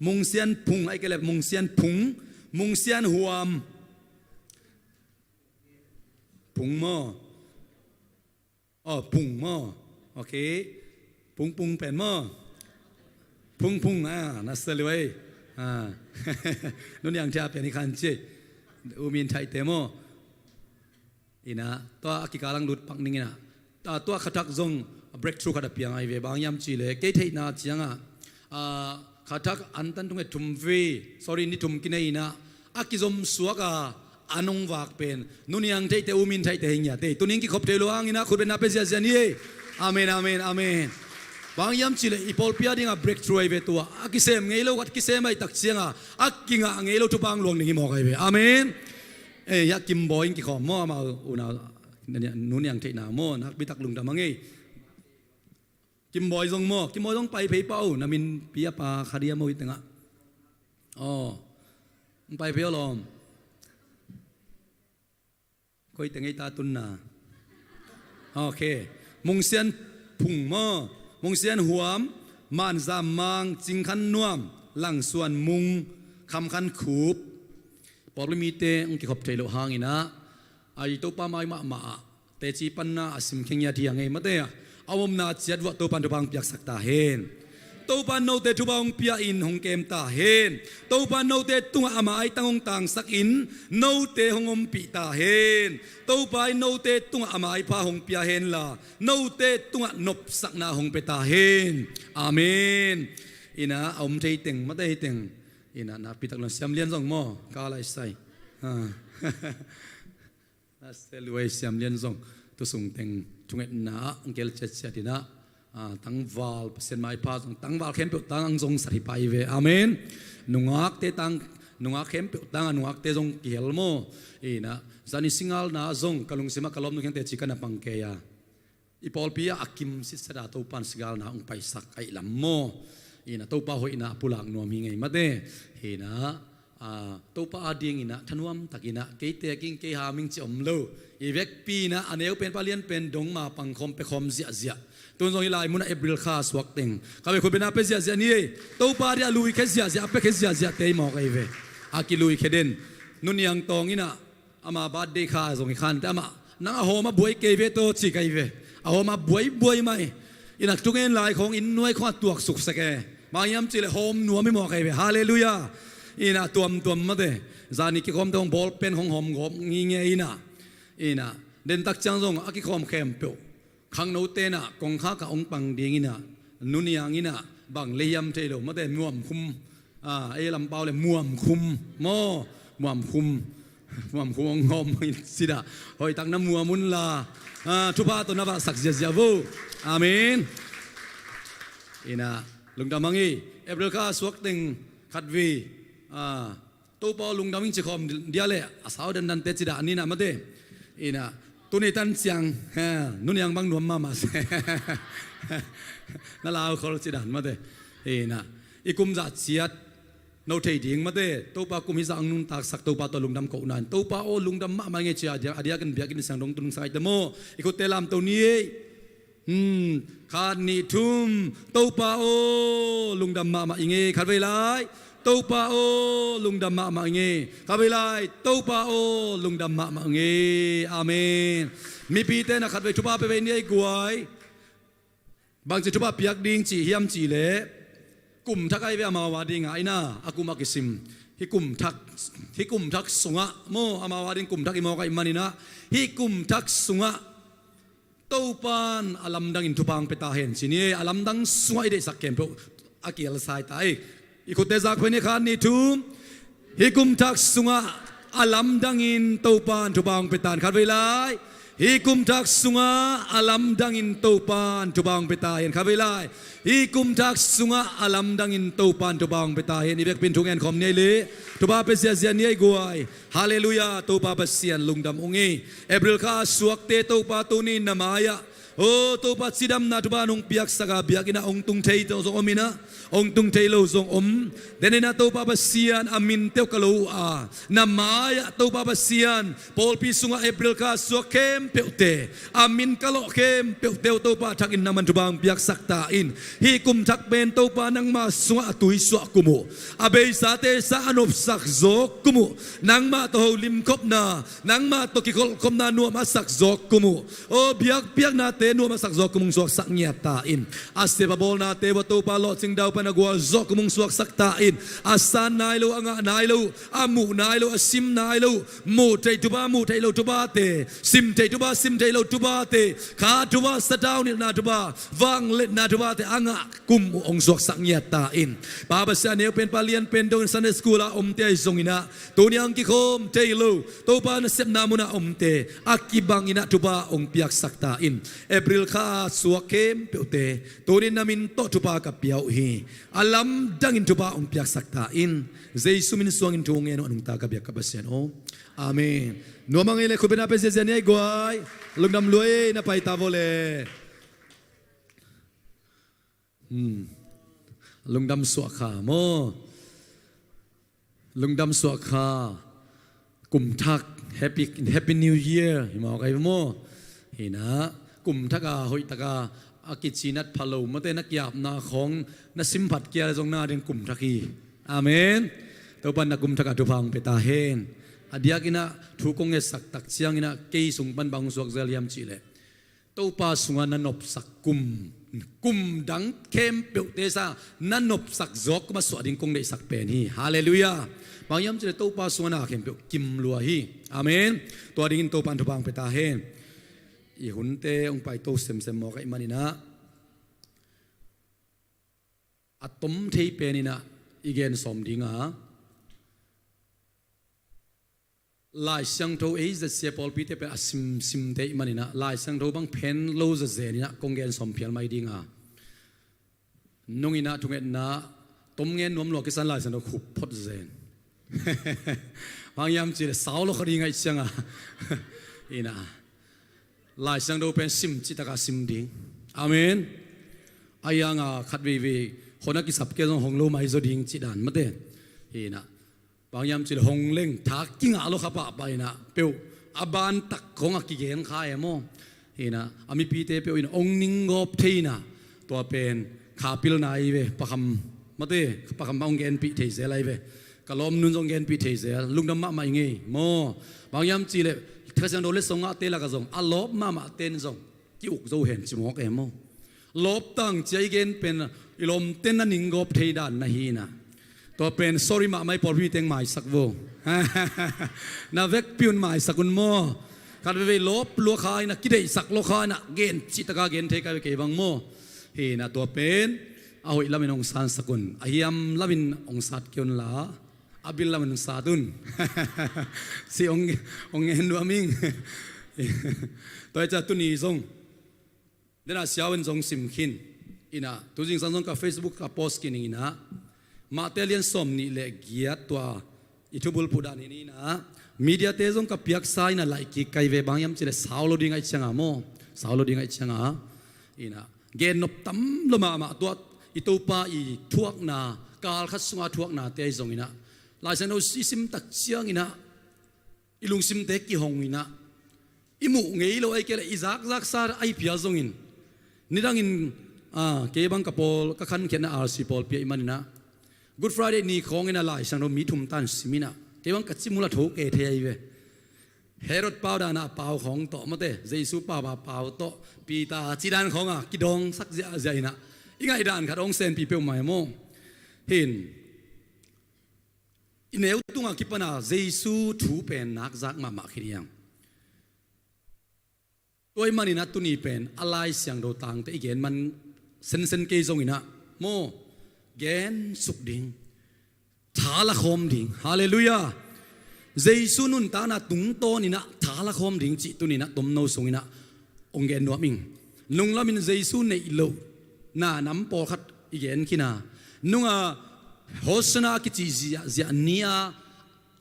Mung Sian Phung, ai ke le Mung Sian Phung, Mung Sian Huam, Phung maw? Oh, Phung maw? Ok. Phung Phung pen maw? Phung Phung, ah, na sa liu ei. Ah. Nu Niang Thia pian i khan ci. U Min Thaih te maw? In ah, tua a kikal ah lut pak ning in ah. Ah, tua kha thak zong breakthrough khat a piang ahi ve, bang hiam cih leh, kei theihna ciangah, ah, Phathak an tan thunget thum vi, sorry, ni thum kinei inah a kizom suak a, an hong vak pen Nu Niang Theihte, U Min Theihte hi ngiat ei. Tuning kikhop thei lo hangin ah khutbetna pia ziahziah ni ei. Amen, amen, amen. Bang hiam cihleh i pawlpi a dingah breakthrough ahi ve tua. A kisem ngei lo khat kisem ahih tak ciangah a kingah ngei lo thupha hong luang ding hi mawk ahi ve. Amen. Eh, hiah Kim Bawi in kikhawm maw, amau unau Nu Niang Theihna maw, nakpi tak lungdam a ngei. Kim Bawi zong maw, Kim Bawi zong pai phei pah uh, na minpi a pa kha dia maw, hih tengah. Aw, hong pai phei aw lawm. Koi teng ei ta tunna. Ok. Mung Sian Phung maw, Mung Sian Huam, Man Zam Mang, Cing Khan Nuam, Lang Suan Mung, Kham Khan Khup. Pawlpi mite hong kikhop thei loh hangin ah, a i Topa mai mahmah ah teci panna a simkhia ngiat hi a ngei mate a, a omna ciat uah Topa in thupha hong piaksak ta hen. Topa in note thupha hong pia in hong kem ta hen. Topa in note tungah a maitang hong tangsak in note hong ompih ta hen. Topa in note tungah a maipha hong pia henla note tungah nopsakna hong pia ta hen. Amen. Inah a om thei teng mate hi teng. Inah nakpi tak lo-in Siam Lian zong maw, ka lai sai. Ha. Nase luai Siam Lian zong tu sung teng thungetna ah hong kel ciatciat inah, ah, tangval Pasian maipha zong tangval khempeuh tang hong zongsat hi pah hi ve. Amen. Nungakte tang, nungak khempeuh tang a nungakte zong kihel maw. Inah zani singalna zong ka lungsim ah ka lawmnu khiangte ci ka na pang kei a, i pawlpi ah a kim sitset a Topa in sigalna hong paisak ahih lam maw. Inah Topa hoihna a pulak nuam hi ngei mate. Hinah, ah, Topa a dinginah thanuam takinah kei teek ing, kei ham ing ci om lo. I vekpi inah a neu pen pa lian pen dong ma pangkhawm pekhawm ziahziah. Tun zong hih lai munah April kha suak teng ka vei khutbetna pia ziahziah ni ei. Topa a dingah luikhia ziahziah, a piakhia ziahziahte hi mawk ahi ve. A kiluikhia den. Nu Niang Tawng inah ama birthday kha zong hi khan te amah, nang a hawm a buai kei ve tawh ci ka hi ve. A hawm a buaibuai mah hi. Inah thungen lai khawng inn nuai khawng a tuaksuk sek e. Bang hiam cihleh hawm nuam hi mawk ahi ve. Halleluiah. Inah tuamtuam mate. Zani kikhawmte hong bawlpen hong hawm gawp ngingei inah. Inah dentak ciang zong a kikhawm khempeuh khangnote inah kongkhak ah hong pang ding inah, Nu Niang inah bang lei hiam thei lo mate, muamkhum, ah, ei lampau le muamkhum maw, muamkhum, muamkhum hong hawm in sidah hoihtak na muam unla, ah, thupha tawh na vahsak ziahziah vo. Amen. Inah lungdam hang hi. April kha suak teng khat vei, ah, Topa aw lungdam ing ci khawm dia leh a sau dandante ci dah ni inah mate. Inah tuni tan ciang, he, Nu Niang bang nuam mahmah se. Na lau khol ci dan mate. Inah i kum zah ciat no thei ding mate. Topa kum hih zah hong nuntaksak Topa tawh lungdam kohna in Topa aw lungdam mahmah ing ei ci a diak, a diakin biakinn siang dong tunung sangaite maw, i khutte lamto ni ei. Hmm, khat nih thum. Topa aw lungdam mahmah ing ei. Khatvei lai. Topa aw lungdam mahmah ing ei. Khatvei lai. Topa aw lungdam mahmah ing ei. Amen. Mipite na khatvei thupha pia vei ni ei guai. Bangci thupha piak ding cih hiam cihleh kum thak ahi ve amau a dingah inah a kum a kisim. Hih kum thak, hih kum thak sungah maw, amau a ding kum thak hi mawk ahih maninah hih kum thak sungah Topa in a lamdangin thupha hong pia ta hen ci ni ei. A lamdang sungah i deihsak khempeuh a kielsai ta ei. I khutte zak phen ni, khat nih thum. Hih kum thak sungah a lamdangin Topa in thupha hong pia ta hen. Khatvei lai. Hih kum thak sungah a lamdangin Topa in thupha hong pia ta hen. Khatvei lai. Hih kum thak sungah a lamdangin Topa in thupha hong pia ta hen. I vekpi in thungen khawm ni ei leh thupha pia ziahziah ni ei guai. Halleluiah, Topa Pasian lungdam ung ei. April kha a suakte Topa tuni in na mai-ah, aw Topa cidamna thupha nong piaksak a biakinn ah hong tung thei zong om inah, hong tung thei lo zong om. Deninah Topa Pasian a minte uh ka lo uh a, na mai-ah Topa Pasian pawlpi sungah April kha a suak khempeuhte, a min ka lawh khempeuhte uh Topa thakin nangman thupha hong piaksak ta in. Hih kum thak pen Topa nangma sungah a tuisuah kum uh, a beisate sa a nopsak zawk kum uh, nangmah tawh holimkhopna, nangmah tawh kikholhkhopna nuam a sak zawk kum uh. Aw biakpiakna te nuam a sak zawk kum hong suaksak ngiat ta in. A sep a bawlnate uah Topa lawhcing daupaina gualzawh kum hong suaksak ta in. A san nai lo, a ngah nai lo, a muh nai lo, a sim nai lo, muh theih tupa, muh theih lo tupate, sim theih tupa, sim theih lo tupate, kha tupa, satau nilhna tupa, vangliatna tupate a ngah kum uh hong suaksak ngiat ta in. Pa Pasian, a neu pen, pa lian pen dongin Sunday school ah omte ahi zongin ah, tuni a hong kikhawm thei lo Topa nasepna munah omte a kibangin ah Topa hong piaksak ta in. April kha a suak khempeuhte tuni na min tawh Topa ka pia uh hi. A lamdangin Topa hong piaksak ta in. Jesu min suangin thu hong ngen uh a nungta ka biak ka Pasian aw. Amen. Nuam a ngei le khutbetna pia ziazia ni ei guai. Lungdam lua ei, na pai ta vawh le. Hmm. Lungdam suah kha maw? Lungdam suah kha. Kum thak, happy, happy new year hi maw, kai maw? Hi na, kum thak a hoih taka a kicinat pha lo, mate, na kiapna khawng na simphat kei a le zong na ding kum thak hi. Amen. Topa in na kum thak a thupha hong pia ta hen. A diakin ah thu kong ngetsak tak ciangin ah kei sung pan bang hong suak zel hiam cih leh, Topa sungah na nopsak kum, kum dang khempeuhte sang na nopsak zawk kum a suah ding kong deihsak pen hi. Halleluiah. Bang hiam cih leh Topa sungah na khempeuh kim lua hi. Amen. Tua dingin Topa in thupha hong pia ta hen. I hunte hong paito semsem mawk ahih manin ah, a tom thei penin ah i gen sawm ding a, Lai Siangtho ei ZCA pawlpite pen a simsimte ahih manin ah Lai Siangtho bang phen lo zazen in ah kong gen sawm phial mai ding a, nungin ah thungetna tom ngen nuam lua kisan Lai Siangtho khup phot zazen. Bang hiam cih leh sau lo kha ding ahih ciang a, in ah Lai Siangtho pen sim cih taka sim ding. Amen. A hiang a khat veivei hong a kisap kei zong hong lo mai zaw ding cih dan, mate. Hi na. Bang hiam cih leh hong leng tha kingah lo kha pahpah in ah peuh a ban tak khawng a kigen kha e maw? Hi na. A mipite peuh in ah hong ninggawp thei in ah tua pen kha pilna hi ve, pakham, mate, pakham bang hong genpih thei zel ahi ve. Ka lawmnu'n zong genpih thei zel, lungdam mahmah ing ei maw? Bang hiam cih leh Kha Siangtho letsong ah te lakah zong a lawp mahmahte in zong ki-uk zo hen ci mawk e maw? Lawp tang ci a i gen pen i lawmte'n na ninggawp thei dan na hi na. Tua pen sorry mahmah i pawlpi teng maisak vo. Na vekpi un maisak un maw? Khat veivei lawp lua kha in ah, kideihsak lua kha in ah, gen cih taka gen thei kha ve kei bang maw? Hi na, tua pen a hoih lamin hong sansak un, a hiam lamin hong sat kei un la, a bil lamin hong sat un. Ci hong, hong ngen nuam ing. Tua hi ciang tuni zong den a siau in zong sim khin in ah, tu zingsang zong ka Facebook ka post khin ing in ah, Mate lian sawmnih le giat tua i thubulphuh dan hi ni in ah, mediate zong ka piaksa in ah laih kik kei ve, bang hiam cih leh sau lo ding ahih ciang a maw? Sau lo ding ahih ciang a, in ah, gen nop tam lo mahmah, tua i Topa i thuakna, kal khat sunga thuaknate ahi zongin ah, Lai Siangtho i sim tak ciangin ah i lungsimte kihong in ah, i muh ngei lo ahih kei leh i zakzaksa ahi phial zongin, nidangin, ah, kei bang ka pawl, ka khankhiatna RC pawlpi ahih manin ah, Good Friday ni khawngin ah Lai Siangtho mi thum tan sim in ah, kei bang ka cimul a tho kei thei ahi ve. Herod pau dan a pau khawng tawh, mate, Jesu pau a pau tawh, Peter cih dan khawng a kidawngsak ziahziah in ah, i ngaih dan khat hong senpih peuhmah e maw? Hin, i neu tungah kipan a Jesu thu pen nakzak mahmah khin hiam? Tua ahih manin ah tuni pen a Lai Siangtho tangte i gen man sensen kei zongin ah maw, gen suk ding, tha la khawm ding. Halleluiah. Jesu nuntakna tungtawnin ah tha la khawm ding cih tuni in ah tomno sungin ah hong gen nuam ing. Nunglamin Jesu neih lohna nam pawlkhat i gen khin a, nung a Hosanna kici ziahziah ni-a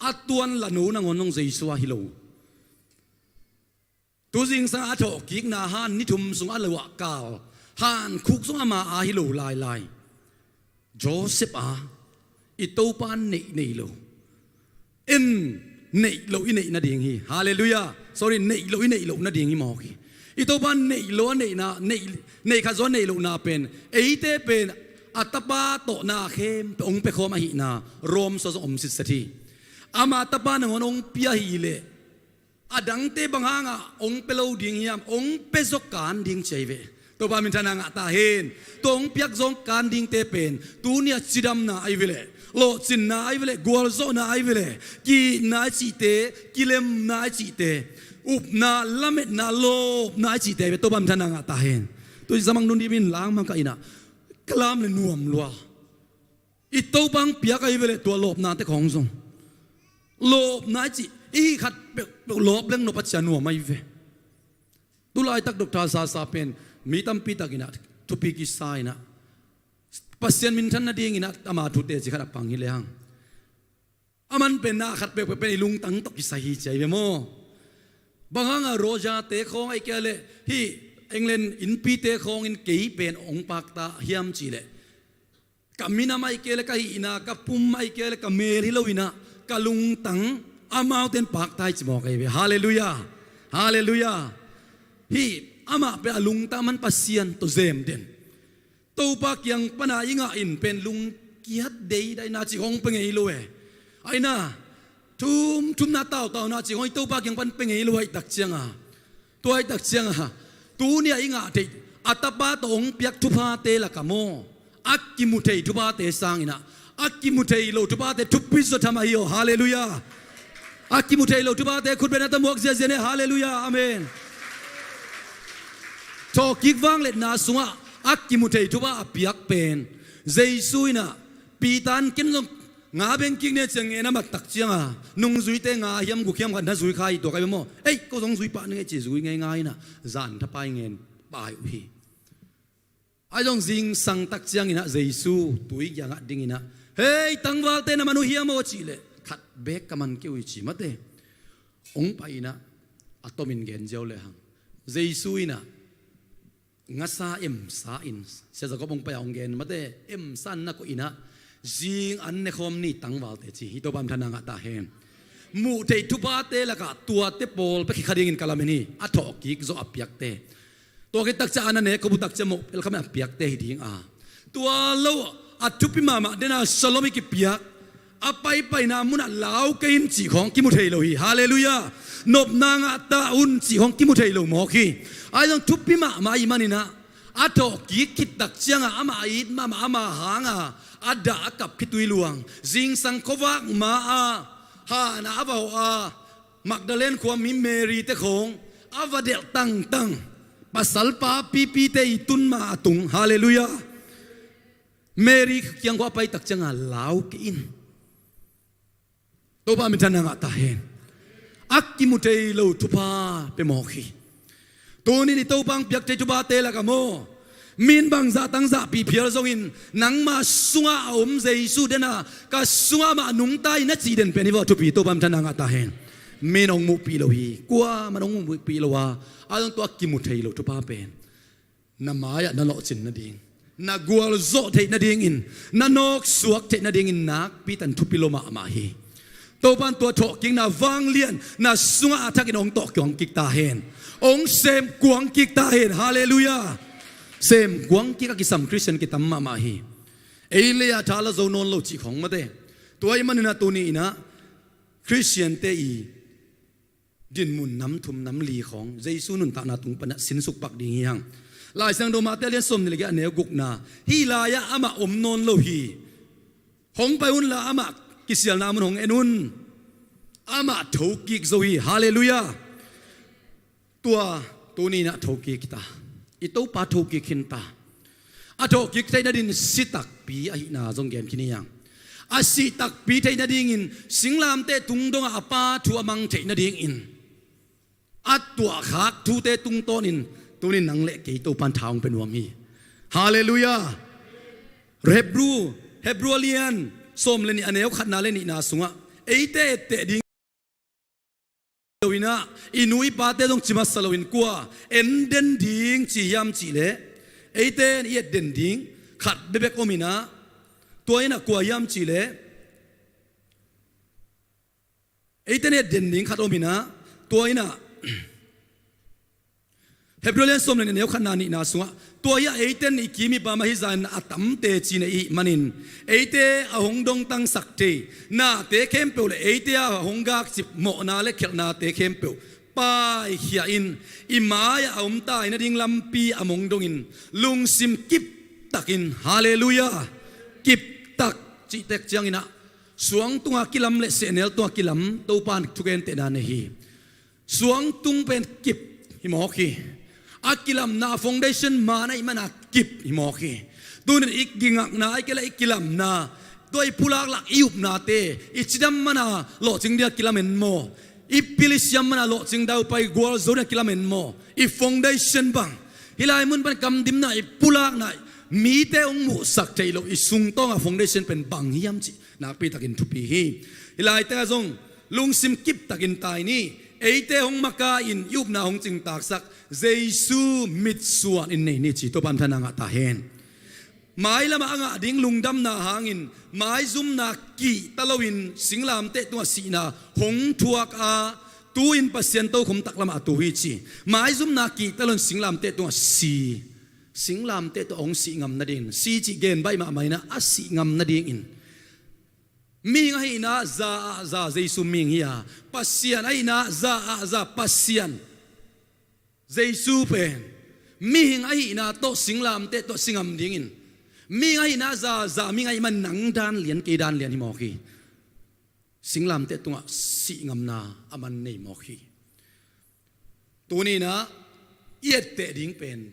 a tuanla no nangawn zong Jesu a hi lo. Tu zingsang a thawhkikna han ni thum sung a luahkal han khuk zong ama a hi lo lailai. Joseph a, i Topa neih nei lo, en neih lo i neih nading hi. Halleluiah. Sorry, neih lo i neih loh nading hi mawk hi. I Topa neih lo a neihna, neih, neih khat zaw a neih lohna pen, eite pen a tapa tawh na khempeuh hong pia khawm ahihna Rom sung zong om sitset hi. Ama tapa nangawn hong pia hi leh A dangte bang hangah hong pia lo ding hiam, hong pia zaw kan ding ci ahi ve. Topa minthanna ngah ta hen. Tua hong piak zaw kan dingte pen tuni-a cidamna ahi ve leh, lawhcinna ahi ve leh, gualzawhna ahi ve leh, ki-itna i cihte, kilemna i cihte, upna, lametna, lawpna i cihte ahi ve. Topa minthanna ngah ta hen. Tua i zamang nun dih min langmang ka innah ka lam le nuam lua. I Topa hong piak ahi ve leh tua lawpnate khawng zong, lawpna i cih i hih khat peuhpeuh lawp leng nop a cia nuam ahi ve. Tulaitak Doctor Sasa pen mi tampi takinah thupi kisa inah Pasian minthan nadinginah ama thute ci khat a pang hi lehang, aman pen na khat peuhpeuh pen i lungtang tawh kisai hi ci ahi ve maw? Bang hangah Roger-te khawng ahi kei leh hih England innpite khawngin kei pen hong pakta hiam cihleh, ka minam ahi kei leh, ka hihna, ka pum ahi kei leh, ka mel hi loinah ka lungtang amaute in pakta hi ci mawk ahi ve. Halleluiah. Halleluiah. Hih amah pen a lungtang man Pasian tawh zem den. Topa kiang pana i ngah in pen lungkiat deidaina cih hong pia ngei lo e. Aina thumthumna tautauna cih hong i Topa kiang pan pia ngei lo ahih tak cianga, tua ahih tak cianga, tuni-a i ngah theih a tapa tawh hong piak thuphate lakah maw, a kimu thei thuphate sanginah a kimu thei lo thuphate thupi zaw tham ahi aw. Halleluiah. A kimu thei lo thuphate khutbetna tawh muak ziazia ni. Halleluiah. Amen. Thawhkik vangliatna sungah a kimu thei thupha a piak pen Jesu inah Peter in ken zong nga beng kik ni a ciang ngen a mat tak cianga nungzuite nga hiam guk hiam khat na zui kha hi tua ka hi maw? Ei, ko zong zui pah ni ngei ci zui ngeingai inah zan thapai ngen pai uh hi. Ahi zong zingsang tak cianginah Jesu tui kiangah dinginah, "Hei, tangvalte na man uh hiam aw?" cihleh, "Khat beek ka man kei uh hi," ci mate. Hong pai inah a tomin gen ziau lehang, Jesu inah ngasa emsa in, Sia Jacob hong pai-a hong gen mate, emsa in na koh inah zing an nekhawm ni tangvalte ci hi. Topa minthanna ngah ta hen. Muh theih thuphate lakah tuate pawl pia khit kha dingin ka lamen hi, a thawhkik zawh a piakte. Tua khit tak ciang a na nek khop uh tak ciang mawh pelkham a piakte hi ding a, tua lo a thupi mahmah dena Salome kipiak a paipaina munah lau kei in cih khawng kimu thei lo hi. Halleluiah. Nopna ngah ta un cih khawng kimu thei lo mawk hi. Ahi zong thupi mahmah ahih maninah a thawhkik khit tak cianga amah a it mahmah ama hanga a dah a kap khitui luang zingsang khuavak ma-a hanah a va hawh a Magdalene khua mi Mary te khawng a va delh tangtang, pasalpa pipite i tun ma a tung. Halleluiah. Mary kiang khua a pai tak cianga lau kei in. Topa minthanna ngah ta hen. A kimu thei lo thupha pia mawk hi. Tunin i Topa hong piak thei thuphate lakah maw, min bangzah tangzah pih phial zongin nangma sungah a om Jesu dena ka sungah mah nungta in a cih den pen hi vaw thupi. Topa minthanna ngah ta hen. Min hong muhpih lo hi. Kuaman hong muhpih lo a, a zong tua kimu thei lo thupha pen na mai-ah na lawhcin nading, na gualzawh theih nadingin, na nawksuak theih nadingin nakpi tan thupi lo mahmah hi. Topan tua thawhkikna vanglian na sungah a thakin hong tawh kuang kik ta hen. Hong sem kuang kik ta hen. Halleluiah. Sem kuang kik a kisam Khristian kitam mahmah hi. Ei lei-a tha la zo nawn lo cih khawng mate. Tua ahih maninah tuni inah Khristiante i dinmun nam thum nam li khawng Jesu nuntakna tung panah sinsuk pak ding hi hang. Lai Siangtho Mate lian sawm nih le giat a neu gukna, hih lai-ah amah om nawn lo hi. Hong pai unla amah kisialna mun hong en un. Amah thokik zo hi. Halleluiah. Tua tuni inah thokik ta. I Topa thokik khin ta. A thawhkik theih nadin si takpi ahihna zong gen khin hi hang. A si takpi theih nadingin singlamteh tung dongah a Pa thu a mang theih nadingin a tuahkhak thute tungtawnin tunin nang le kei Topan tha hong pia nuam hi. Halleluiah. Hebru, Hebru a lian sawm le nih a neu khatna le nihna sungah eite etteh ding lo inah i nu i pate zong ci masa loin kua en den ding ci hiam cihleh, eite in i et den ding khat bekbek om inah, tua inah kua hiam cihleh, eite in i et den ding khat om inah, tua inah Hebru lian sawm le nih a neu khatna nihna sungah, tua hi a eite in i kim i pam ahi zah in a tamte ci-in i hih manin, eite a hong dongtangsak thei nate khempeuh le eite a hong gakcip mawhna le khialhnate khempeuh paikhia in i mai-ah a om tai nading lampi a mong dongin lungsim kiptakin, halleluiah, kiptak cihtek cianginah suang tunga kilam le sehnel tunga kilam Topa in thugentehna nei hi. Suangtung pen kip hi mawk hi. A kilamna a foundation man ahih mana kip hi mawk hi. Tunin i gingakna ahih kei leh i kilamna, tua i pulaklak i upnate i cidam mana lawhcing dia kilam en maw? I pilisiam mana lawhcing daupai gualzo dia kilam en maw? I foundation bang? Hih lai mun pan kamdimna i pulakna mite hong muhsak theih loh i sungtawnga foundation pen bang hiam cih nakpitakin thupi hi. Hih laitaka zong lungsim kiptakin tai ni. Eite hong maka-in i upna hong cingtaksak Jesu mitsuan in nei ni ci, Topa in thana ngah ta hen. Mailamah a ngah ding lungdamna hangin maizumna kihta loin singlamteh tungah sihna hong thuak a, tu-in Pasian tokhom taklamah a tu hi ci. Maizumna kihta loin singlamteh tungah si, singlamteh tungah hong sih ngam nadingin, si cih gen baih mahmah inah, a sih ngam nadingin mihing ahihna za ah za Jesu mihing hi a, Pasian ahihna za ah za Pasian Jesu pen mihing ahihna tawh singlamteh tawh si ngam dingin, mihing ahihna za za mihing ahih man nang dan lian kei dan lian hi mawk hi. Singlamteh tungah sih ngamna a man nei mawk hi. Tuninah i etteh ding pen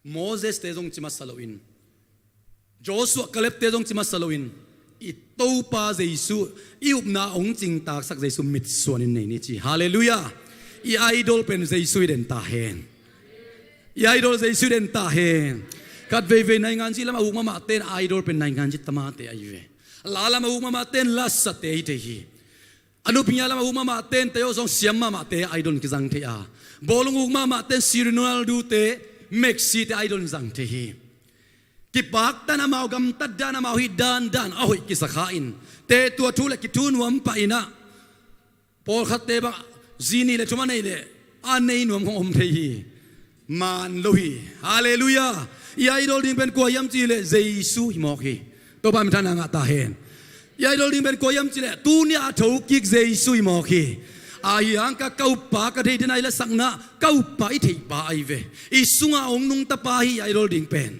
Moses-te zong ci masa loin, Joshua, Caleb-te zong ci masa loin, i Topa Jesu, i upna hong cingtaksak Jesu mitsuan in nei ni ci. Halleluiah. I idol pen Jesu hi den ta hen. I idol Jesu hi den ta hen. Khat veivei nainganzi lamah a huk mahmahte in idol pen nainganzi tamate ahi ve. La lamah a huk mahmahte in lasate hi thei hi. A nupia lamah a huk mahmahte in tei aw zong siam mahmahte idol in kizang thei a, bawlung huk mahmahte in Cristiano Ronaldo-te, Messi-te idol in zang thei hi. Kipaktan amau gamtat dan, amau hih dan dan a hoih kisakha in, te tua thu le kithu nuam pah inah, pawlkhatte bang zi nih le thum a nei le a nei nuam khong om thei hi. Man lo hi. Halleluiah. I idol ding pen kua hiam cih leh Jesu hi mawk hi. Topa min thana ngah ta hen. I idol ding pen kua hiam cih leh tuni a thokik Jesu hi mawk hi. Ahi hang ka, ka uppa ka theih den ahi la sakna, ka uppa i theihpa ahi ve. I sunga hong nungtapa hi i idol ding pen.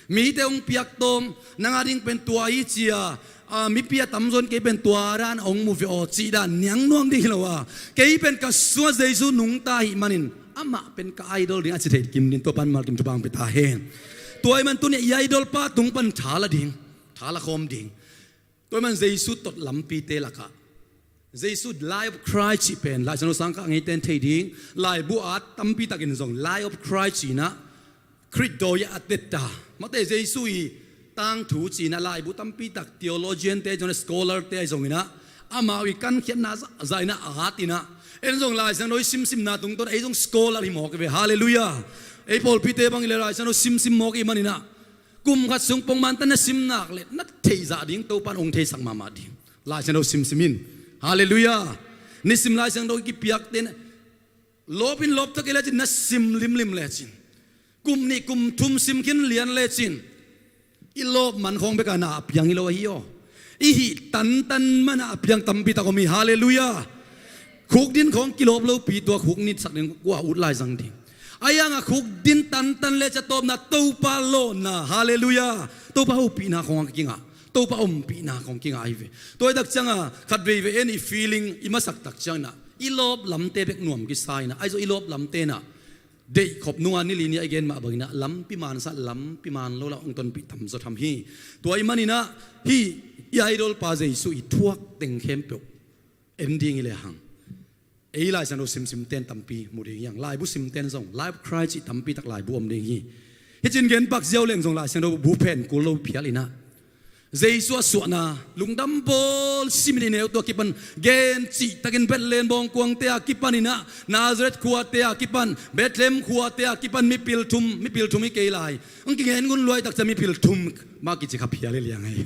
Mite hong piaktawm nang a ding pen tua hi cia, a, mipi a tamzaw in kei pen tua dan hong mu ve aw cih dan niang nuam ding hi lo a, kei pen ka sungah Jesu nungta ahih manin amah pen ka idol ding a ci thei kim ding, Topa in malkim thupha hong pia ta hen. Tua ahih man tuni i idol pa tung pan tha la ding, tha la khawm ding. Tua ahih man Jesu tot lampite lakah Jesu, Life of Christ cih pen Lai Siangtho sang kah ngeite in thei ding. Laibu at tampi takin zong Life of Christ ci-inah, Khrih dawi a tetta, mate Jesu i tangthu ci-inah laibu tampi tak theologian-te, zong scholar-te ahi zonginah, amau i kankhiatna zahzah inah a at inah, en zong Lai Siangtho i simsimna tungtawn ei zong scholar hi mawk hi ve. Halleluiah. Ei pawlpite bang i le Lai Siangtho simsim mawk i maninah, kum khat sung pongman tan na sim nak le na theihzah ding, Topa in hong theisak mahmah ding. Lai Siangtho simsim in. Halleluiah. Nisim Lai Siangtho i kipiakte na lawp in lawp tak i lecin, na sim limlim lecin, kum nih kum thum sim khin lian lecin, i lawp man khawng beka na a piang hi lo ahi aw. I hih tantan mana a piang tampi tak om hi. Halleluiah. Khukdin khawng kilawp lopi, tua khuknitsak ding kua ut lai zang ding. Ahi hangah khukdin tantan le catawpna, Topa lawnna, halleluiah, Topa hopihna khawng a kingah, Topa ompihna khawng kingah ahi ve. Tua hi tak cianga khat veivei en i feeling i masak tak cianginah i lawp lamte bek nuam kisa inah, ahi zong i lawp lamte inah deihkhop nunga nili ni a i gen mah banginah lampi mansa, lampi man lo lah hong tonpih tamzaw tham hi. Tua i maninah hih i idol pa Jesu i thuak teng khempeuh en ding hi lehang, ei Lai Siangtho simsimten tampi mu ding hi hang. Laibu simten zong Life of Christ cih tampi tak laibu om ding hi. Hicin gen pak ziau leng zong Lai Siangtho bu phen kul lo phial inah, Jesu a suahna lungdam bawl simin i neu tua kipan gen cihtakin Bethlehem bawngkuangte a kipan inah, Nazareth khuate a kipan, Bethlehem khuate a kipan mipil thum, mipil thum hi kei lai. Ang kingen ngun luai tak cia mipil thum mah kici kha phial hi liang ahi.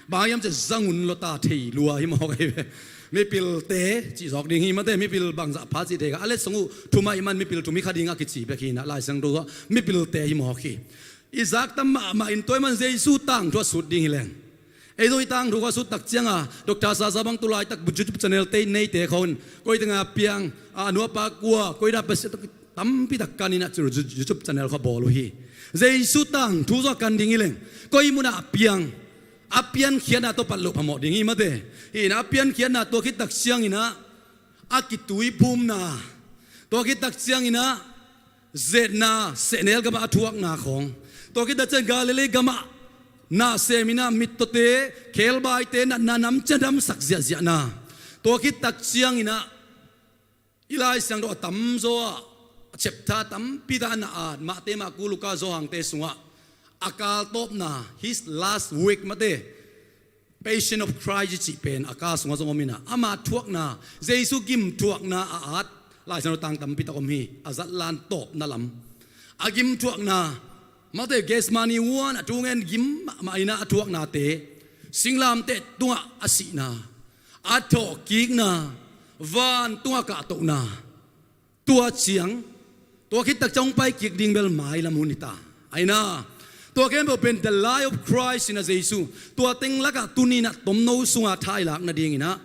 Bang hiam cia zang un lawta thei lua hi mawk ahi ve. Mipilte cih zawk ding hi mate, mipil bangzah pha cih thei kha. A letsong uh thum ahih man mipil thum hi kha ding a kici bek hi inah, Lai Siangtho ah mipilte hi mawk hi. I zaktam mahmah in tua ahih man Jesu tangthu a sut ding hi leng, Ei zong i tangthu kha sut tak cianga Doctor Sasa bang tu laitak YouTube channel te neite khawng koi tengah piang, a nuapa kua, koi dah pasi tampi tak kan inah YouTube channel kha bawl uh hi. Jesu tangthu zong a kan ding hi leng koi munah piang, a piankhiatna tawh pat loh phamawh ding hi mate. Hi inah a piankhiatna tua khit tak cianginah a kituiphumna, tua khit tak cianginah zetna, sehnel gamah a thuakna khawng, tua khit tak ciang Galilee gamah na seminah mittawte, khebaite natna nam ciang damsak ziahziahna, tua khit tak cianginah i Lai Siangtho a tamzaw ah a chapter tampi tak a na at, Mate, Marku, Luka, Johan te sungah a kal tawpna, his last week mate, Passion of Christ i cih pen a kal sungah zong om inah ama thuakna, Jesu gim thuakna a at Lai Siangtho tang tampi tak om hi. A zatlan tawpna lam a gim thuakna, mate, Gethsemane huan a thungen gim mahmah inah a thuaknate, singlamteh tungah a sihna, a thawhkikna, vantungah kahtohna, tua ciang, tua khit tak ciang hong paikik ding bel mailam hun hi ta. Aina, tua khempeuh pen the life of Christ inah Jesu, tua teng lakah tuni inah tomno sungah thailak nadinginah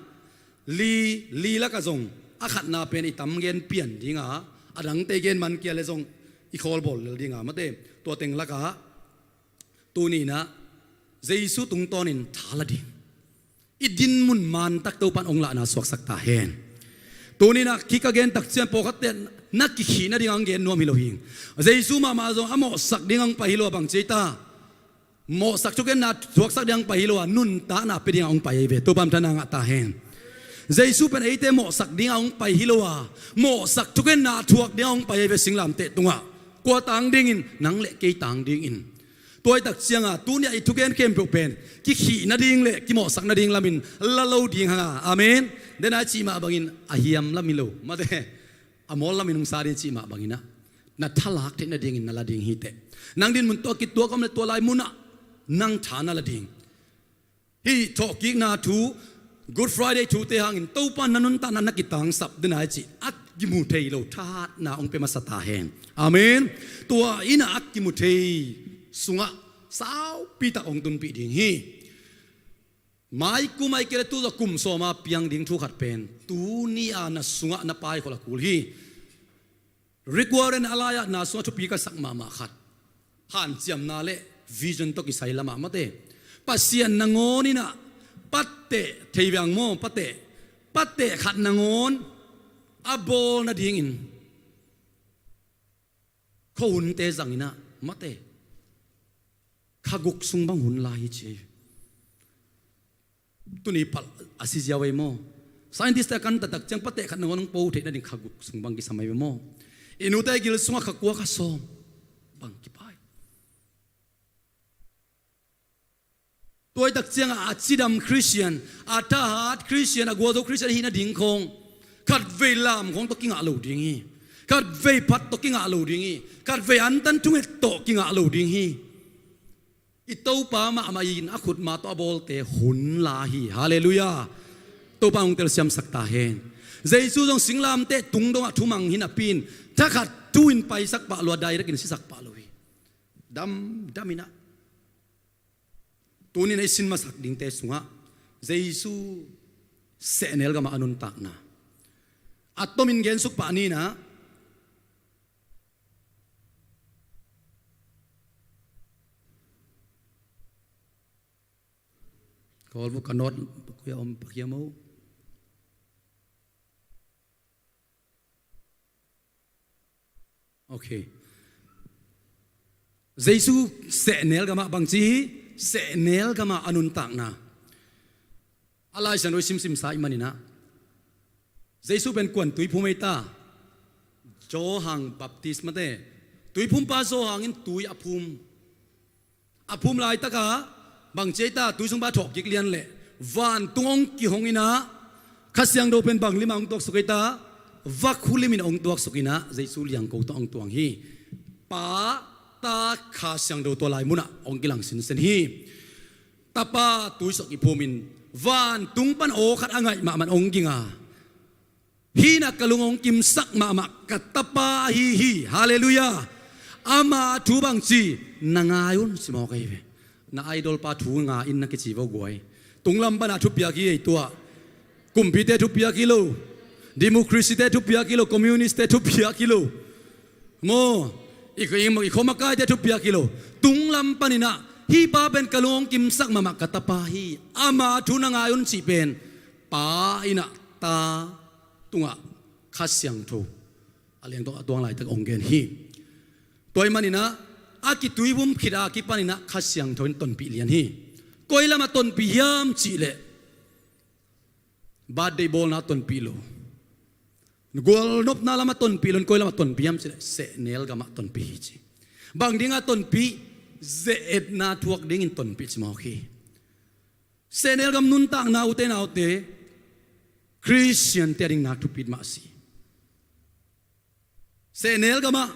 li, li lakah zong a khatna pen i tam gen pian dinga, a dangte gen man kia le zong i khawl bawl lel dinga mate, tua teng lakah tuni inah Jesu tungtawnin tha la ding, i dinmun mantak Topan hong lahna suaksak ta hen. Tuni inah khika gen tak ciang pawlkhatte na kikhih nading hong gen nuam hi lo hi. Jesu mahmah zong a mawhsak ding hong pai hi lo a, bang ci ei ta, mawhsak thugenna thuaksak ding hong pai hi lo a, nuntakna pia ding hong pai ahi ve. Topan thana ngah ta hen. Jesu pen eite mawhsak ding hong pai hi lo a, mawhsak thugenna thuak ding hong pai ahi ve singlamteh tungah. Kua tang dingin? Nang le kei tang dingin. Tua hi tak cianga tuni a i thugen khempeuh pen kikhih nading le kimawhsak nading lamin la lo ding hanga. Amen. Dena i cih mah bangin a hiam lam hi lo mate, a mawl lamin hong sa ding i cih mah banginah na thalak theih nadingin na la ding hi teh. Nang dinmun tawh a kituak om le tua lai munah nang tha na la ding. Hih thawhkikna thu, Good Friday thute hangin Topa na nuntakna na kitangsap dena i cih a kimu thei lo thahatna hong pia masa ta hen. Amen. Tua inah a kimu thei sungah saupi tak hong tunpih ding hi. Mai kum ai kele tu zawh kum sawma piang ding thu khat pen tuni a na sungah na paikhol a kul hi. Rick Warren a lai-ah na sungah thupi ka sak mahmah khat, hanciamna le vision tawh kisai lamah mate, Pasian nangawn inah pateh thei veng maw, pateh, pateh khat nangawn a bawl nadingin khuahunte zanginah mate, kha guk sung bang hun la hi ci. Tuni palh a si ziau ei maw? Scientist te a kan taktak ciang pateh khat nangawn hong po theih nading kha guk sung bang kisam ei maw? I nute gil sungah kha kua kha sawm bang kipai. Tua hi tak ciangah a cidam Christian, a thahat Christian, a gualzo Christian ahih nading khawng khatvei lam khawng tawh kingah lo ding hi. Khatvei phat tawh kingah lo ding hi. Khatvei antan thunget tawh kingah lo ding hi. I Topa mahmah in a khutma tawh a bawlte hun la hi. Halleluiah. Topa hong telsiamsak ta hen. Jesu zong singlamteh tung dongah thumang hi napi in thakhat thu in paisak pah lo a, direct in sisak pah lo hi. Damdam inah. Tunin ei sin masak dingte sungah Jesu sehnel gamah a nuntakna a tomin gensuk pah ni inah. Ka awlbuk ka note koi a om pakhia maw? Ok. Jesu sehnel gamah bangci hi, sehnel gamah a nuntakna. A Lai Siangtho i simsimsa i hih maninah Jesu pen kuan tui phum ei ta? Johan Baptist mate. Tui phumpa Johan in tui a phum. A phum laitakah bangci ei ta? Tui sungpa thawhkik lian leh vantung hong kihong inah Kha Siangtho pen bang limah hong tuaksuk ei ta? Vakhu limin hong tuaksuk inah Jesu liangko tawh hong tuang hi. Pa, Ta, Kha Siangtho tua lai munah hong kilang sinsen hi. Tapa tui sawh kiphumin vantung pan aw khat a ngaih mahmah in hong ging a, hih inah ka lung hong kimsak mahmah ka Tapa ahi hi. Halleluiah. Ama thu bangci? Na ngai un, ci mawk ahi ve. Na idol pa thu nga in na kici vo guai. Tunglam pana thupiak hi ei tua. Kumpite thupiak hi lo. Democracy te thupiak hi lo. Communist te thupiak hi lo. Maw, i, i, i khomakaite thupiak hi lo. Tunglam paninah hih pa pen ka lungong kimsak mahmah ka tapa hi. Ama thu na ngai un cih pen pa inah ta tungah Kha Siangtho a liangtawng a tuang laitak ong gen hi. Tua ih maninah a kituivum khit a kipaninah Kha Siangtho in tonpih lian hi. Koi lamah tonpih hiam cihleh birthday bawlna tonpih lo. Gualnopna lamah tonpih lo, koi lamah tonpih hiam cihleh sehnel gamah tonpih hi ci. Bang dingah tonpih? Ze-etna thuak dingin tonpih ci mawk hi. Sehnel gam nuntakna ute naute Khristiante a ding nak thupit mah a si. Sehnel gamah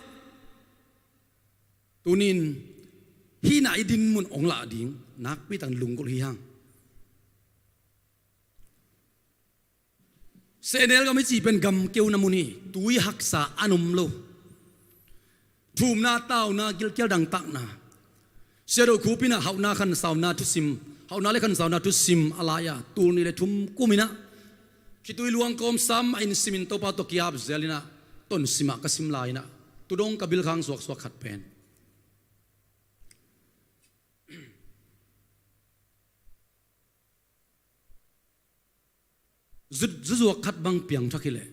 tunin hihna i dinmun ong lah ding nakpi takin lunggulh hi hang. Sehnel gam i cih pen gam keuna mun hi. Tui haksa an om lo. Thumna, tauna, gilkial dangtakna. Siadoh Khup inah hauhna khansauna thusim, hauhna le khansauna thusim a lai-a tul nih le thum kuminah khitui luang kawm sam a in simin Topa tawh kiap zel inah tonsimah ka sim lai inah tudong ka bilkhang suaksuak khat pen zu-, zuzuak khat bang piangthak hileh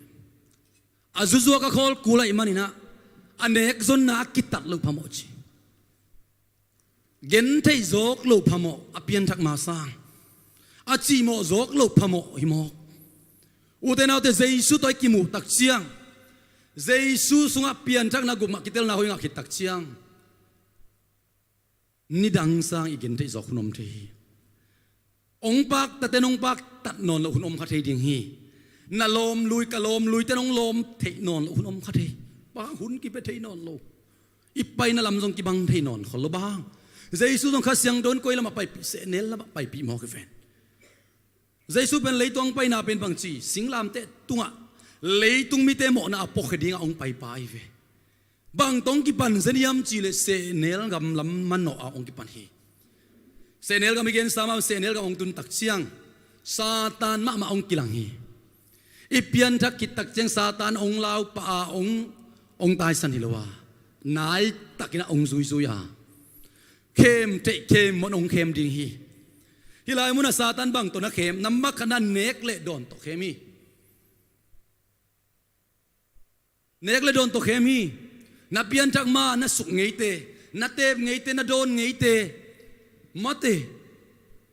a zuzuak a khawl kul ahih maninah a nek zonna a kitat loh phamawh ci. Gentheih zawk loh phamawh a pianthak ma sang. A cihmawh zawk loh phamawh hi mawk. Ute naute, Jesu tawh i kimuh tak ciang, Jesu sungah pianthakna gupmah kitelna hoih ngah khit tak ciang nidang sang i gentheih zawk hun om thei hi. Ong paktaten ong paktat nawn loh hun om kha thei ding hi. Na lawmlui, ka lawmluiten ong lawm theih nawn loh hun om kha thei. Bang hun kipia thei nawn lo. I paina lam zong kibang thei nawn khol lo bang. Jesu zong Kha Siangtho in koi lamah paipih? Sehnel lamah paipih mawk hi ven. Jesu pen leitung paina pen bangci, singlamteh tungah leitung mite mawhna a puakkhia dingah ong paipa hi ve. Bang tawh ong kipan zen hiam cihleh sehnel gam lam manawh a ong kipan hi. Sehnel gam i gensa mah, sehnel gam ong tun tak ciang Satan mahmah ong kilang hi. I pianthak khit tak ciang Satan ong lau pah a ong, ong taisan hi lo a, nai takinah ong zuizui a, khem theih khem mawh ong khem ding hi. Hih lai munah Satan bang tawh na khem? Nambat khatna nek le dawn tawh khem hi. Nek le dawn tawh khem hi. Na pianthak ma na suk ngeite, na teep ngeite, na dawn ngeite, mate,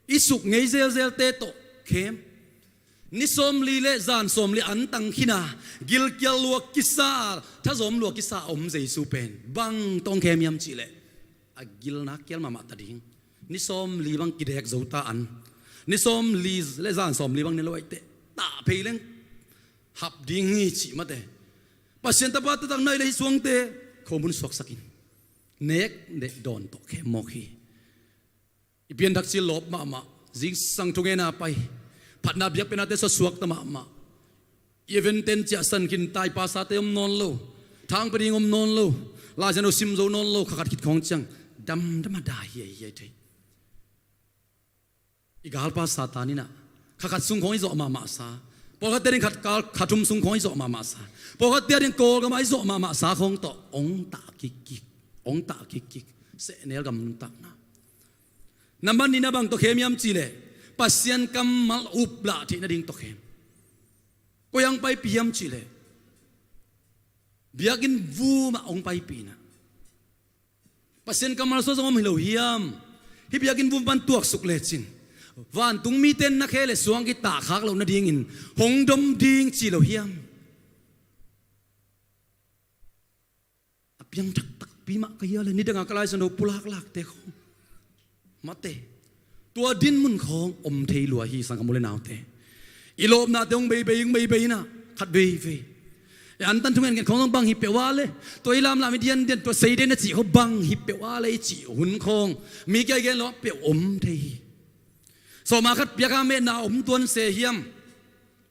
i suk ngei zelzelte tawh khem. Ni sawmli le zan sawmli an tang khin a, gilkial lua kisa a, thazawm lua kisa a om Jesu pen bang tawh ong khem hiam cihleh a gilna kial mahmah ta ding. Ni sawmli bang kidek zo ta an. Ni sawmli le zan sawmli bang ne lo aiteh tah phei leng hap ding hi cih mate. Pasian tapa taktak na hih leh hih suangte khomun suaksak in. Nek le dawn tawh khem mawk hi. I pianthak cil lawp mahmah. Zingsang thungena pai. Phatna biakpiaknate suaksuak ta mahmah. I event ten ciahsan khin tai, pastor-te om nawn lo. Thang pia ding om nawn lo. Lai Siangtho sim zo nawn lo. Kha khat khit khawng ciang damdam a dai hiaihiai thei. I galpa Satan inah kha khat sung khawng i zawh mahmah sa. Pawlkhatte ading khat kal, kha thum sung khawng i zawh mahmah sa. Pawlkhatte ading Kawlgamah i zawh mahmah sa khawng tawh ong tah kikkik. Ong tah kikkik. Sehnel gam nuntakna. Nambat nihna bang tawh khem hiam cihleh Pasian kammal uplah theih nading tawh khem. Koi-ah ong paipih hiam cihleh biakinn vumah ong paipih inah Pasian kammal sua zong om hi lo hiam? Hih biakinn vum pan tuaksuk lecin vantung mite in na khe le suang kitahkhak loh nadingin hong dom ding ci lo hiam? A piangthak takpi mah ka hia le nidanga ka Lai Siangtho pulaklakte khawng mate. Tua dinmun khawng om thei lua hi, sanggam u le naute. I lawpnate hong beibei, hong beibei inah khat veivei. E, antan thungen ngen khawng zong bang hi peuh a le, tua i lamlam i diandian, tua sei den a cih khawng bang hi peuh a le i cih hun khawng mi kia i gen lo peuh om thei hi. Sawma khat piaka metna om tuan se hiam?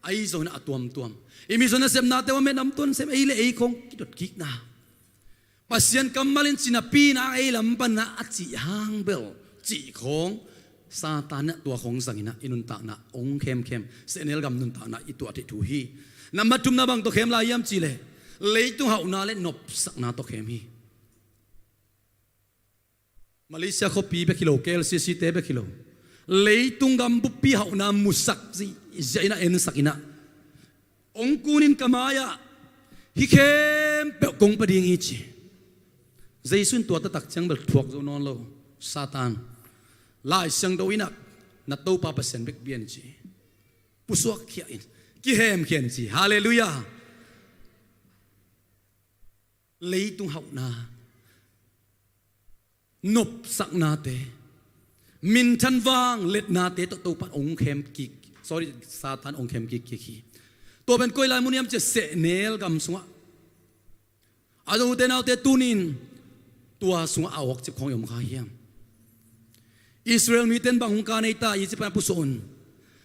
Ahi zongin a tuamtuam i misuan a sepnate a metna om tuan se hiam? Ei le ei khawng kidot kikna. Pasian kammal in cinapi na ei lam pana a cih hang bel cih khawng, Satan in ah tua khawng zangin ah i nuntakna hong khemkhem, sehnel gam nuntakna i tuah theih thu hi. Nambat thumna bang tawh khem lai hiam cih leh, leitung hauhna le nopsakna tawh khem hi. Malaysia khuapi bek hi lo, K L C C te bek hi lo, leitung gam buppi hauhna musak ziahziah in ah ensak in ah, hong kunin ka mai-ah hih khempeuh kong pia ding hi ci. Jesu in tua taktak ciang bel thuak zo nawn lo. Satan, Lai Siangtho in ah na Topa Pasian bek bia in ci, pusuak khia in, kihemkhia in ci. Halleluiah. Leitung hauhna, nopsaknate, minthan vang letnate tawh Topa in hong khem kik, sorry, Satan hong khem kikkik hi. Tua pen koi lai mun hiam cih leh sehnel gam sungah. A zong ute naute, tuni-in tua sungah a awkcip khawng i om kha hiam? Israel mite in bang hong ka nei ta, Egypt pan pusuah un.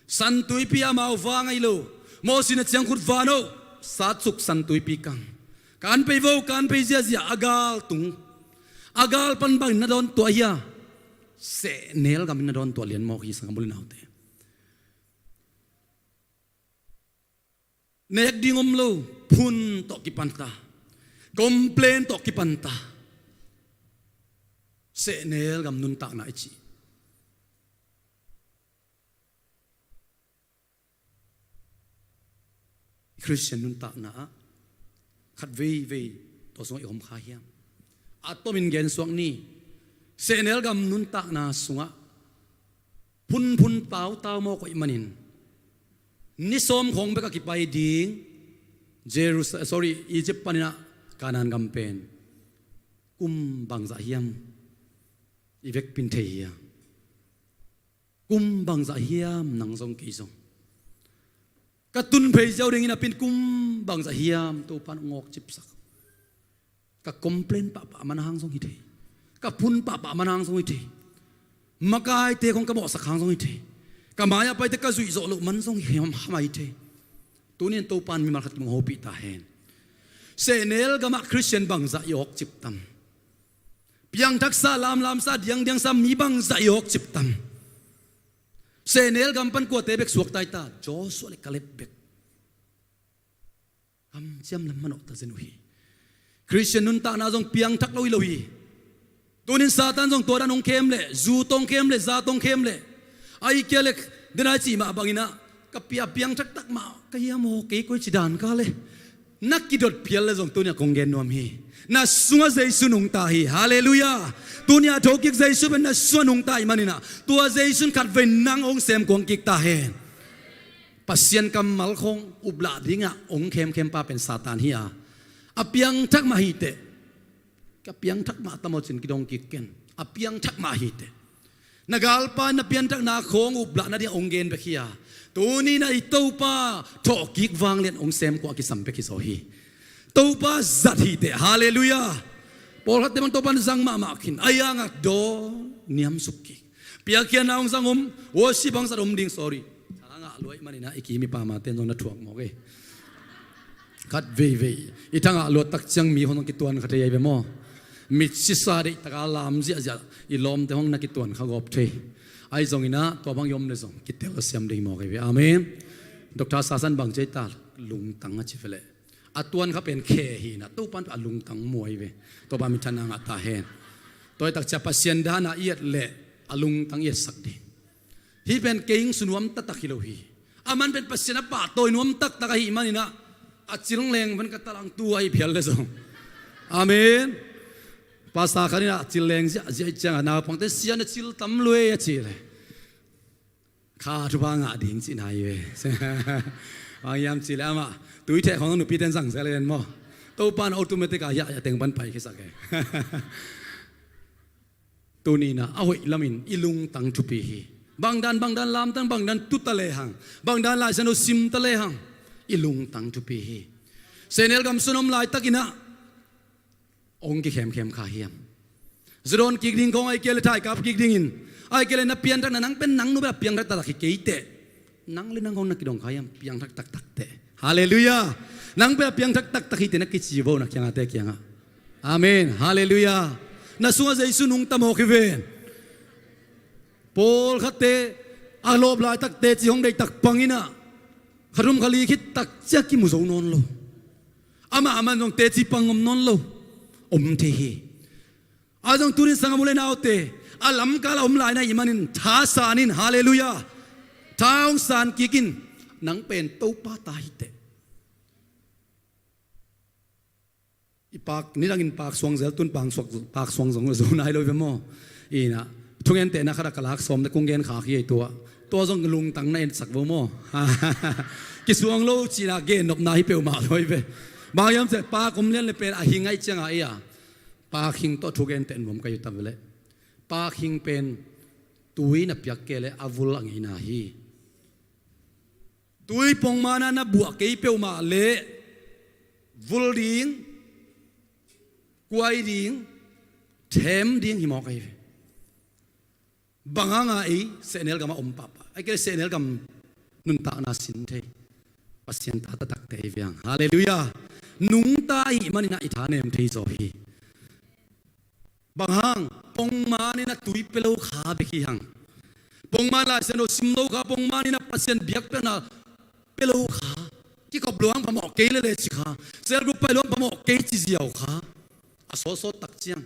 San Tuipi ah amau vang ahi lo. Moses in a ciangkhut, "Van o, satsuk San Tuipi kang. Kan pei vo, kan pei ziahziah," a gal tung. A gal pan bangin na dawn tuah hia? Sehnel gamin na dawn tuah lian mawk hi, sanggam u le naute. Nek ding om lo, phun tawh kipan ta, complain tawh kipan ta. Sehnel gam nuntakna i cih, Khristian nuntakna ah khat veivei tua sungah i om kha hiam? A tomin gensuak ni. Sehnel gam nuntakna sungah phunphun tautau mawk ahih manin, ni sawm khawng bek a kipai ding Jerus-, sorry, Egypt panin ah Kanaan gam pen kum bangzah hiam i vekpin thei hiam? Kum bangzah hiam nang zong kei zong? Ka tun phei ziau dingin a pin kum bangzah hiam Topa in hong awkcipsak? Ka complain pahpah man hang zong hi thei. Ka phun pahpah man hang zong hi thei. Makaite khawng ka mawhsak hang zong hi thei. Ka mai-ah paite ka zuih zawh loh man zong hi hamham ahi thei. Tuni-in Topa in mimal khat kim hong hopih ta hen. Sehnel gamah Khristian bangzah i awkcip tam? Piangthaksa, lamlamsa, diangdiangsa mi bangzah i awkcip tam? Sehnel gam pan kuate bek suakta i ta? Joshua le Kaleb bek. Kamciam lam manawh ta zen uh hi. Khristian nuntakna zong piangthak lo hi lo hi. Tunin Satan zong tua dan hong khem leh, zu tawh hong khem leh, za tawh hong khem leh, ahih kei leh, den a i cih mah bangin ah, ka pia piangthak tak mah ka hiam aw, kei koi ci dan ka le, na kidot phial leh zong tuni-ah kong gen nuam hi. Na sungah Jesu nungta hi. Halleluiah. Tuni-ah thokik Jesu pen na sungah nungta ahih manin ah, tua Jesu in khatvei nang hong semkuang kik ta hen. Pasian kammal khawng uplah dingah hong khemkhem pa pen Satan hi a, a piangthak mah hi teh. Ka piangthak mah tam aw cin kidong kik ken. A piangthak mah hi teh. Na galpa in na pianthakna khawng uplah nadingah hong gen bek hi a, tuni-in ah i Topa thawhkik vanglian hong semkuah kisam bek hi zaw hi. Topa zat hi teh. Halleluiah. Pawlkhatte bang Topa in zang mahmah khin, a iangah dawn niamsuk kik. Piakkhiatna hong zang om, worship hong zat om ding, sorry. Tha ngah lua ahih manin ah i kim i pamate in zong na thuak mawk e. Khat veivei i tha ngah luat tak ciang mi hong kituan kha thei ahi ve maw? Mit sisa deih taka lam ziahziah i lawmte hong na kituan kha gawp thei. Ahi zongin ah tua bang i om leh zong kitel siam ding mawk ahi ve. Amen. Doctor Sasan bang ci ei ta, lungtang a ci ve leh, a tuan kha pen khe hi-in ah, Topa in a lungtang mu ahi ve. Topa minthanna ngah ta hen. Tua hi tak ciang Pasian dan a i et leh a lungtang i etsak ding. Hih pen kei hong su nuam taktak hi lo hi. Aman pen Pasian a pahtawi nuam taktak ahih manin ah, a cil leng pen ka talang tu ahi phial leh zong. Amen. Pastor khat in ah a cil leng ziahziah ahih ciangah naupangte, "Sia, na cil tam lua e," a cih leh, "Kha thupha ngah ding," cihna hi ve. Bang hiam cih leh amah tui theh khawng nupite in zang zel e maw? Topa in automatic a hiah a teng pan paikhiasak e. Tuni-in ah a hoih lamin i lungtang thupi hi. Bangdan bangdan lamtang, bangdan tu ta lehang, bangdan Lai Siangtho sim ta lehang, i lungtang thupi hi. Sehnel gam sung om laitakin ah hong kikhemkhem kha hiam? Zu dawn kik ding khawng, ahih kei leh thaikap kik dingin, ahih kei leh na pianthakna, nang pen nang nu bek a piangthak taktak hi kei teh. Nang le nang khawng na kidong kha hiam, piangthak taktak teh? Halleluiah. Nang bek a piangthak taktak hi teh na kici vo na kiangahte kiangah. Amen. Halleluiah. Na sungah Jesu nungta mawk hi ven. Pawlkhatte a lawp laitak teci hong deihtak pang in ah, kha thum kha li khit tak ciang kimu zo nawn lo. Amah a man zong teci pang om nawn lo. Om thei hi. A zong tunin sanggam u le naute, a lamkal a om lai na hih manin tha san in, halleluiah. Tha hong san kik in, nang pen Topa ta hi teh. I pak, nidangin pak suang zel, tun pak suang, pak suang zong zo nai lo ve maw. Ina, thungentehna khat a ka lak sawm le kong gen khak hi ei tua. Tua zong lungtang na ensak vo maw. Kisuang lo cihna gen nopna hi peuhmah lo hi ve. Bang hiam cih leh pak om lian le pen a hi ngaih ciangah ei a, pak hing tawh thugenteh nuam ka hi uh ta ve leh. Pak hing pen tui na piak kei leh a vul a ngeina hi. Tui pongman ah na buah kei peuhmah leh vul ding, kuai ding, them ding hi mawk ahi ve. Bang hanga ei sehnel gamah om pahpah, ahih kei leh sehnel gam nuntakna sin thei Pasian ta taktakte hi ve hang. Halleluiah. Nungta ahih manin ah i tha nem thei zaw hi. Bang hang, pongman in a tui pia lo kha bek hi hang. Pongman Lai Siangtho sim lo kha, pongman in a Pasian biakpiakna pia lo kha. Kikop luang phamawh kei lele ci kha. Cell group pai luang phamawh kei ci ziau kha. A sawtsawt tak ciang.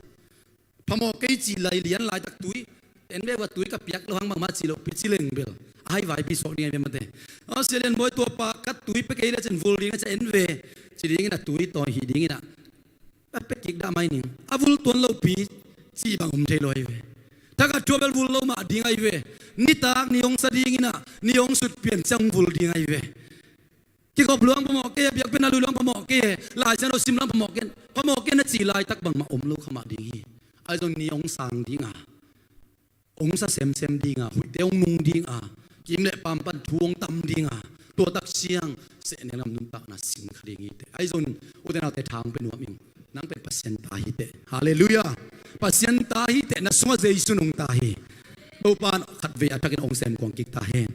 Phamawh kei ci lai lian laitak tui. En ve ua tui ka piak lo hang bangmah ci lo pi ci leng bel. A hai vaipi sawk ding ahi ve mate. A sia lian bawi tua pa ka tui pia kei le cin vul ding a ci en ve. Ci dingin a tui tawi hi dingin a. A pia kik dah mai ning. A vul tuan lopi cih bang om thei lo ahi ve. Thakhat thu a bel vul lo mah ding ahi ve. Nitak ni hong sa dingin ah, ni hong sut pian ciang vul ding ahi ve. Kikop luang phamawh kei, biakpiakna lui luang phamawh kei, Lai Siangtho sim luang phamawh kei, phamawh kei na cih laitak bangmah om lo kha mah ding hi. Ahi zong ni hong sang ding a, hong sa semsem ding a, huihte hong nung ding a, kim le pam pan thu hong tam ding a, tua tak ciang sehnel gam nuntakna sin kha ding hi teh. Ahi zong ute naute tha hong pia nuam ing. Nang pen Pasian ta hi teh. Halleluiah. Pasian ta hi teh, na sungah Jesu nungta hi. Topa in khatvei a thakin hong sem kuang kik ta hen.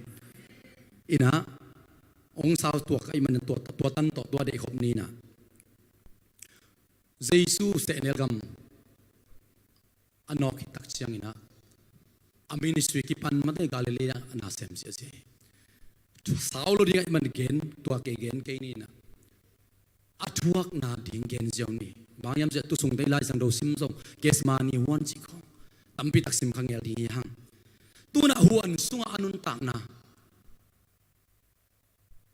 Ina, hong sau tuak ahih manin tua, tua tan tawh tua deihkhop ni ina. Jesu sehnel gam a nawk khit tak ciangin ah, a ministry kipan mate Galilee ah a na sem ziahziah hi. Thu sau lo ding ahih man gen, tua kei gen kei ni ina. A thuakna ding gen ziau ni. Bang hiam cih leh tu sung tei Lai Siangtho sim zong, Gethsemane huan cih khawng. Tampi tak sim kha ngel ding hi hang. Tu in ah huan sungah a nuntakna.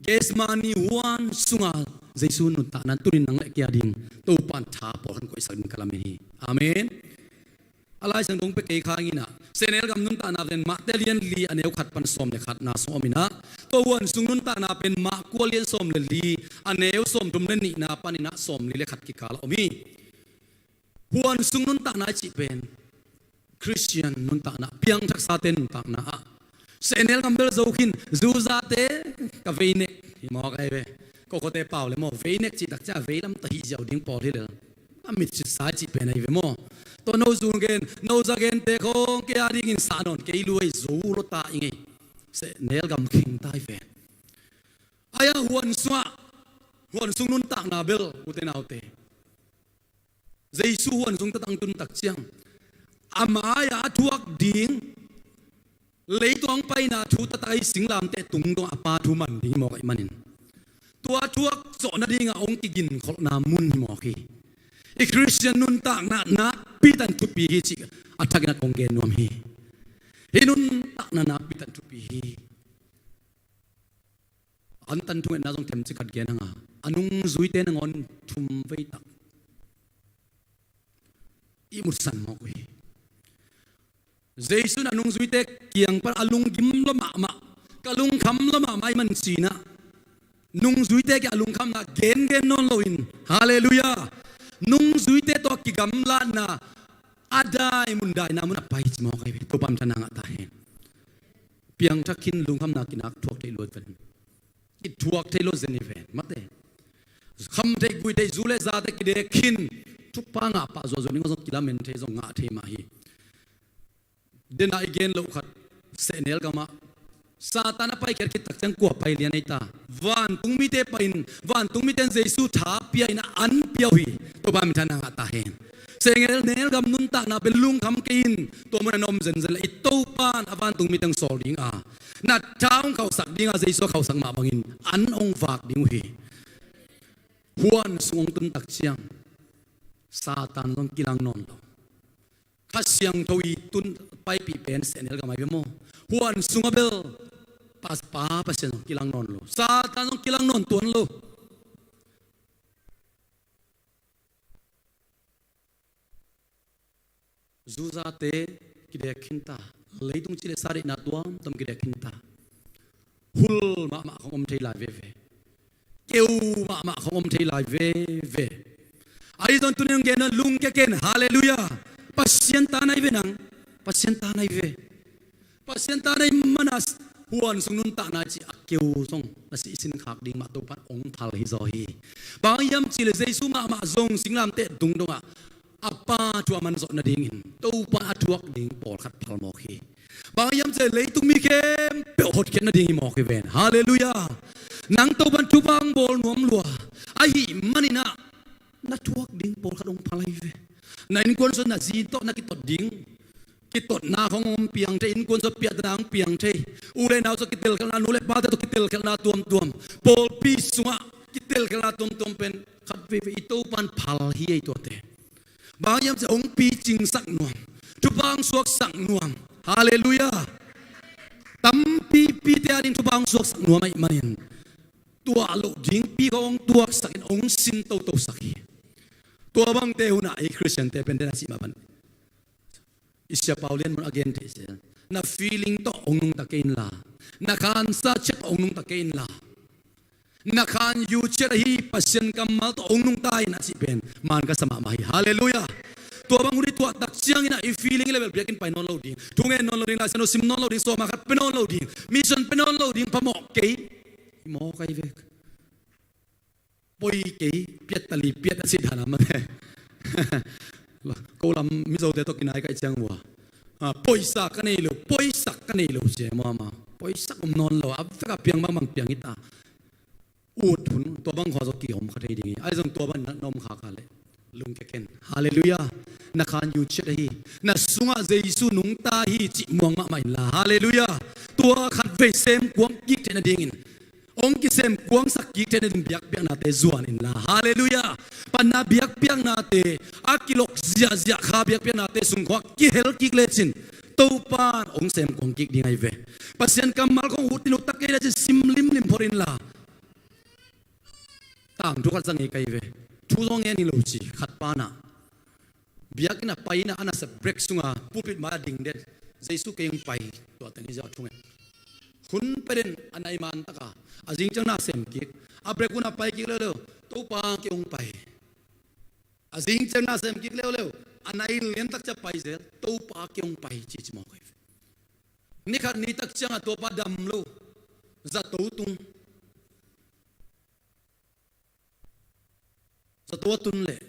Gethsemane huan sunga Jesu nuntakna tunin nang le kei a ding Topa in tha pawlkhat koihsak ding ka lamen hi. Amen. A Lai Siangtho pia kei kha ing ina, sehnel gam nuntakna pen Mate lian li a neu khat pan sawm le khatna sung om ina, tua huan sung nuntakna pen Marka lian sawm le li a neu sawmthum le nihna pan ina sawmli le khat kikal a om hi. Huan sung nuntakna i cih pen Khristian nuntakna, piangthaksate nuntakna ah sehnel gam bel zo khin, zuzate ka vei nek hi mawk ahi ve. Kokhote pau le maw, vei nek cih tak ciang a vei lam ta hih ziau ding pawl hi lel. A mitsit sa i cih pen ahi ve maw. Tua no zu gen, no za gente khawng kei a dingin sah nawn kei lua hi, zo lo ta i ngei. Sehnel gam khing ta hi ve. Ahi a huan sungah, huan sung nuntakna bel ute naute, Jesu huan sung taktak tun tak ciang, a mai-ah a thuak ding, leitungah paina thu taktak ahi singlamteh tung dong a Pa thu man ding mawk ahih manin, tua thuak zawh nadingah hong kiginkholhna mun hi mawk hi. I Khristian nuntakna nakpi tak in thupi hi cih a thakin a kong gen nuam hi. Hih nuntakna nakpi tak in thupi hi. Antan thungetna zong themcik khat gen hang a, a nungzuite nangawn thum vei tak i mutsan mawk uh hi. Jesu in a nungzuite kiang pan a lunggim lua mahmah, ka lungkham lua mahmah ahih man ci-in ah, nungzuite kiang a lungkhamna gengen nawn loin, halleluiah, nungzuite tawh kigamlatna a dai mun, daina mun a pai ci mawk ahi ve. Topa minthanna ngah ta hen. Piangthak khin lungkhamna kinak thuak theih lua ven. I thuak theih lua zen hi ven mate. Kham theih gui theih zu le zate kidek khin thupha ngah pah zuahzuah ding zong kilamen thei zong ngah thei mah hi. Dena i gen loh khat, sehnel gamah Satan a paikhiat khit tak ciang kua pai lian ei ta? Vantung mite pai in, vantung mite in Jesu tha pia in a an pia uh hi. Topa minthanna ngah ta hen. Sengel nel gam nuntakna pen lungkham kei in, tua mun a na om zenzen le i Topan a vantung mi teng sawl ding a, na tha hong khauhsak ding a, Jesu a khauhsak mah bangin an hong vak ding uh hi. Huan sung hong tun tak ciang Satan zong kilang nawn lo. Kha Siangtho i tun paipih pen sehnel gam ai ve maw? Huan sungah bel Pa, Pa Pasian zong kilang nawn lo. Satan zong kilang nawn tuan lo. Zuzate kidek khinta, leitung ci le sa deihna tuamtuam kidek khinta. Hul mahmah khong om thei lai veve. Keu mahmah khong om thei lai veve. Ahi zong tunin hong gen un, lungkia ken, halleluiah. Pasian ta nai ve nang. Pasian ta nai ve. Pasian ta nai mana huan sung nuntakna i cih a keu zong na sihsin khak ding mah Topan hong phal hi zaw hi. Bang hiam cih le Jesu mahmah zong singlamteh tung dongah a Pa thu a man zawh nadingin Topan a thuak ding pawlkhat phal mawk hi. Bang hiam cih le leitung mi khempeuh hotkhiat nading hi mawk hi ven. Halleluiah. Nang Topan thupha hong bawl nuam lua ahih maninah na thuak ding pawlkhat hong phal ahi ve. Na innkuan sung na zi tawh na kitot ding, kitotna khong hong piang thei, innkuan sung piahtana hong piang thei, u le nau sung kitelkhelhna, nu le pate tawh kitelkhelhna tuamtuam, pawlpi sungah kitelkhelhna tuamtuam pen khat veivei i Topan phal hi ei tuate. Bang hiam cih hong picingsak nuam, thupha hong suaksak nuam. Halleluiah. Tampipi te a ding thupha hong suaksak nuam ahih manin tuah loh dingpi khong hong tuaksakin hong sin totosak hi. Tua bangte hunah ei Khristiante pen den a cih mah pan i Sia Pau Lian Mun a gen thei zel, na feeling tawh hong nungta kei inla, na khansa ciat tawh hong nungta kei inla, na khan yu ciat ahi Pasian kammal tawh hong nungta in a cih pen man ka sa mahmah hi. Halleluiah. Tua bang hun i tuah tak ciangin ah i feeling i level biakinn pai nawn lo ding, thungen nawn lo ding, Lai Siangtho sim nawn lo ding, sawma khat pe nawn lo ding, mission pe nawn lo ding, phamawh kei. I mawk ahi vek. Poi kei, piat tali piat a cih dana mate. Ko lam Mizote tawh kinai kaih ciang ua, poisa ka nei lo, poisak ka nei lo cia mama. Poisak om nawn lo, a vek a piang bangbang piang hi ta. Ut hun tua bang khua zaw ki om kha thei ding hi. Ahi zong tua bang na om kha kha leh lungkia ken. Halleluiah. Na khan yu ciat ahi, na sungah Jesu nungta hi cih muang mahmah inla. Halleluiah. Tua khat vei sem kuang kik theih nadingin, hong kisem kuangsak kik theih nading biakpiaknate zuan inla. Halleluiah. Panna biakpiaknate a kilok ziahziah kha biakpiaknate sungkhawng kihel kik lecin Topan hong sem kuang kik ding ahi ve. Pasian kammal khong ut in ut tak kei lecin sim limlim phot inla. Tangthu khat za ngei ka hi ve. Thu zong ngen hi lo ci khat panah biakinn a pai inah a nasep break sunga pulpit mai a ding den. Jesu kei hong pai, tua teng hi ziau thungen. Hun pia den a nai man taka a zing ciang na sem kik. A break hun a pai kik leuleu, Topa kei hong pai. A zing ciang na sem kik leuleu, a nai lian tak ciang pai zel, Topa kei hong pai cici mawk hi. Ni khat ni tak ciang a tuapa dam lo, zato tung. Zato a tun leh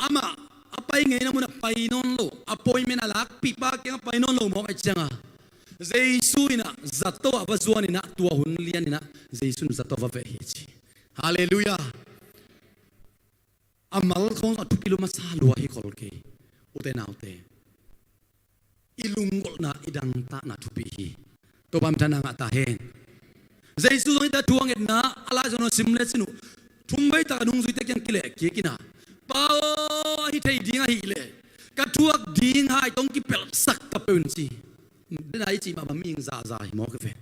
amah a pai ngeina munah pai nawn lo, appointment a lakpihpa kiangah pai nawn lo mawk ahih cianga Jesu inah zato ah va zuan inah tua hun lian inah Jesu in zato va veh hi ci. Halleluiah. A mal khong a thupi lua masa lua hi khol kei. Ute naute, i lunggulhna i dangtakna thupi hi. Topa minthanna ngah ta hen. Jesu zong hita thu a ngetna a Lai Siangtho sim le cin uh thumvei taka nungzuite kiang kileh kik inah, Pa aw, ahi thei ding ahih leh ka thuak ding hai tawh hong kipelhsak ta peuh in ci. Dena i cih mah bang mihing zahzah hi mawk hi ve.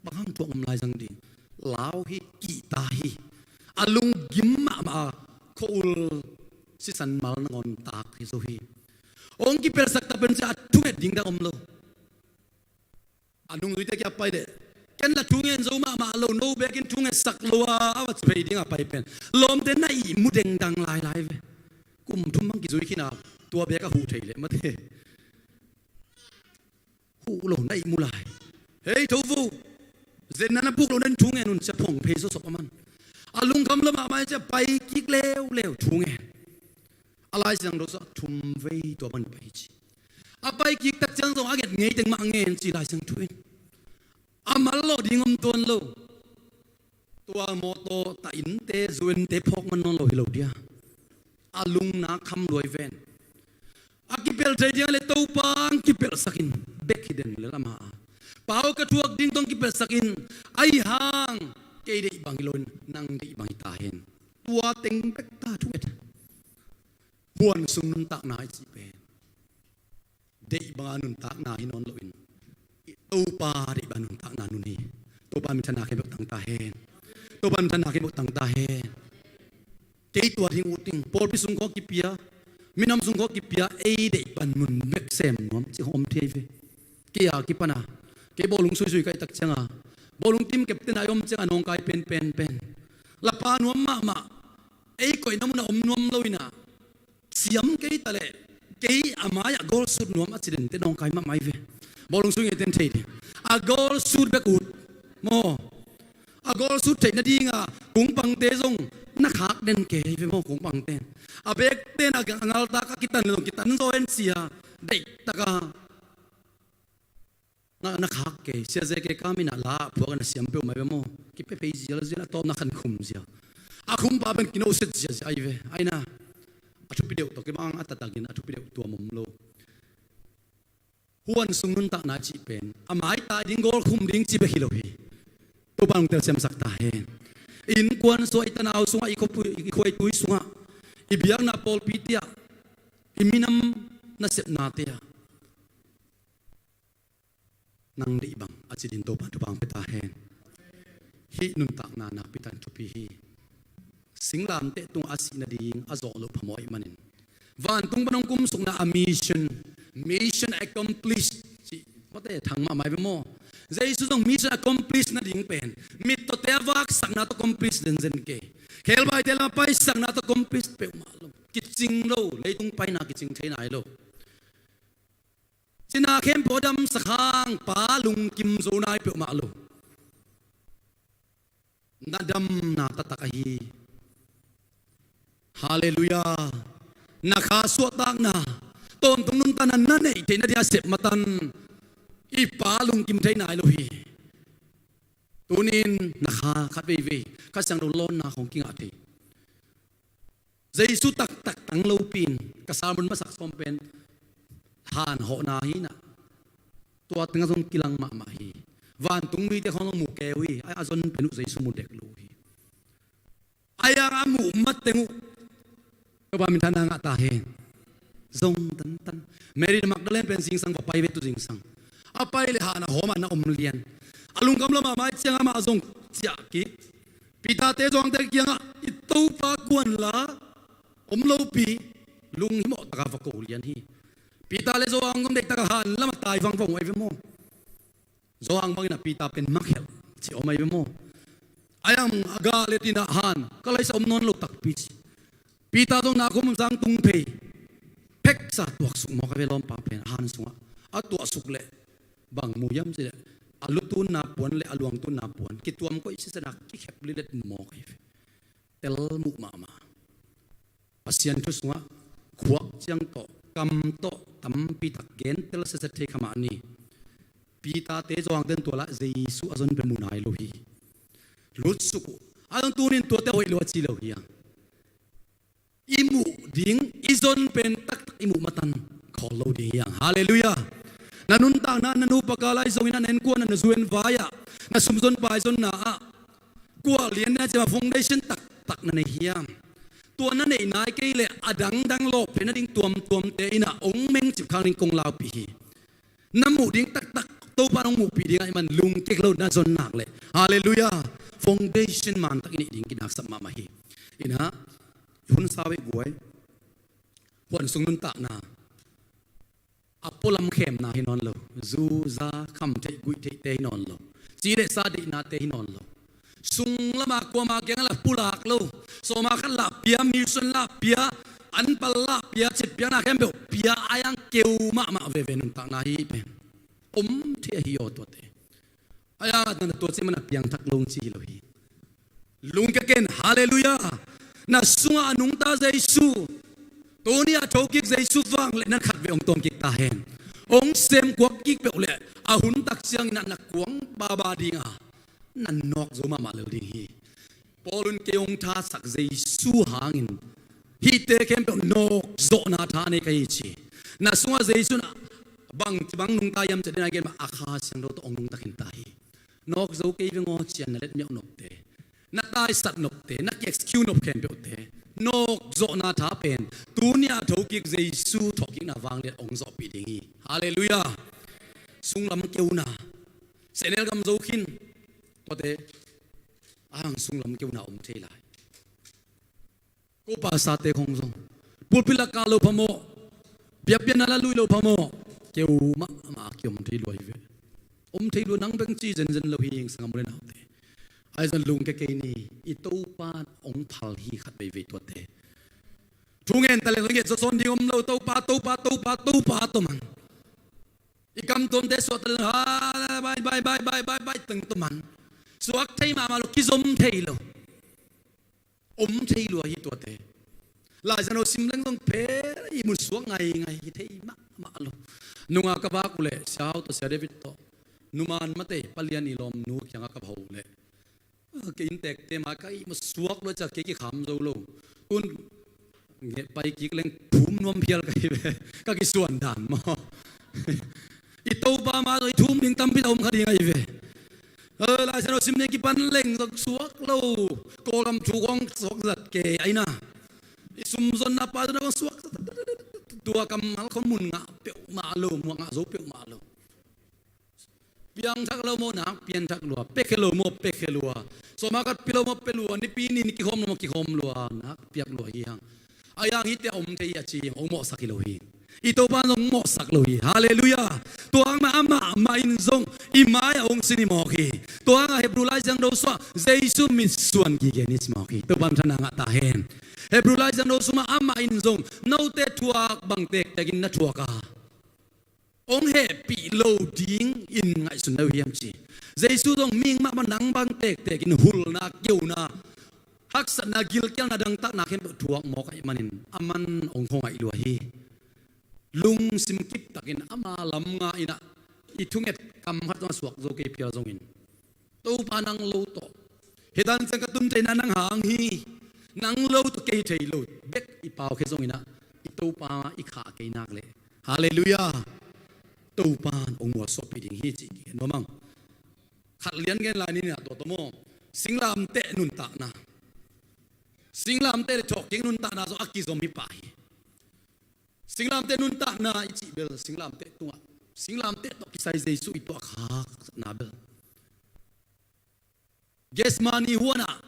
Bang hang thuak om lai zang ding. Lau hi, kihta hi. A lunggim mahmah a khua-ul sisan mal nangawn tak hi zo hi. Hong kipelhsak ta peuh in ci a thunget ding dang om lo. A nungzuite kia pai deh. Ken la thungen zo mahmah lo, no bekin thungetsak lo a, a va ci phei dinga pai pen lawmte na ihmu dengdang lailai ve. Kum thum bang kizui khin a tua bek a huh thei leh mate. Huh lo na ihmu lai. Hei tho vo. Zenna na buk lo nan thungen un cia phong phei sawsawp a man. A lungkham lo mahmah cia pai kik leuleu thungen. A Lai Siangtho sua thumvei tua bang pai ci. A pai kik tak ciang zong a nget ngei teng mah ngen ci Lai Siangtho in. A mal lawh ding om tuan lo. Tua mawtaw ta innte zuinte phawk man nawn lo hi lo dia. A lungna kham luai ven. A kipelh thei ding a le Topa ang kipelhsak in, bek hi den le lama a. Pa aw ka thuak ding tawh ang kipelhsak in, ahi hang kei deih bang hi loin nang deih bang hi ta hen. Tua teng bek ta thu et. Huan sung nuntakna i cih pen deih banga nuntakna hi nawn loin, Topa deih banga nuntakna nun hi. Topa minthanna khempeuh tang ta hen. Topa minthanna khempeuh tang ta hen. Kei tua ding uh ting, pawlpi sung khawng kipia, minam sung khawng kipia, ei deih pan mun bek sem nuam cih khawng om thei ve. Kei a kipana, kei bawlung suisui ka i tak cianga, bawlung team captain a i om cianga nawngkai pen pen pen. Lapa nuam mahmah, ei koihna mun a om nuam lo ina, siam kei ta leh kei a mai-ah goal shoot nuam a ci dente nawngkai mahmah hi ve. Bawlung sui ngeiten thei ding a goal shoot bek ut maw? A goal shoot theih nadinga kungpangte zong na khak den kei hi ve maw? Kungpangte a bekten a ngaltak a kitan zong kitan zaw en sia, deihtaka na, na khak kei, sia zeke ka minah la phuak na siam peuhmah ve maw? Kipia phei zialzial a tawpna khan khum zia. A khumpa pen kinoset ziazia ahi ve. Aina a thupi deuh tawh kibang a taktakin a thupi deuh tuam om lo. Huan sung nuntakna cih pen a maitai ding goal khum ding cih bek hi lo hi. Topa nungtel siamsak ta hen. Innkuan sungah, i tanau sungah, i khuaitui sungah, i biakna pawlpi tiah, i minam nasepna tiah nang deih bang a ci din Topa thupha ang pia ta hen. Hih nuntakna nakpi takin thupi hi. Singlamteh tungah a sih nading a zawh loh phamawh ahih manin vantung pan hong kumsukna a mission, mission accomplished cih mawte thang mahmah hi ve maw? Jesu zong mission accomplished nading pen mittawte a vaksakna tawh accomplished zenzen kei. Khelbaite lam a paisakna tawh accomplished peuhmah lo. Kicing lo, leitung paina kicing thei nai lo. Cina khempeuh a damsak hang Pa lungkim zo nai peuhmah lo. Na damna taktak ahi. Halleluiah. Na kha suahtakna, tawntung nuntakna na neih theih nading a sep matan i Pa lungkim thei nai lo hi. Tunin na kha khat veivei Kha Siangtho lawnna khawng kingah thei. Jesu taktak tang lopi in ka sermon masak sawm pen han hawhna hi nah. Tua tengah zong kilang mahmah hi. Vantung mite khawng zong mu kei uh hi. A, a zon pen uh Jesu mu dek lo uh hi. A yang a muh mateng uh Topa minthanna ngah ta hen. Zong tantan. Mary Magdalene pen zingsang va pai ve tu zingsang. A pai le hahna hawm a na om lian. A lungkam lamah mai ciang amah zong ciah kik. Peter-te Johan-te kiangah i Topa kuan la om lopi lunghimawh taka va ko lian hi. Peter le Johan zong deihtakah han lamah tai vangvang uh ahi ve maw? Johan bangin a Peter pen makhelh cih om ahi ve maw? A yang a gah le tinah han ka laisa om nawn lo takpi ci. Peter zong na khum sang tung phei pheksa tuaksuk mawk a ve lawmpa pen han sungah. A tuaksuk leh bang mu hiam cileh a lutunna puan le a luangtunna puan kituam koih sisanak kikhep lilet mawk ahi ve. Tel muh mahmah. Pasian thu sungah khuak ciang tawh kam tawh tampi tak gentel siaset thei kha mah ni. Peter-te Johan-ten tua lah Jesu a zon pen mu nai lo hi. Lutsuk uh a zong tunin tuate hoih lo a ci lo hi a. I muh ding i zon pen taktak i muh matan khawl lo ding hi hang. Halleluiah. Na nuntakna, na nupa kal ah i zongin ah, na innkuan ah, na zu en vai ah, na sumzon paizonna ah kuah lian na ciama foundation taktak na nei hiam? Tua na neih nai kei leh a dangdang lawp theih nading tuamtuamte in ah hong mengcip khak ding kong laupih hi. Na muh ding taktak Topa in hong muhpih ding ahih man lungkia kei lo na zon nak leh. Halleluiah. Foundation mantak i neih ding kinaksap mahmah hi. Inah hun sau eh guai. Huan sung nuntakna a pualam khemna hi nawn lo. Zu za kham theih guih theihte hi nawn lo. Ci le sa deihnate hi nawn lo. Sung lama kuama kiangah lah pulak lo. Sawma khat lah pia, mission lah pia, anpal lah pia, citpiakna khempeuh pia a yang keu mahmah veve nuntakna hi pen om thei ahi aw tuate. A yang a tua ci mana piangthak lo ci hi lo hi. Lungkia ken, halleluiah. Na sungah a nungta Jesu, tuni a thokik Jesu vang le nan khat ve hong tawm kik ta hen. Hong semkuak kik peuh le a hun tak ciangin ah na kuang baba dinga na nawk zo mahmah lel ding hi. Paul in kei hong thasak Jesu hangin Hihte khempeuh nawkzawhna tha nei ka hi ci. Na sungah Jesu in bang, bang nungta hiam cih dan a gen mah a Kha Siangtho tawh hong nungta khinta hi. Nawk zo kei veng aw ci-a na let miauh nopte, na taisat nopte, na ki-excuse nop khempeuhte, nawkzawhna tha pen tuni-a thokik Jesu thawhkikna vangliat hong zawhpih ding hi. Halleluiah. Sunglam keuna, sehnel gam zo khin, tuate a hang sunglam keuna om thei lai. Ko pastorte khong zong pulpit la kah lo phamawh, biakpiakna la lui lo phamawh, keu mahmah a kiom thei lua hi ve. Om thei lua, nang bek ci zenzen lo hi, sangam u le naute. Ahi zong lungkia kei ni, i Topa in hong phal hi khat veivei tuate. Thu ngen ta leng nget zawsawn ding om lo, Topa, Topa, Topa, Topa, Topa, Topa, Topa. I kam tuamte suah ta leng, ha, bai, bai, bai, bai, bai, bai, teng Topa. Suak thei mahmah lo, kizom thei lo. Om thei lua hi tuate. Lai Siangtho sim leng zong phe, i mu suak ngaingai hi thei mahmah lo. Nungah ka vak uh leh, Sia Hau tawh Sia David tawh, numan mate, palian i lawmnu kiangah ka vak uh leh, kei inntekte mai ka ihmu suak lua cia kei kikham zo lo. Kun nge pai kik leng thum nuam phial ka hi ve. Ka kisuan dan maw. I Topa mah zong i thum ding tampi tak om kha ding ahi ve. Lai Siangtho sim ding kipan leng zong suak lo. Kawlgam thu khong suak zat kei ahi na. I sumzonna, pazonna khong suak zat. Tua kammal khong mun ngah peuhmah lo, muak ngah zo peuhmah lo. Piangthak lo maw, nak pianthak lua, piakhia lo maw, piakhia lua. Sawma khat pia lo maw, pia lua, nipi ni ni kikhawm lo maw, kikhawm lua, nak piak lua hi hang. Ahi hang hihte a om thei a ci, hong mawhsak hi lo hi. I Topa in hong mawhsak lo hi. Halleluiah. Tua hang mah amah mah in zong i mai-ah hong sin hi mawk hi. Tua hangah Hebru Lai Siangtho sungah Jesu mitsuan gige ni ci mawk hi. Topa minthanna ngah ta hen. Hebru Lai Siangtho sungah amah in zong note thuak bang tektek in na thuak a, hong hehpih lo dingin ngaihsun na uh hiam ci. Jesu zong mihing mahmah nang bang tektek in hulna, keuna, haksatna, gilkialna, dangtakna khempeuh thuak mawk ahih manin aman hong khuangaih lua hi. Lungsim kiptakin ama lam nga in ah, i thunget kam khat zong a suak zo kei phial zongin, Topa nang lo tawh, hih dan ciang ka tun theihna nang hang hi. Nang lo tawh kei thei lo bek i pau khia zongin ah, i Topa i khah kei nak leh, halleluiah, Topa in hong mualsuahpih ding hi ci. Nuam ang. Khat lian gen lai ni, na tua tawh maw, singlamteh nuntakna, singlamteh le thawhkik nuntakna zong a kizom hi pah hi. Singlamteh nuntakna i cih bel, singlamteh tungah, singlamteh tawh kisai Jesu i tuahkhakna bel, Gethsemane huanah,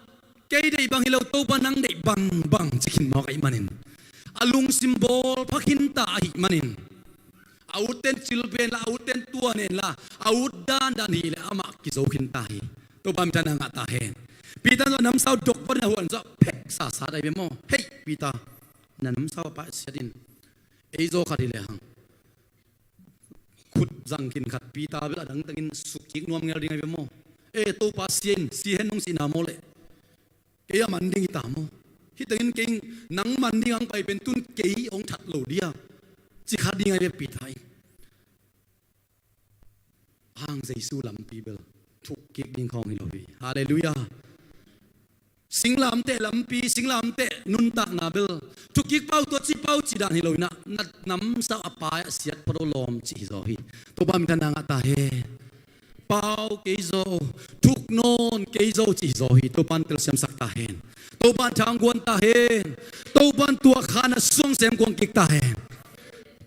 kei deih bang hi lo, Topa nang deih bangbang ci khin mawk ahih manin, a lungsim bawl pha khinta ahih manin, a utten cil pen la, a utten tuan en la, a ut dandan hi leh amah kizo khinta hi. Topa minthanna ngah ta hen. Peter in zong namsau dok pawt in a huan zawh phek sasa dai ve maw. Hei Peter, na namsau a paih siat in, ei zaw khat hi lehang, khut zang khin khat Peter bel a dangtangin suk kik nuam ngel ding ahi ve maw. E, Topa sia in, sia hen nong cihna maw leh, kei a man ding hi ta maw. Hih tengin kei nang man ding ang pai pen tun kei hong that lo dia, ci kha ding ahi ve Peter in. Hang Jesu lampi bel thuk kik ding khawng hi lo hi. Halleluiah. Singlamteh lampi, singlamteh nuntakna bel thuk kik pau, tua ci pau ci dan hi lo in ah, na namsau a paih a siat pha lo lawm ci hi zaw hi. Topa minthanna ngah ta hen. Pau kei zaw, thuk nawn kei zaw ci hi zaw hi. Topa in telsiamsak ta hen. Topa in thangguan ta hen. Topa in tuakhakna suang sem kuang kik ta hen.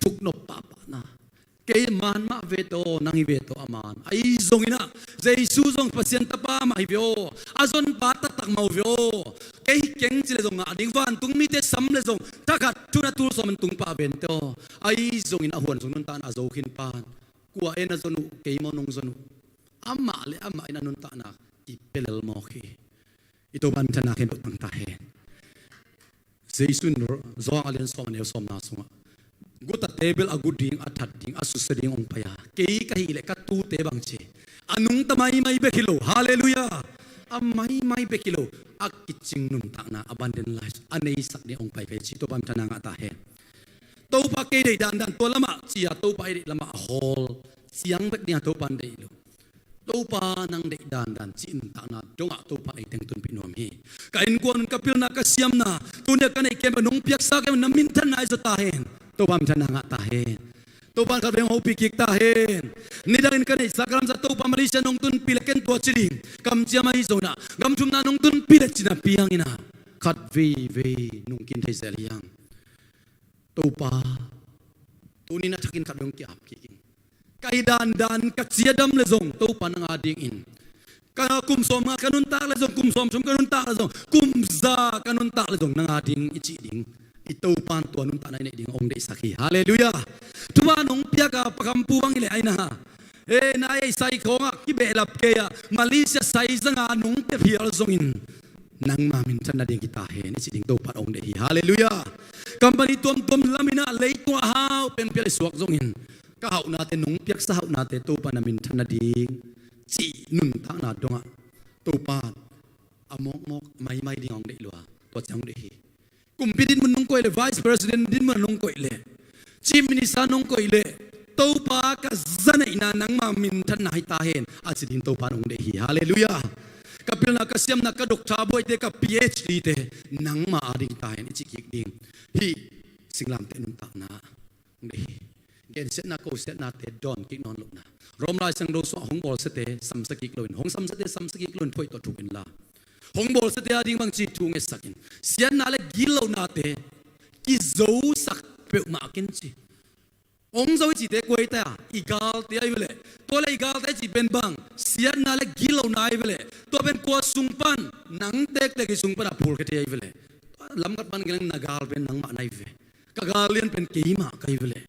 Thuk nop pahpahna. Kei man mah ve tawh, nang hi ve tawh a man. Ahi zongin ah, Jesu zong Pasian Tapa mah hi ve aw. A zonpa taktak mah uh ve aw. Kei hi keng ci leh zong ngah ding, vantung mite sam leh zong thakhat thu na tul sawm in tung pah ven teh aw. Ahi zongin a huan sung nuntakna a zo khin pan, kua in a zon uh, kei maw nong zon uh? Amah le amah in a nuntakna i pia lel mawk hi. I Topa minthanna khempeuh tang ta hen. Jesu in Johan a lian sawm a neu sawmna sungah, gutate bel a gu ding, a that ding, a susia ding hong pai a, kei ka hih leh ka tute bang ci, a nungta maimai bek hi lo, halleluiah, a maimai bek hi lo, a kicing nuntakna, abundant life a neisak ding hong pai ka hi ci. Topa minthanna ngah ta hen. Topa kei deih dandan tua lamah ci-a, Topa i deih lamah a hawl ciang bek ding a Topa in deih lo. Topa nang deih dandan cih nuntakna dongah Topa ei teng tunpih nuam hi. Ka innkuan un, ka pilna, ka siamna, tuni a ka neih kem, nong piaksa kem, na minthanna i zaw ta hen. Topa minthanna ngah ta hen. Topa in khatvei hong hopih kik ta hen. Nidangin ka neihsa ka lamsa Topa Malaysia nong tunpih le ken tua ci ding. Kamciam ahi zongin ah gam thumna nong tunpih le cina piang in ah khatveivei nungkin thei zel hi hang. Topa, tuni in a thakin khat dong ki-ap kik in. Ka hi dandan ka ci a dam le zong Topa nang a dingin, ka kum sawmnga ka nuntak le zong, kum sawmthum ka nuntak le zong, kum za ka nuntak le zong nang a ding i cih ding, i Topa in tua nuntakna i neih ding hong deihsak hi. Halleluiah. Thupha nong piak a, Pa Kham Pu bang hi leh ai na, e, na ei sai khawng ah kibehlap kei a, Malaysia sai zanga nong pia phial zongin nangma minthan nading hi ta hen i cih ding Topa in hong deih hi. Halleluiah. Company tuamtuam lam in ah leitung a hau pen pial i suak zongin ka hauhnate, nong piaksa hauhnate Topa na minthan nading cih nuntakna dongah Topa in a mawkmawk maimai ding hong deih lua. Tua ciang hong deih hi. Kumpi dinmun nong koih leh, Vice President dinmun nong koih leh, Chief Minister nong koih leh, Topa ka zaneihna nangma minthanna hi ta hen a ci ding Topa in hong deih hi. Halleluiah. Ka pilna, ka siamna, ka doctor buaite, ka PhD te nangma a ding hi ta hen i cih kik ding. Hih singlamteh nuntakna hong deih hi. Gensiatna, kosiatnate dawn kik nawn lohna. Rom Lai Siangtho sungah hong bawlsiate samsia kik loin, hong samsiate samsia kik loin, thuhoih tawh thuk inla, hong bawlsiate a ding bangci thu ngetsak in. Siatna le gitlohnate kizosak peuhmah ken ci. Hong zo i cihte kua hi ta a, i galte ahi ve leh. Tua le i galte i cih pen bang, siatna le gitlohna ahi ve leh. Tua pen kua sung pan, nang tektek i sung pan a phulkhiate ahi ve leh. Lamkhat pan gen leng na gal pen nangmah na hi ve. Ka gal lian pen keimah ka hi ve leh.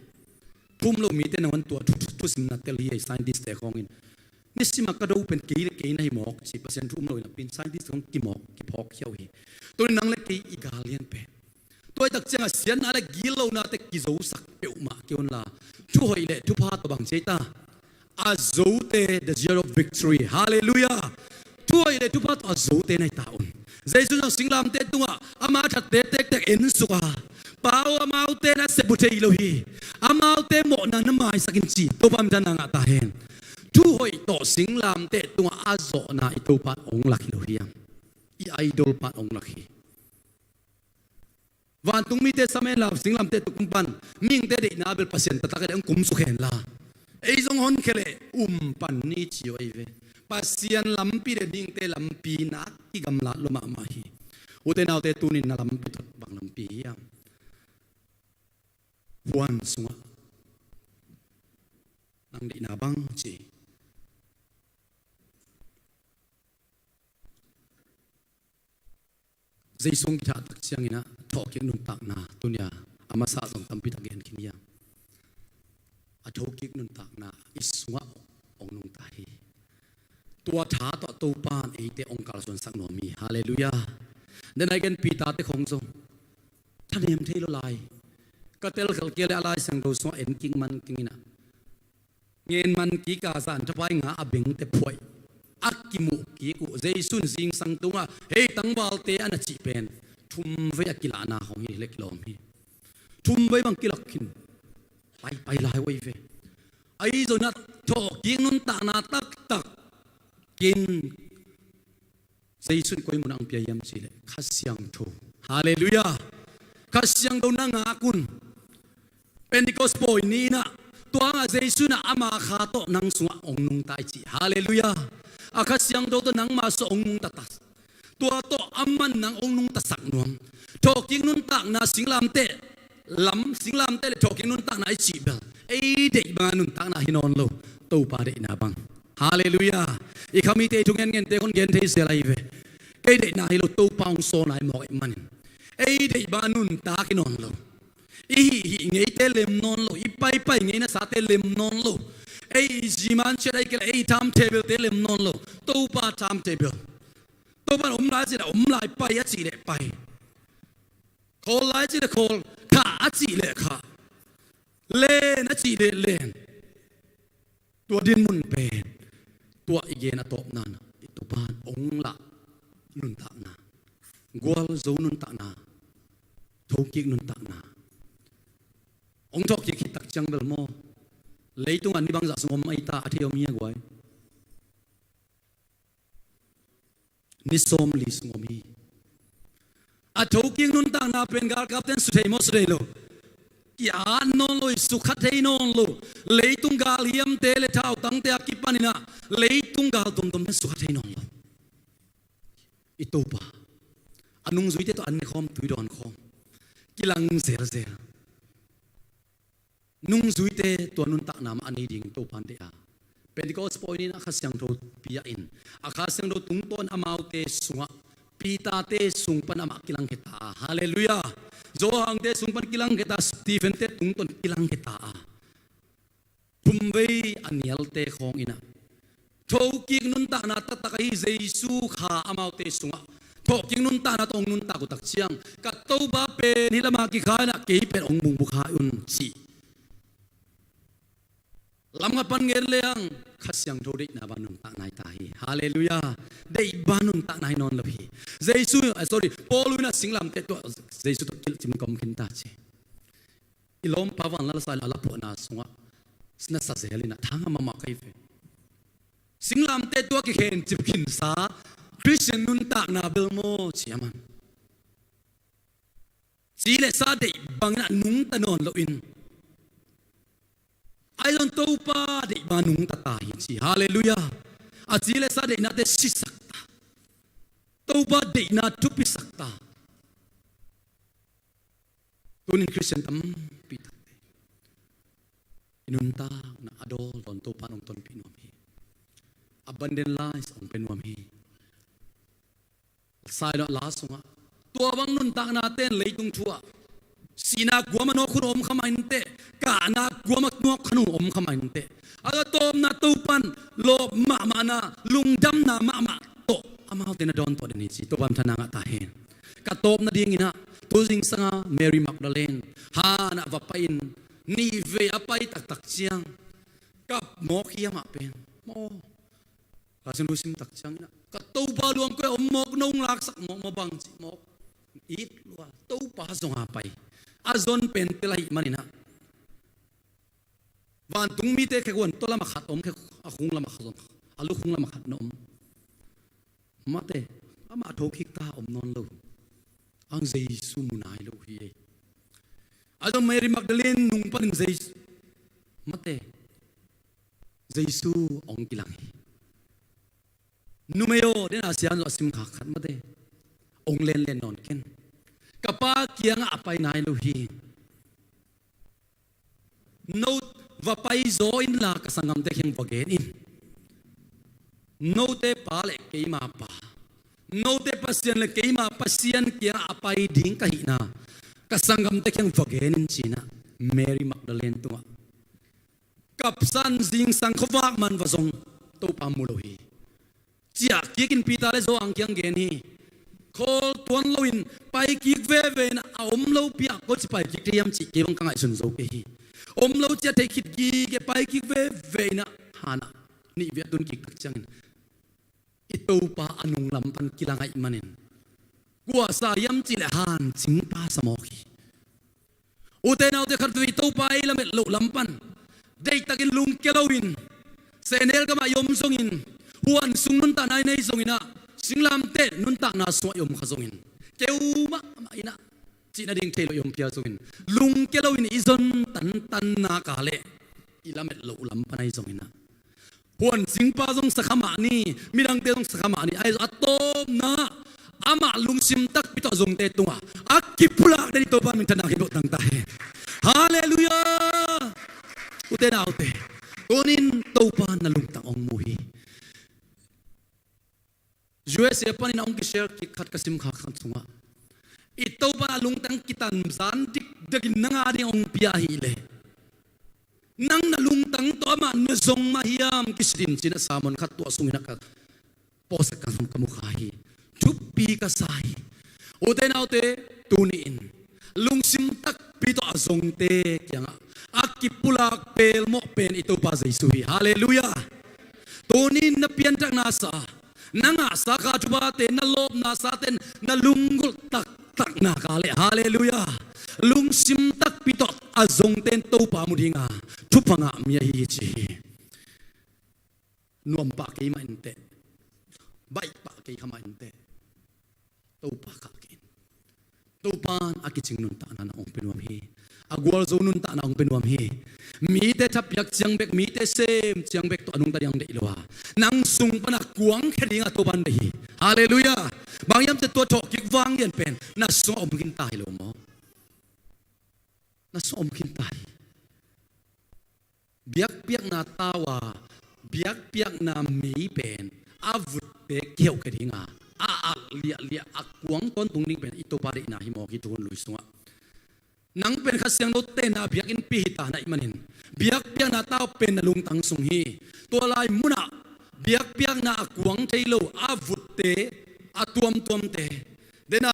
Thu um lo mite nangawn tua thu, thu, thusimna tel hi ei, scientist te khawngin. Nisim a ka do pen kei le kei na hi mawk ci, Pasian thu um lo in a pin scientist khawng kimawk, kiphawk khia uh hi. Tua in nang le kei i gal lian pen, tua i tak ciangah siatna le gitlohnate kizosak peuhmah kei unla, thuhoih le thupha tawh bang ci ei ta? A zote, the zeal of victory. Halleluiah. Thuhoih le thupha tawh a zote na hi ta un. Jesu in zong singlamteh tungah ama thatte tektek ensuk a, Pa aw, amaute na sep uh thei lo hi, amaute mawhna na maisak in ci. Topa minthanna ngah ta hen. Thuhoih tawh singlamteh tungah a zawhna i Topa in hong lak hi lo hi hang. I idol pa in hong lak hi. Vantung mite sam hen la, singlamteh tung pan mihingte deihna bel Pasian taktak a deih hong kumsuk hen la, ei zong honkhia leh um pan ni ci uh ahi ve. Pasian lampi le mihingte lampi na kigamlat lua mahmah hi. Ute naute, tuni in na lampi tawh bang lampi hiam? Huan sungah nang deihna bang ci. Jesu hong kithah tak ciangin ah thawhkik nuntakna, tuni a a masa zong tampi tak gen khin hi a, a thokik nuntakna i sungah hong nungta hi. Tua tha tawh Topa in eite hong kalsuansak nuam hi. Halleluiah. Denai gen Peter te khawng zong thanem thei lo lai. Ka telkhial kei le a Lai Siangtho sungah en kik man keng in ah, ngen man kik a, zan thapai nga a bengte phuaih a kimuh kik uh. Jesu in zingsang tungah hei tangvalte a na cih pen thumvei a kilahna hong hi le kilawm hi. Thumvei bang kilak khin paipai lai uh ahi ve. Ahi zongin ah thawhkik nuntakna taktak kin Jesu in koi munah hong pia hiam cih leh Kha Siangtho. Halleluiah. Kha Siangtho na ngak un. Pentecost pawi ni in ah, tua hangah Jesu in ah ama Kha tawh nang sungah hong nungta hi ci. Halleluiah. A Kha Siangtho tawh nangma sungah hong nungta ta. Tua tawh aman nang hong nungtasak nuam. Thawhkik nuntakna, singlamteh lam, singlamteh le thawhkik nuntakna i cih bel ei deih banga nuntakna hi nawn lo. Topa deihna bang. Halleluiah. I khamite, i thungen ngente khawng gen thei zel ahi ve. Kei deihna hi lo, Topa hong sawl a i mawk ahih manin ei deih banga nuntak hi nawn lo. I hih hih ngeite lem nawn lo, i paipai ngei nasate lem nawn lo. Ei i ziman ciat ahi kei leh ei i timetable te lem nawn lo. Topa timetable. Topa in om lai a cih leh om lai, pai a cih leh pai. Khawl lai a cih leh khawl, khah a cih leh khah, len a cih leh len. Tua dinmun pen, tua i gen a tawpna in i Topa in hong lah nuntakna, gualzo nuntakna, thokik nuntakna. Hong thawhkik khit tak ciang bel maw, leitungah ni bangzah sung om ahi ta, a thei om hi a guai. ni sawmli sung om hi. A thokik nuntakna pen galkapten su thei maw, su thei lo? Ki-at nawn lo hi, sukha thei nawn lo. Leitung galhiamte le thautangte a kipanin ah leitung gal domdomte sukha thei nawn lo. I Topa a nungzuite tawh an ne khawm, tui dawn khawm, kilang zelzel. Nungzuite tua nuntakna mah a nei ding Topa in deih a, Pentecost pawi ni-in ah Kha Siangtho pia-in, a Kha Siangtho tungtawn amaute sungah, Peter-te sung pan amah kilangkhia ta a, halleluiah, Johan-te sung pan kilangkhia ta a, Stephen-te tungtawn kilangkhia ta a, thumvei a nialte khawng in ah thokik nuntakna taktak ahi Jesu Kha amaute sungah thokik nuntakna tawh hong nuntak uh tak ciang, ka Topa pen hih lamah kikha in ah kei pen hong bungbu kha un, ci. Lamkhat pan gen leng Kha Siangtho deihna bang nuntakna hi ta hi. Halleluiah. Deih bang nuntakna hi nawn lo hi. Jesu, eh, sorry, Paul in ah singlamteh tungah Jesu tawh kilhcim ka om khin ta, ci. I lawmpa van la sa in a laphuahna sungah na sa zel in ah thang a mahmah ka hi ve. Singlamteh tungah kikhencip khinsa Khristian nuntakna bel maw, ci a man. Ci le sa deih bangin ah nungta nawn loin, ahi zong Topa deih bang nungta ta hi, ci. Halleluiah. A ci le sa deihnate sisak ta. Topa deihna thupisak ta. Tunin Khristian tampi takte i nuntakna a dawl dawn Topa in hong tonpih nuam hi. Abundant life hong pia nuam hi. Sai dawh la sungah, tua bang nuntaknate in leitung thu-ah sihna kuamah nawk hun om kha mah inteh, kahna kuamah nawk hun om kha mah inteh, a tawpna Topa in lawp mahmahna, lungdamna mahmah tawh amaute na dawn tuah den hi, ci. Topa in thana ngah ta hen. Ka tawp nadingin ah tu zingsang a Mary Magdalene han ah va pai-in, nih vei a pai taktak ciang kap mawk hi amah pen. Maw, Kha Siangtho sim tak ciangin ah, ka Topa luang koi a om mawk, nong laksak mawk maw, bang cih mawk. It lua, Topa zong a pai. A zon pen tel ahih manin ah, vantung mite khek un, tua lam ah khat om, khek a khung lam ah khat om, a lukhung lam ah khat na om. Mate, amah thokik ta om nawn lo. Ang Jesu mu nai lo hi. A zong Mary Magdalene nung panin Jesu, mate, Jesu hong kilang hi. Numei aw, den a sian zaw a sim khak khat mate, hong lenlen nawn ken. Ka Pa kiangah a pai nai lo hi. No va pai zaw inla ka sanggamte kiang va gen in. Note Pa le keima Pa, note Pasian le keima Pasian kiangah a pai ding ka hihna ka sanggamte kiang va gen in, ci-in ah Mary Magdalene tungah kapsan zingsang khuavak man va zong, Topa mu lo hi. Ciah kik in Peter le Johan kiang gen hi. Khawl tuan loin pai kik veve in ah, a om lopi ah koici pai kik thei hiam cih kei bang ka ngaihsun zo kei hi. Om lo ciah thei khit gige pai kik veve in ah, han ah nih vei a tun kik tak ciangin i Topa a nung lam pan kilang ahih manin, kua sa hiam cih leh hancing pa sa mawk hi. Ute naute, khatvei Topa i lamet loh lam pan deihtakin lungkia loin, sehnel gamah i om zongin, huan sung nuntakna i nei zongin ah, singlamteh nuntakna sungah i om kha zongin, keu mahmah in ah, cihna ding thei loh i om phial zongin, lungkia loin i zon tantan nak leh i lamet loh lam pan ahi zongin ah, huancingpa zong sa kha mah ni, midangte zong sa kha mah ni, ahi zong a tawpna amah lungsim takpi tawh a zongte tungah a kipulak den i Topa minthanna hi lo tangta hi. Halleluiah. Ute naute, tunin Topa na lungtang hong mu hi. U S A panin a hong kishare kik khat ka sim khak khat sungah, i Topa a lungtang kitanzan dikdakin nang a ding hong pia ahih leh, nang na lungtang tawh amah na zong mah hiam kisit in, ci-in a sermon khat tua sungin ah ka post ka, ka mu kha hi. Thupi ka sa hi. Ute naute, tuni-in lungsim takpi tawh a zongte kiangah a kipulak pelmawh pen i Topa Jesu hi. Halleluiah. Tuni-in na pianthakna sa, na ngahsa kha thuphate, na lawpna sate in na lunggulh taktak nak leh, halleluiah, lungsim takpi tawh a zongte in Topa mu dinga thupha ngah mi ahi hi, ci hi. Nuam pah kei mah inteh, baih pah kei kha mah inteh, Topa kalh kei in. Topa in a kicing nuntakna na hong pia nuam hi. A gualzo nuntakna hong pia nuam hi. Mite thapiak ciang bek, mite sem ciang bek tawh a nungta ding hong deih lo a, nang sung pan a kuangkhia ding a Topa in deih hi. Halleluiah. Bang hiam cih leh tua thawhkik vanglian pen na sungah om khin ta hi lo maw? Na sungah om khin ta hi. Biakpiakna tau a, biakpiakna mei pen a vutte kiheuhkhia ding a, a alh liahliah a kuang tawntung ding pen i Topa deihna hi mawk hi, tuhun lui sungah. Nang pen Kha Siangtho tenna biakinnpi hi ta na hih manin, biakpiakna tau pen na lungtang sung hi. Tua lai munah biakpiakna a kuang thei lo, a vutte, a tuamtuamte, dena,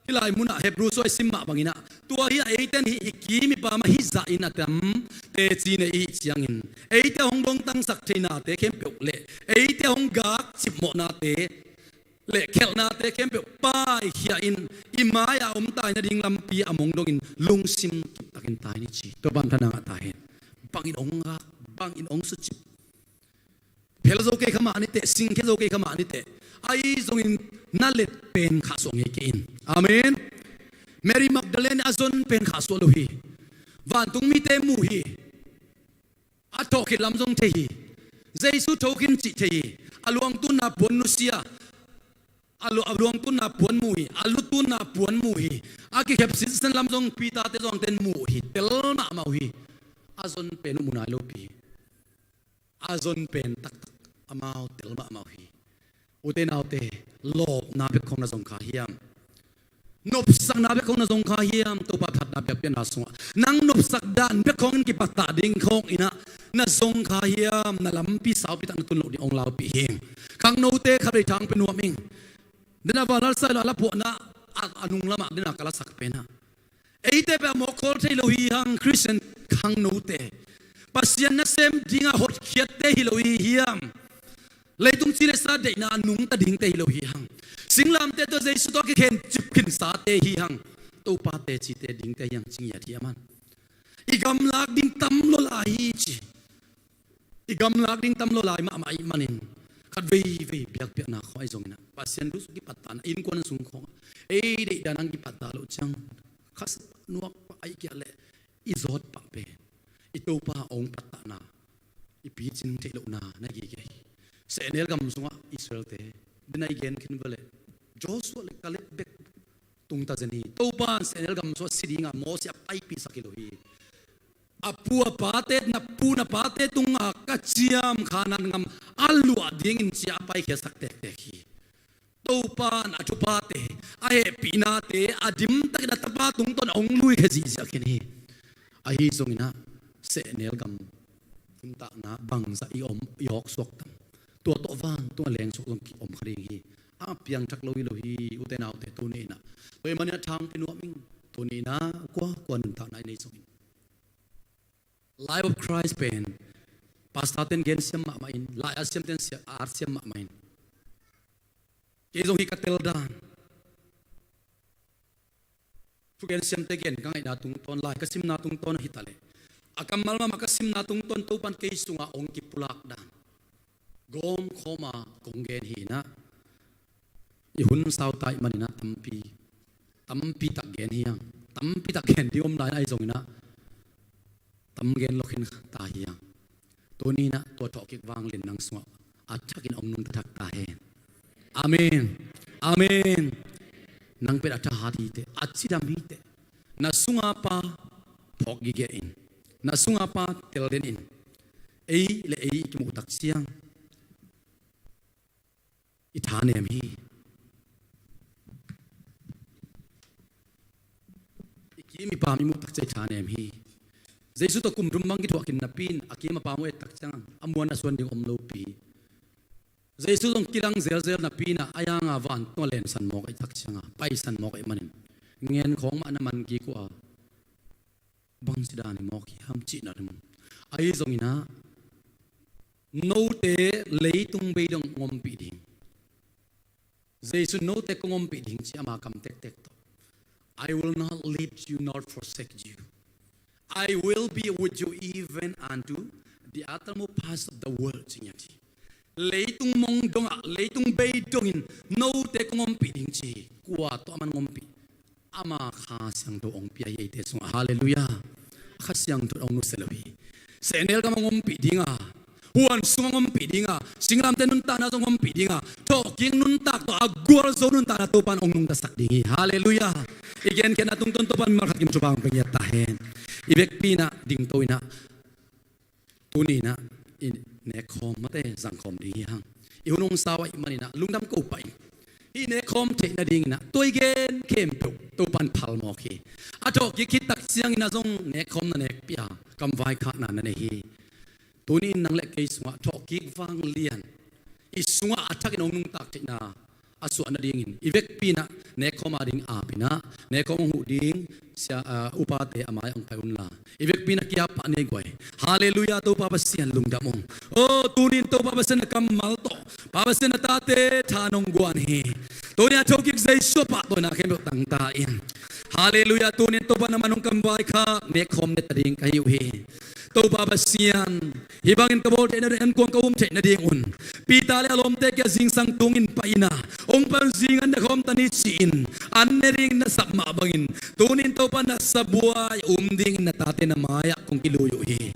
hih lai munah Hebru sung i sim mah bangin ah, tua hi a, eite in hih i kim i pam ah hih zahin a tam teci nei i hih ciangin, eite a hong bawngtangsak theihnate khempeuh le eite a hong gak cipmawhnate le khelhnate khempeuh paikhia in, i mai-ah om tai nading lampi a mong dongin lungsim kiptakin tai ni ci. Topa in thana ngah ta hen. Bangin hong gak, bangin hong sucip. Phel zo kei kha mah ni teh, singkhia zo kei kha mah ni teh, ahi zongin na let pen khahsuah ngei kei in. Amen. Mary Magdalene a zon pen khahsuah lo hi. Vantung mite mu hi. A thawhkhit lam zong thei hi. Jesu thokhin cih thei hi. A luangtunna puan nusia, a lu-, a luangtunna puan mu hi. A lutunna puan mu hi. A kikhep sinsen lam zong Peter-te zong ten mu hi. Tel mahmah uh hi. A zon pen uh mu nai lopi hi. A zon pen taktak amau tel mahmah uh hi. Ute naute, lawpna bek khawng na zong kha hiam? Nopsakna bek khawng na zong kha hiam? Topa thatna biakpiakna sungah nang nopsak dan bek khawng in kipat ta ding khawng in ah na zong kha hiam? Na lampi saupi tak na tun loh ding hong laupih hi. Khangnote khatvei thang pia nuam ing. Dena valal sai lo a la phuahna a, a nung lamah dena ka lasak pen ah, eite pen a mawk khawl thei lo hi hang, Khristian khangnote. Pasian nasem dinga hotkhiatte hi lo hi hiam? Leitung ci le sa deihna a nungta dingte hi lo hi hang. Singlamteh tawh Jesu tawh a kikhen cip khinsate hi hang. Topa tecite dingte hi hang, ci ngiat hi a man. I gamlak ding tam lua lai hi ci. I gamlak ding tam lua lai mahmah ahih manin, khat veivei biakpiakna khawng ahi zongin ah, Pasian thu sung kipattakna, innkuan sung khawngah ei deihdan hong kipatta loh ciang, khasia nuak pah ahih kei leh i zawt pah pen i Topa hong pattahna i picing theih lohna na gige hi. Sehnel gam sungah Israel-te, dena i gen khin va leh, Joshua le Kaleb bek tungta zen hi. Topa in sehnel gam sungah si dinga Moses a paipihsak hi lo hi. A pu a pate, na pu na pate tunga ka ciam Kanaan gam a luah dingin ci-a a paikhiatsak tektek hi. Topa in a thuphate, a hehpihnate a dimtakin a tapa tungtawn a hong luikhia zihziah khin hi. Ahi zongin ah sehnel gam nuntakna bangzah i om, i awksuak tam? Tua tawh vantung a lengsuak zong kiom kha ding hi. A piangthak lo hi lo hi, ute naute, tuni in ah. Tua ahih manin ah thang pia nuam ing. Tuni in ah kuakua nuntakna i nei zongin, Life of Christ pen pastor ten gen siam mahmah in, lai a siam ten sia, a at siam mahmah in, kei zong hih ka tel dan, thugen siamte gen ka ngaihna tungtawn, lai ka simna tungtawn ahi ta leh, a kammal mahmah ka simna tungtawn Topa in kei sungah hong kipulak dan gawmkhawm a kong gen hi in ah, i hun sau ta ahih manin ah tampi, tampi tak gen hi hang. Tampi tak gen ding om lai in ah, ahi zongin ah tam gen lo khin ta hi hang. Tuni in ah tua thawhkik vanglian nang sungah a thakin hong nungta thak ta hen. Amen. Amen. Nang pen a thahat hi teh, a cidam hi teh, na sunga Pa phawk gige in, na sunga Pa telden in. Ei le ei i kimuh tak ciang i thanem hi. I kim i pam i muh tak ciang i thanem hi. Jesu tawh kum thum bang kithuah khin napi in, a kim a pam uh et tak ciang a muan a suan ding om lopi hi. Jesu zong kilang zelzel napi in ah, a hiang a vantung a lensan mawk ahih tak ciang a, paisan mawk ahih manin, ngen khawng mah na man kik uh a, bangci dan hi mawk hiam cihna ding. Ahi zongin ah, note leitung bei dong hong ompih ding. Jesu in note kong ompih ding ci ama kam tektek tawh. "I will not leave you nor forsake you. I will be with you even unto the uttermost parts of the world," ci ngiat hi. leitung mong dongah, leitung bei dongin note kong ompih ding ci hi. Kua tawh aman hong ompih? Ama Kha Siangtho hong pia hi eite sungah. Halleluiah. Kha Siangtho hong nusia lo hi. Sehnel gam hong ompih dinga, huan sung hong ompih dinga, singlamteh nuntakna zong hong ompih dinga, thawhkik nuntak tawh a gualzo nuntakna Topa in hong nungtasak ding hi. Halleluiah. I genkhiatna tungtawn Topa in mimal khat kim thupha hong pia ngiat ta hen. I vekpi inah dingto inah tuni inah i nekkhawm mate zangkhawm ding hi hang. I hun hong sau ahih maninah lungdam ko pah in. Hih nekkhawm theih nadinginah tua i gen khempeuh Topa in phalmawk hi. A thawhkik khit tak cianginah zong nekkhawmna nekpia, kam vaikhakna na nei hi. Tuni in nang le kei sungah thawhkik vanglian i sungah a thakin hong nungtak theihna a suah nadingin i vekpi inah nekkhawm a ding ap inah, nekkhawm hong huh ding sia, ah, upate a mai-ah hong pai unla, i vekpi inah kiap pah ni guai. Halleluiah, Topa Pasian lungdam ung. Oh, tuni in Topa Pasian na kammal tawh, Pa Pasian na tate tha nong guan hi. Tuni a thokik Jesu a pahtawina khempeuh tangta in. Halleluiah, tuni in Topa na man hong kamvai kha nekkhawm neta ding ka hi uh hi. Topa Pasian, hih bangin ka bawl theih nading, ankuang ka um theih nadingun Peter le a lawmte kiangah zingsang tungin pai inah, hong pai un, zing an na khawm ta ni ci-in an ne dingin na sap mah bangin tuni in Topa na sabuai um dingin na tate na mai-ah kong kilui uh hi.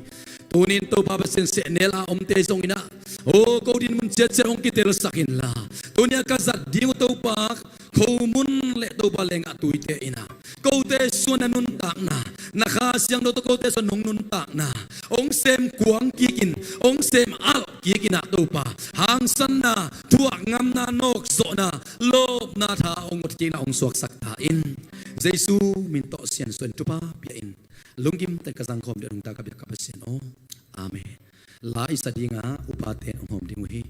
Tuni in Topa Pasian, sehnel a omte zong inah, oh, ko dinmun ciatciat hong kitelsak inla, tuni a ka zat ding uh Topa, khomun le Topa lengah tuite inah kote sungah na nuntakna, na Kha Siangtho tawh kote sungah nong nuntakna hong sem kuang kikin, hong sem alh kikin ah Topa, hangsanna, thuak ngamna, nawkzawhna, lawpna tha hong ot kikin ah hong suaksak ta in. Jesu min tawh siansuah in thupha pia in. Lunggim tawh ka zangkhawm ding nungta ka biak ka Pasian aw. Amen. La i sa dinga upate hong hawm ding uh hi.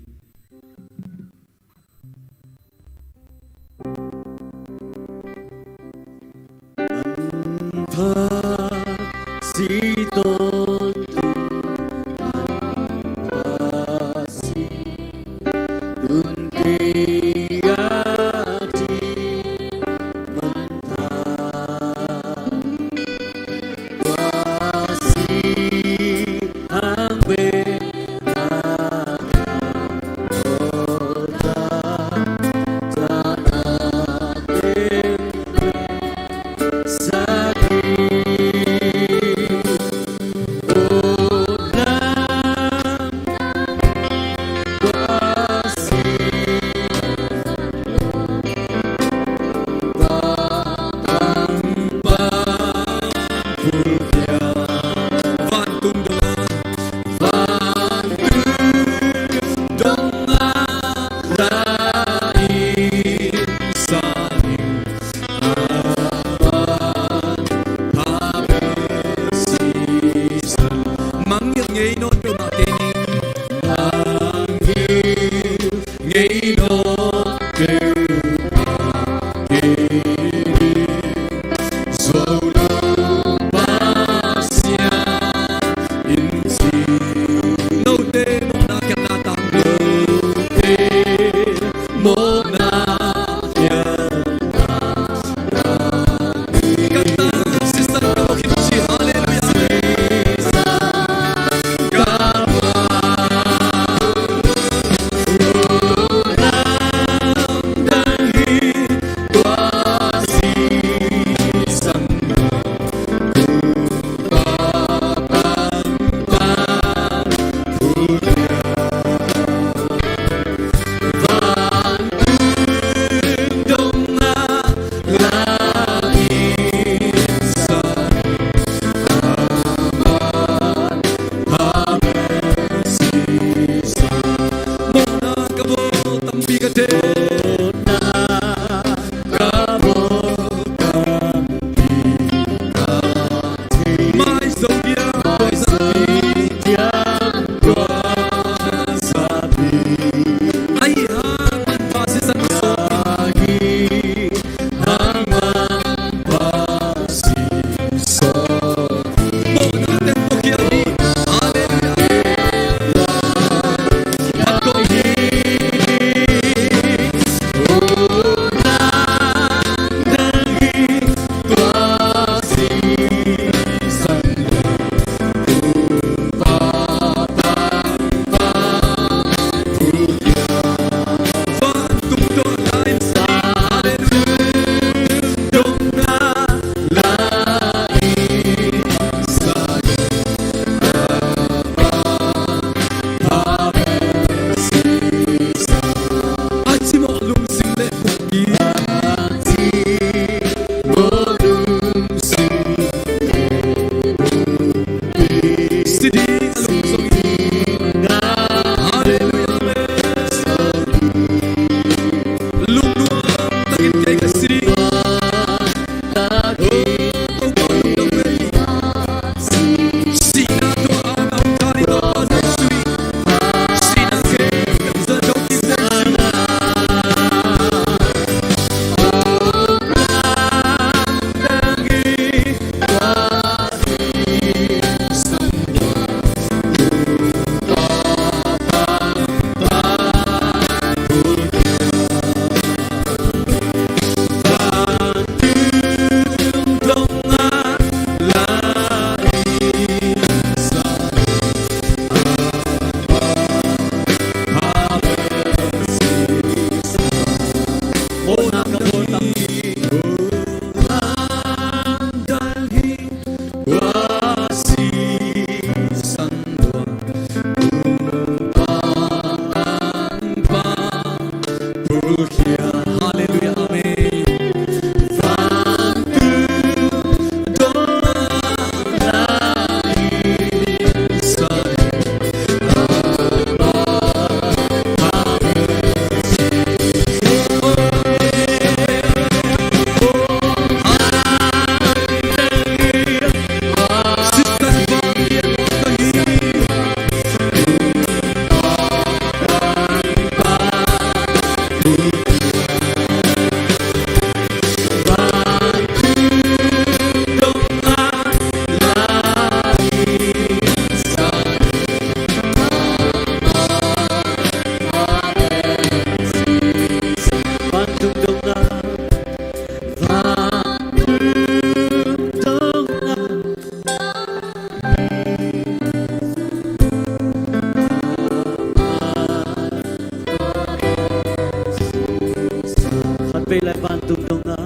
Pei lai vantung dong na.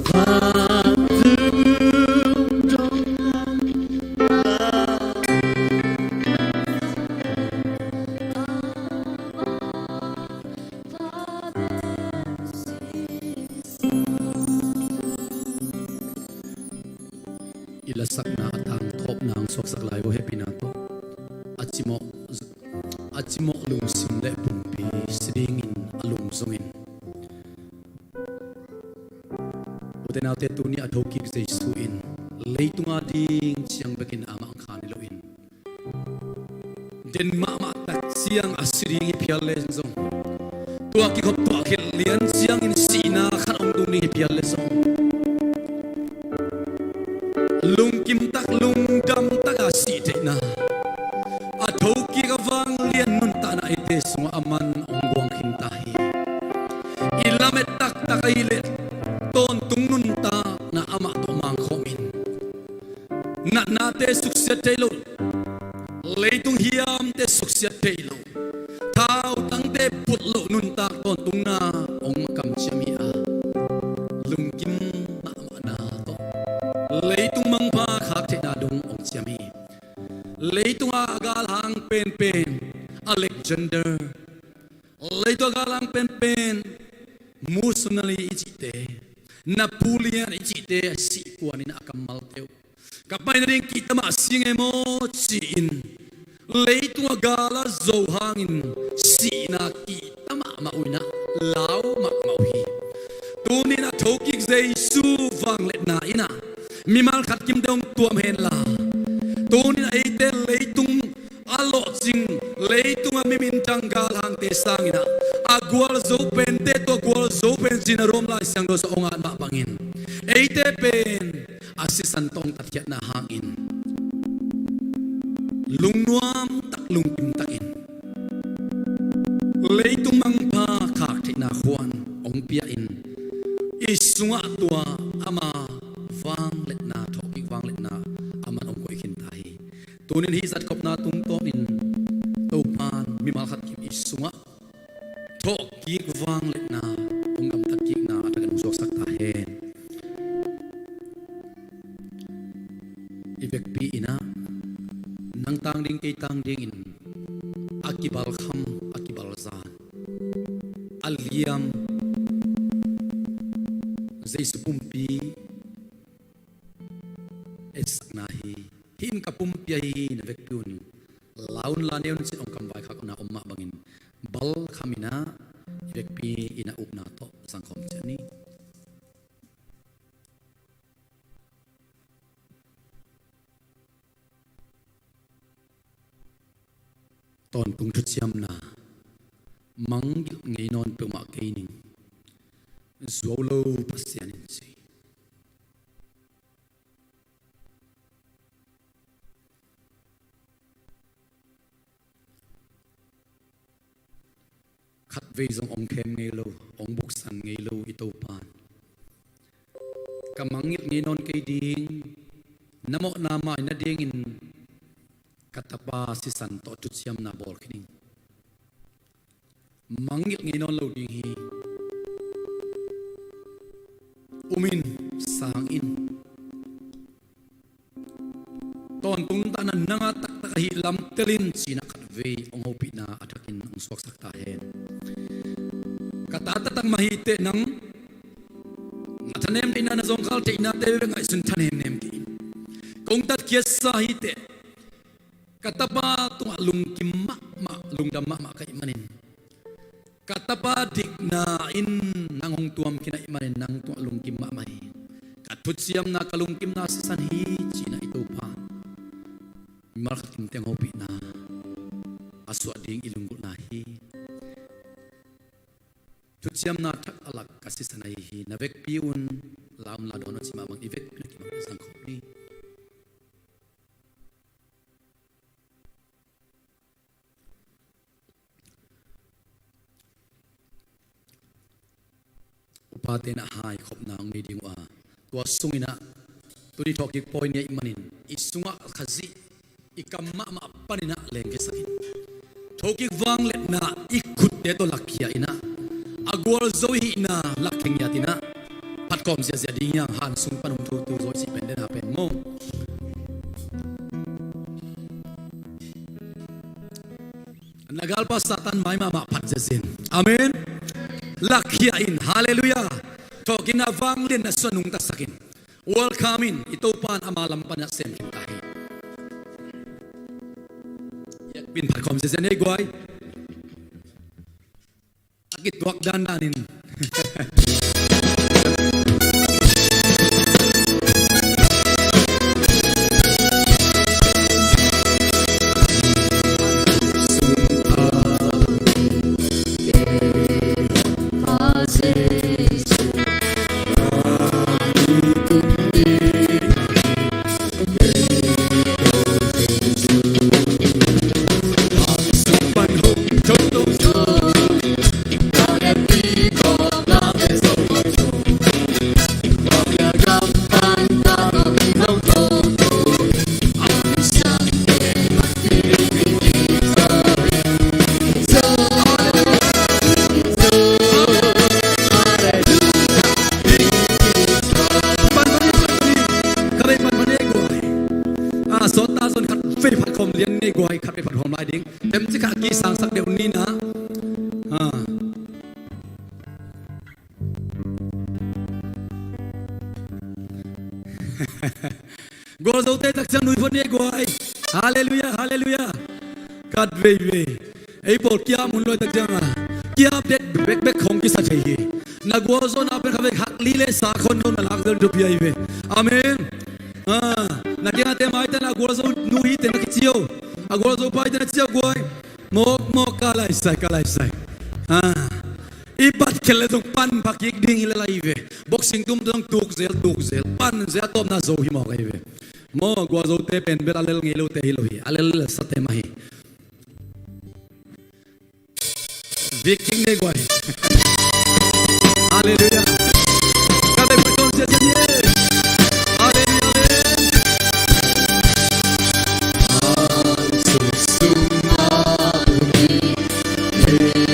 Vantung dong na. I lasakna a tangthawpna hong suaksak lai uh hehpihna tawh a cimawh, a cimawh lungsim le pumpi si dingin a lungzongin. Ute naute, tuni a thokik Jesu in leitung a ding ciang bekin amah hong khan hi loin, den mahmah tak ciang a si ding hi phial le zong, tua kikhop tuah khit lian ciangin sihna khat hong tung ding hi phial le zong, lungkim tak lungdam tak a sih theihna, a thokik a vanglian nuntakna eite sungah aman hong guang khin ta hi. I lamet taktak ahih leh tawntung nuntakna amah tawh mangkhawmin, natnate suksiat thei lo, leitung hiamte suksiat thei lo, thautangte put loh nuntak tawntungna hong kamciam hi a, lungkim mahmahna tawh leitung mangpha khak theihna dong hong ciam hi. Leitung a galhang penpen Alexander, leitung a galhang penpen Mussolini i cihte, Napoleon i cihte a sih kuanin a kammalte uh, ka pai nading kihta mah si ngei maw ci-in, leitung a gal a zo hangin sihna kihta mahmah uh in ah lau mahmah uh hi. Tunin a thokik Jesu vangliatna in ah mimal khat kimte hong tuam henla, tunin a eite leitung a lawhcing, leitung a mi mintang galhangte sangin ah a gualzo pente tawh gualzo pen ci-in a Rom Lai Siangtho sung hong at mah bangin, eite pen a sisan tawh hong tatkhiatna hangin lungnuam tak lungkim takin leitung mangpha khak theihna khuan hong pia-in, i sungah tua ama vangliatna, thawhkik vangliatna aman hong koih khin ta hi. Tunin hih zatkhopna tungtawnin Topa'n mimal khat kim i sungah thawhkik vangliatna hong gamtat kikna a thakin hong suaksak ta hen. I vekpi in ah nang tang ding, kei tang dingin a kibalkham, a kibalzan, a liam Jesu pumpi etsakna hi. Hih in ka pumpi ahi hi, na vekpi un la un la ne un ci-in hong kamvaikhakna om mah bangin balkham in ah i vekpi in ah upna tawh zangkhawm ciat ni. Tawntung thuciamna, mangngilh ngei nawn peuhmah kei ning, zuau lo Pasian in ci. Khatvei zong hong khem ngei lo, hong buksan ngei lo i Topa'n, ka mangngilh ngei nawn kei ding, na mawhna mai nadingin ka tapa sisan tawh thuciamna bawl khin ing. Mangngilh ngei nawn lo ding hi. Um in, sang in. Tawntung nuntakna nang a taktak ahi lam tel in ci-in ah khatvei hong hopihna a thakin hong suaksak ta hen. Ka ta taktak mah hi teh nang, na thanem theihna, na zawngkhal theihnate bek ngaihsun thanemnem kei in. Kong tatkhiatsa hi teh, ka tapa tungah lungkim mahmah, lungdam mahmah ka hih manin, ka tapa dikna in nang hong tuam khin ahih manin nang tungah lungkim mahmah hi. Ka thuciamna, ka lungkimna sisan hi ci-in ah i Topa mimal khat kimte hong hopihna a suah ding i lunggulhna hi. Thuciamna thak a lak ka sisan ahi hi. Na vekpi un la un la dawn un ci mah bang, i vekpi un a kimang zangkhawm ni. Upate in ah haikhopna hong nei ding uh a, tua sungin ah tuni thawhkik pawi ni ahih manin i sungah Khazih i kam mahmah panin ah lengkhiasak in, thawhkik vangliatna i khutte tawh lakkhia in ah, a Gualzo i hihna lak khe ngiat in ah phatkhawm ziahziah ding hi hang, han sung pan hong thotu Zo i cih pen den a pen maw. Na galpa Satan mai mahmah phat ziahziah in. Amen. Lakkhia in. Halleluiah. Thawhkikna vanglian na sung ah nungtasak in. Welcome in. I Topa in ama lam pan ah sem khin ta hi. Yakpin phatkhawm ziahziah ni ei guai. A kituak dandan in. Ka vei pan pan ei guai. A, sawt ta zon khat vei phatkhawm lian ni ei guai, khat vei phatkhawm lai ding. Temcik khat kisangsak deuh ni na. A. Gualzote tak ciang nui phot ni ei guai. Halleluiah, halleluiah. Khat veivei. Ei pawl kiap mun luai tak ciang a, kiap det bekbek khawng kisa thei hi. Na gualzawhna pen kha vei hak li le sa khon zong na lak zel thupi ahi ve. Amen. A, na kiangte maite na gualzo nu hite na kici o. A gualzo paite na ci o guai. Mawk mawk ka laisai, ka laisai. A, i bat khel le zong pan pha kik ding hi le lai ve. Boxing tum zong tuk zel, tuk zel, pan zel, a tawpna zo hi mawk ahi ve. Maw, gualzote pen bel a lel ngei lote hi lo hi. A lel sate mah hi. Vik kik ni ei guai. Halleluiah. Ka vei phatkhawm ziahziah ni ei. Halleluiah, amen. Halleluiah.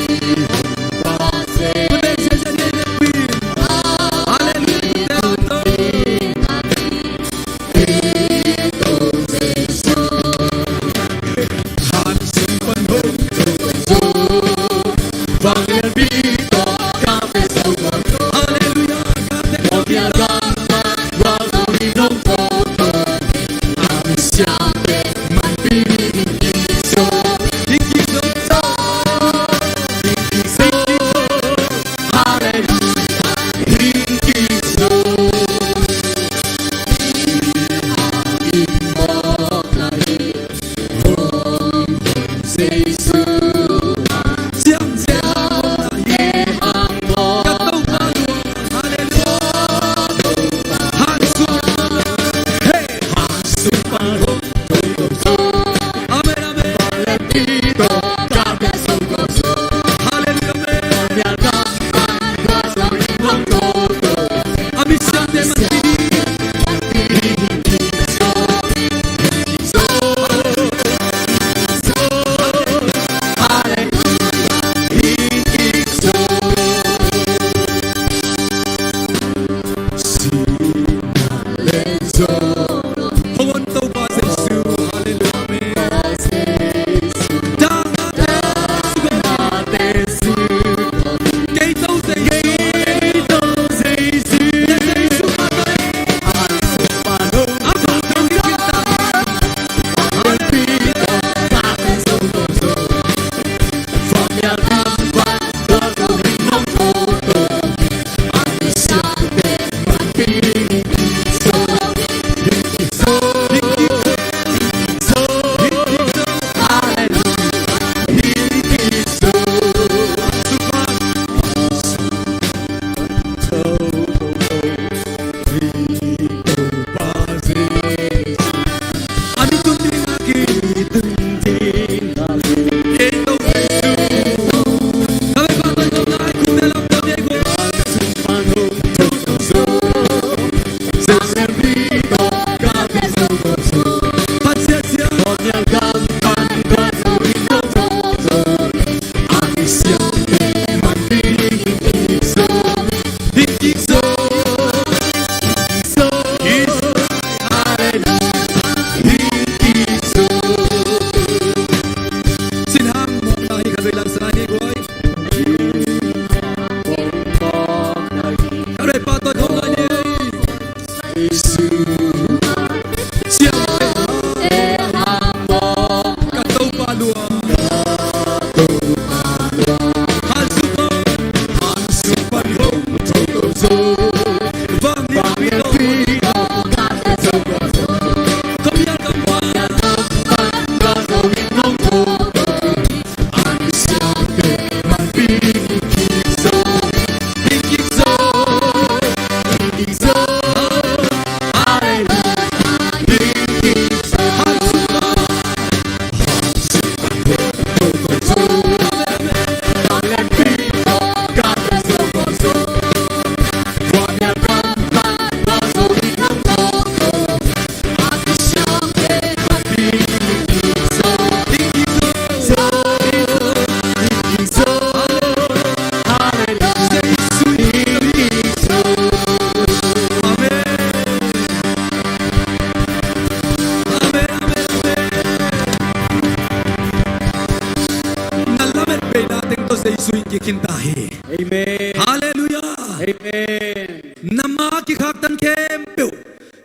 Amen. Na ma kikhaktan khempeuh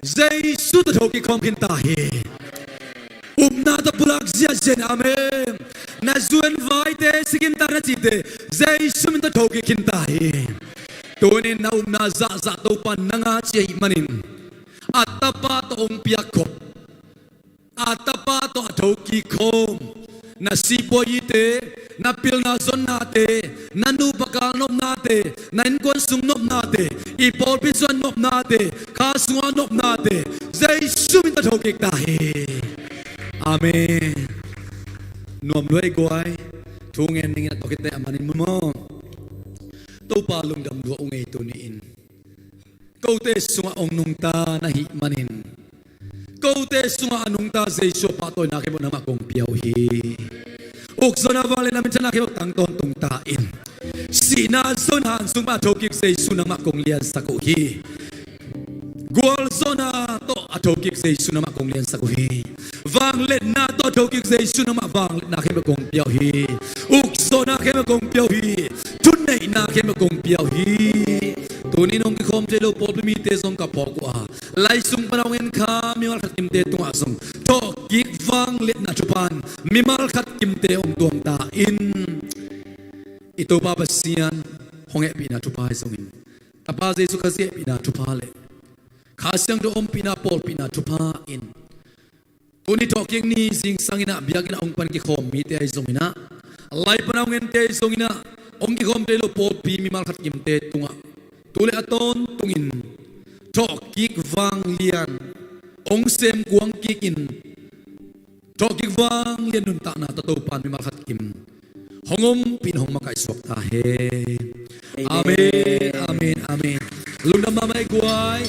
Jesu tawh tho kik khawm khinta hi. Upna tawh pulak ziahziah in. Amen. Na zu in vaite, si khinta na cihte Jesu min tawh tho kik khinta hi. Tuni-in na upna zahzah Topa in na ngah ci ahih manin a Tapa tawh hong piakkhop, a Tapa tawh a tho kik khawm, na sipuayite, na pilna zonnate, na nupa kal nopnate, na innkuan sung nopnate, i pawlpi zuan nopnate, kha sunga nopnate Jesu min tawh tho kik ta hi. Amen. Nuam lua ei guai. Thu ngen ning in a tawh kite a manin mu maw. Topa lungdam lua ung ei tuni-in. Kote sungah hong nungta na hih manin, kote sungah a nungta Jesu a pahtawina khempeuh nangmah kong pia uh hi. Ukzawhna, vangliatna, minthanna khempeuh tang tawntung ta in. Sihna zon han sung pan a tho kik Jesu nangmah kong liansak uh hi. Gualzawhna tawh a tho kik Jesu nangmah kong liansak uh hi. Vangliatna tawh a tho kik Jesu nangmah vangliatna khempeuh kong pia uh hi. Ukzawhna khempeuh kong pia uh hi. Thuneihna khempeuh kong pia uh hi. Tuni-in hong kikhawm thei lo pawlpi mite zong ka phawk uh a, lai sung pan a hong en kha mimal khat kimte tungah zong thawhkik vangliatna thupha in mimal khat kimte hong tuam ta in. I Topa Pasian hong hehpihna thupha ahi zongin, Tapa Jesu Khazih hehpihna thupha le Kha Siangtho ompihna, pawlpihna thupha in, tuni thawhkik ni zingsang in ah biakinn ah hong pan kikhawm mite ahi zongin ah, lai pan a hong ente ahi zongin ah, hong kikhawm thei lo pawlpi mimal khat kimte tungah tu le a tawntungin thawhkik vanglian hong sem kuang kik in, thawhkik vanglian nuntakna tawh Topa in mimal khat kim hong ompih in hong makaihsuak ta hen. Amen, amen, amen. Lungdam mahmah ei guai.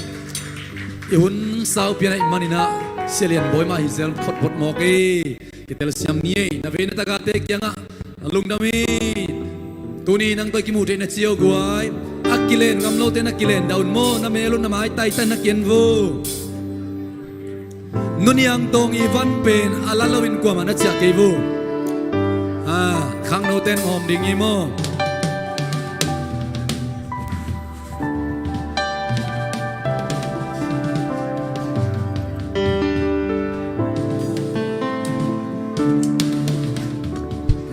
I hun saupi a na hih manin ah Sia Lian Bawi mah hi zel photphot mawk ei. Kitelsiam ni ei. Na vei na tagahte kiangah lungdam ei. Tuni nang tawh i kimuh theih na ci uh guai. A kilen ngam lote na kilen dah un maw. Na mel un na maitai tai na ki-en vo. Nu Niang Tawng i van pen a la loin kuamah na ciah kei vo. Ah, khangnote in hawm ding hi maw.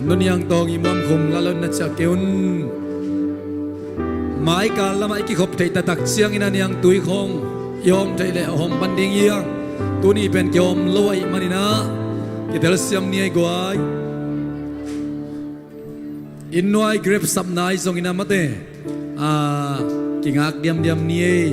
Nu Niang Tawng i muamkhum la loin na ciah kei un. Maikal lamah i kikhop theih taktak ciangin a niangtui khawng i hawm theih leh hawm pan ding hi hang. Tuni pen kihawm lo ahih manin ah kitelsiam ni ei guai. Inn nuai grep sapna ahi zongin ah mate, ah, kingak diamdiam ni ei.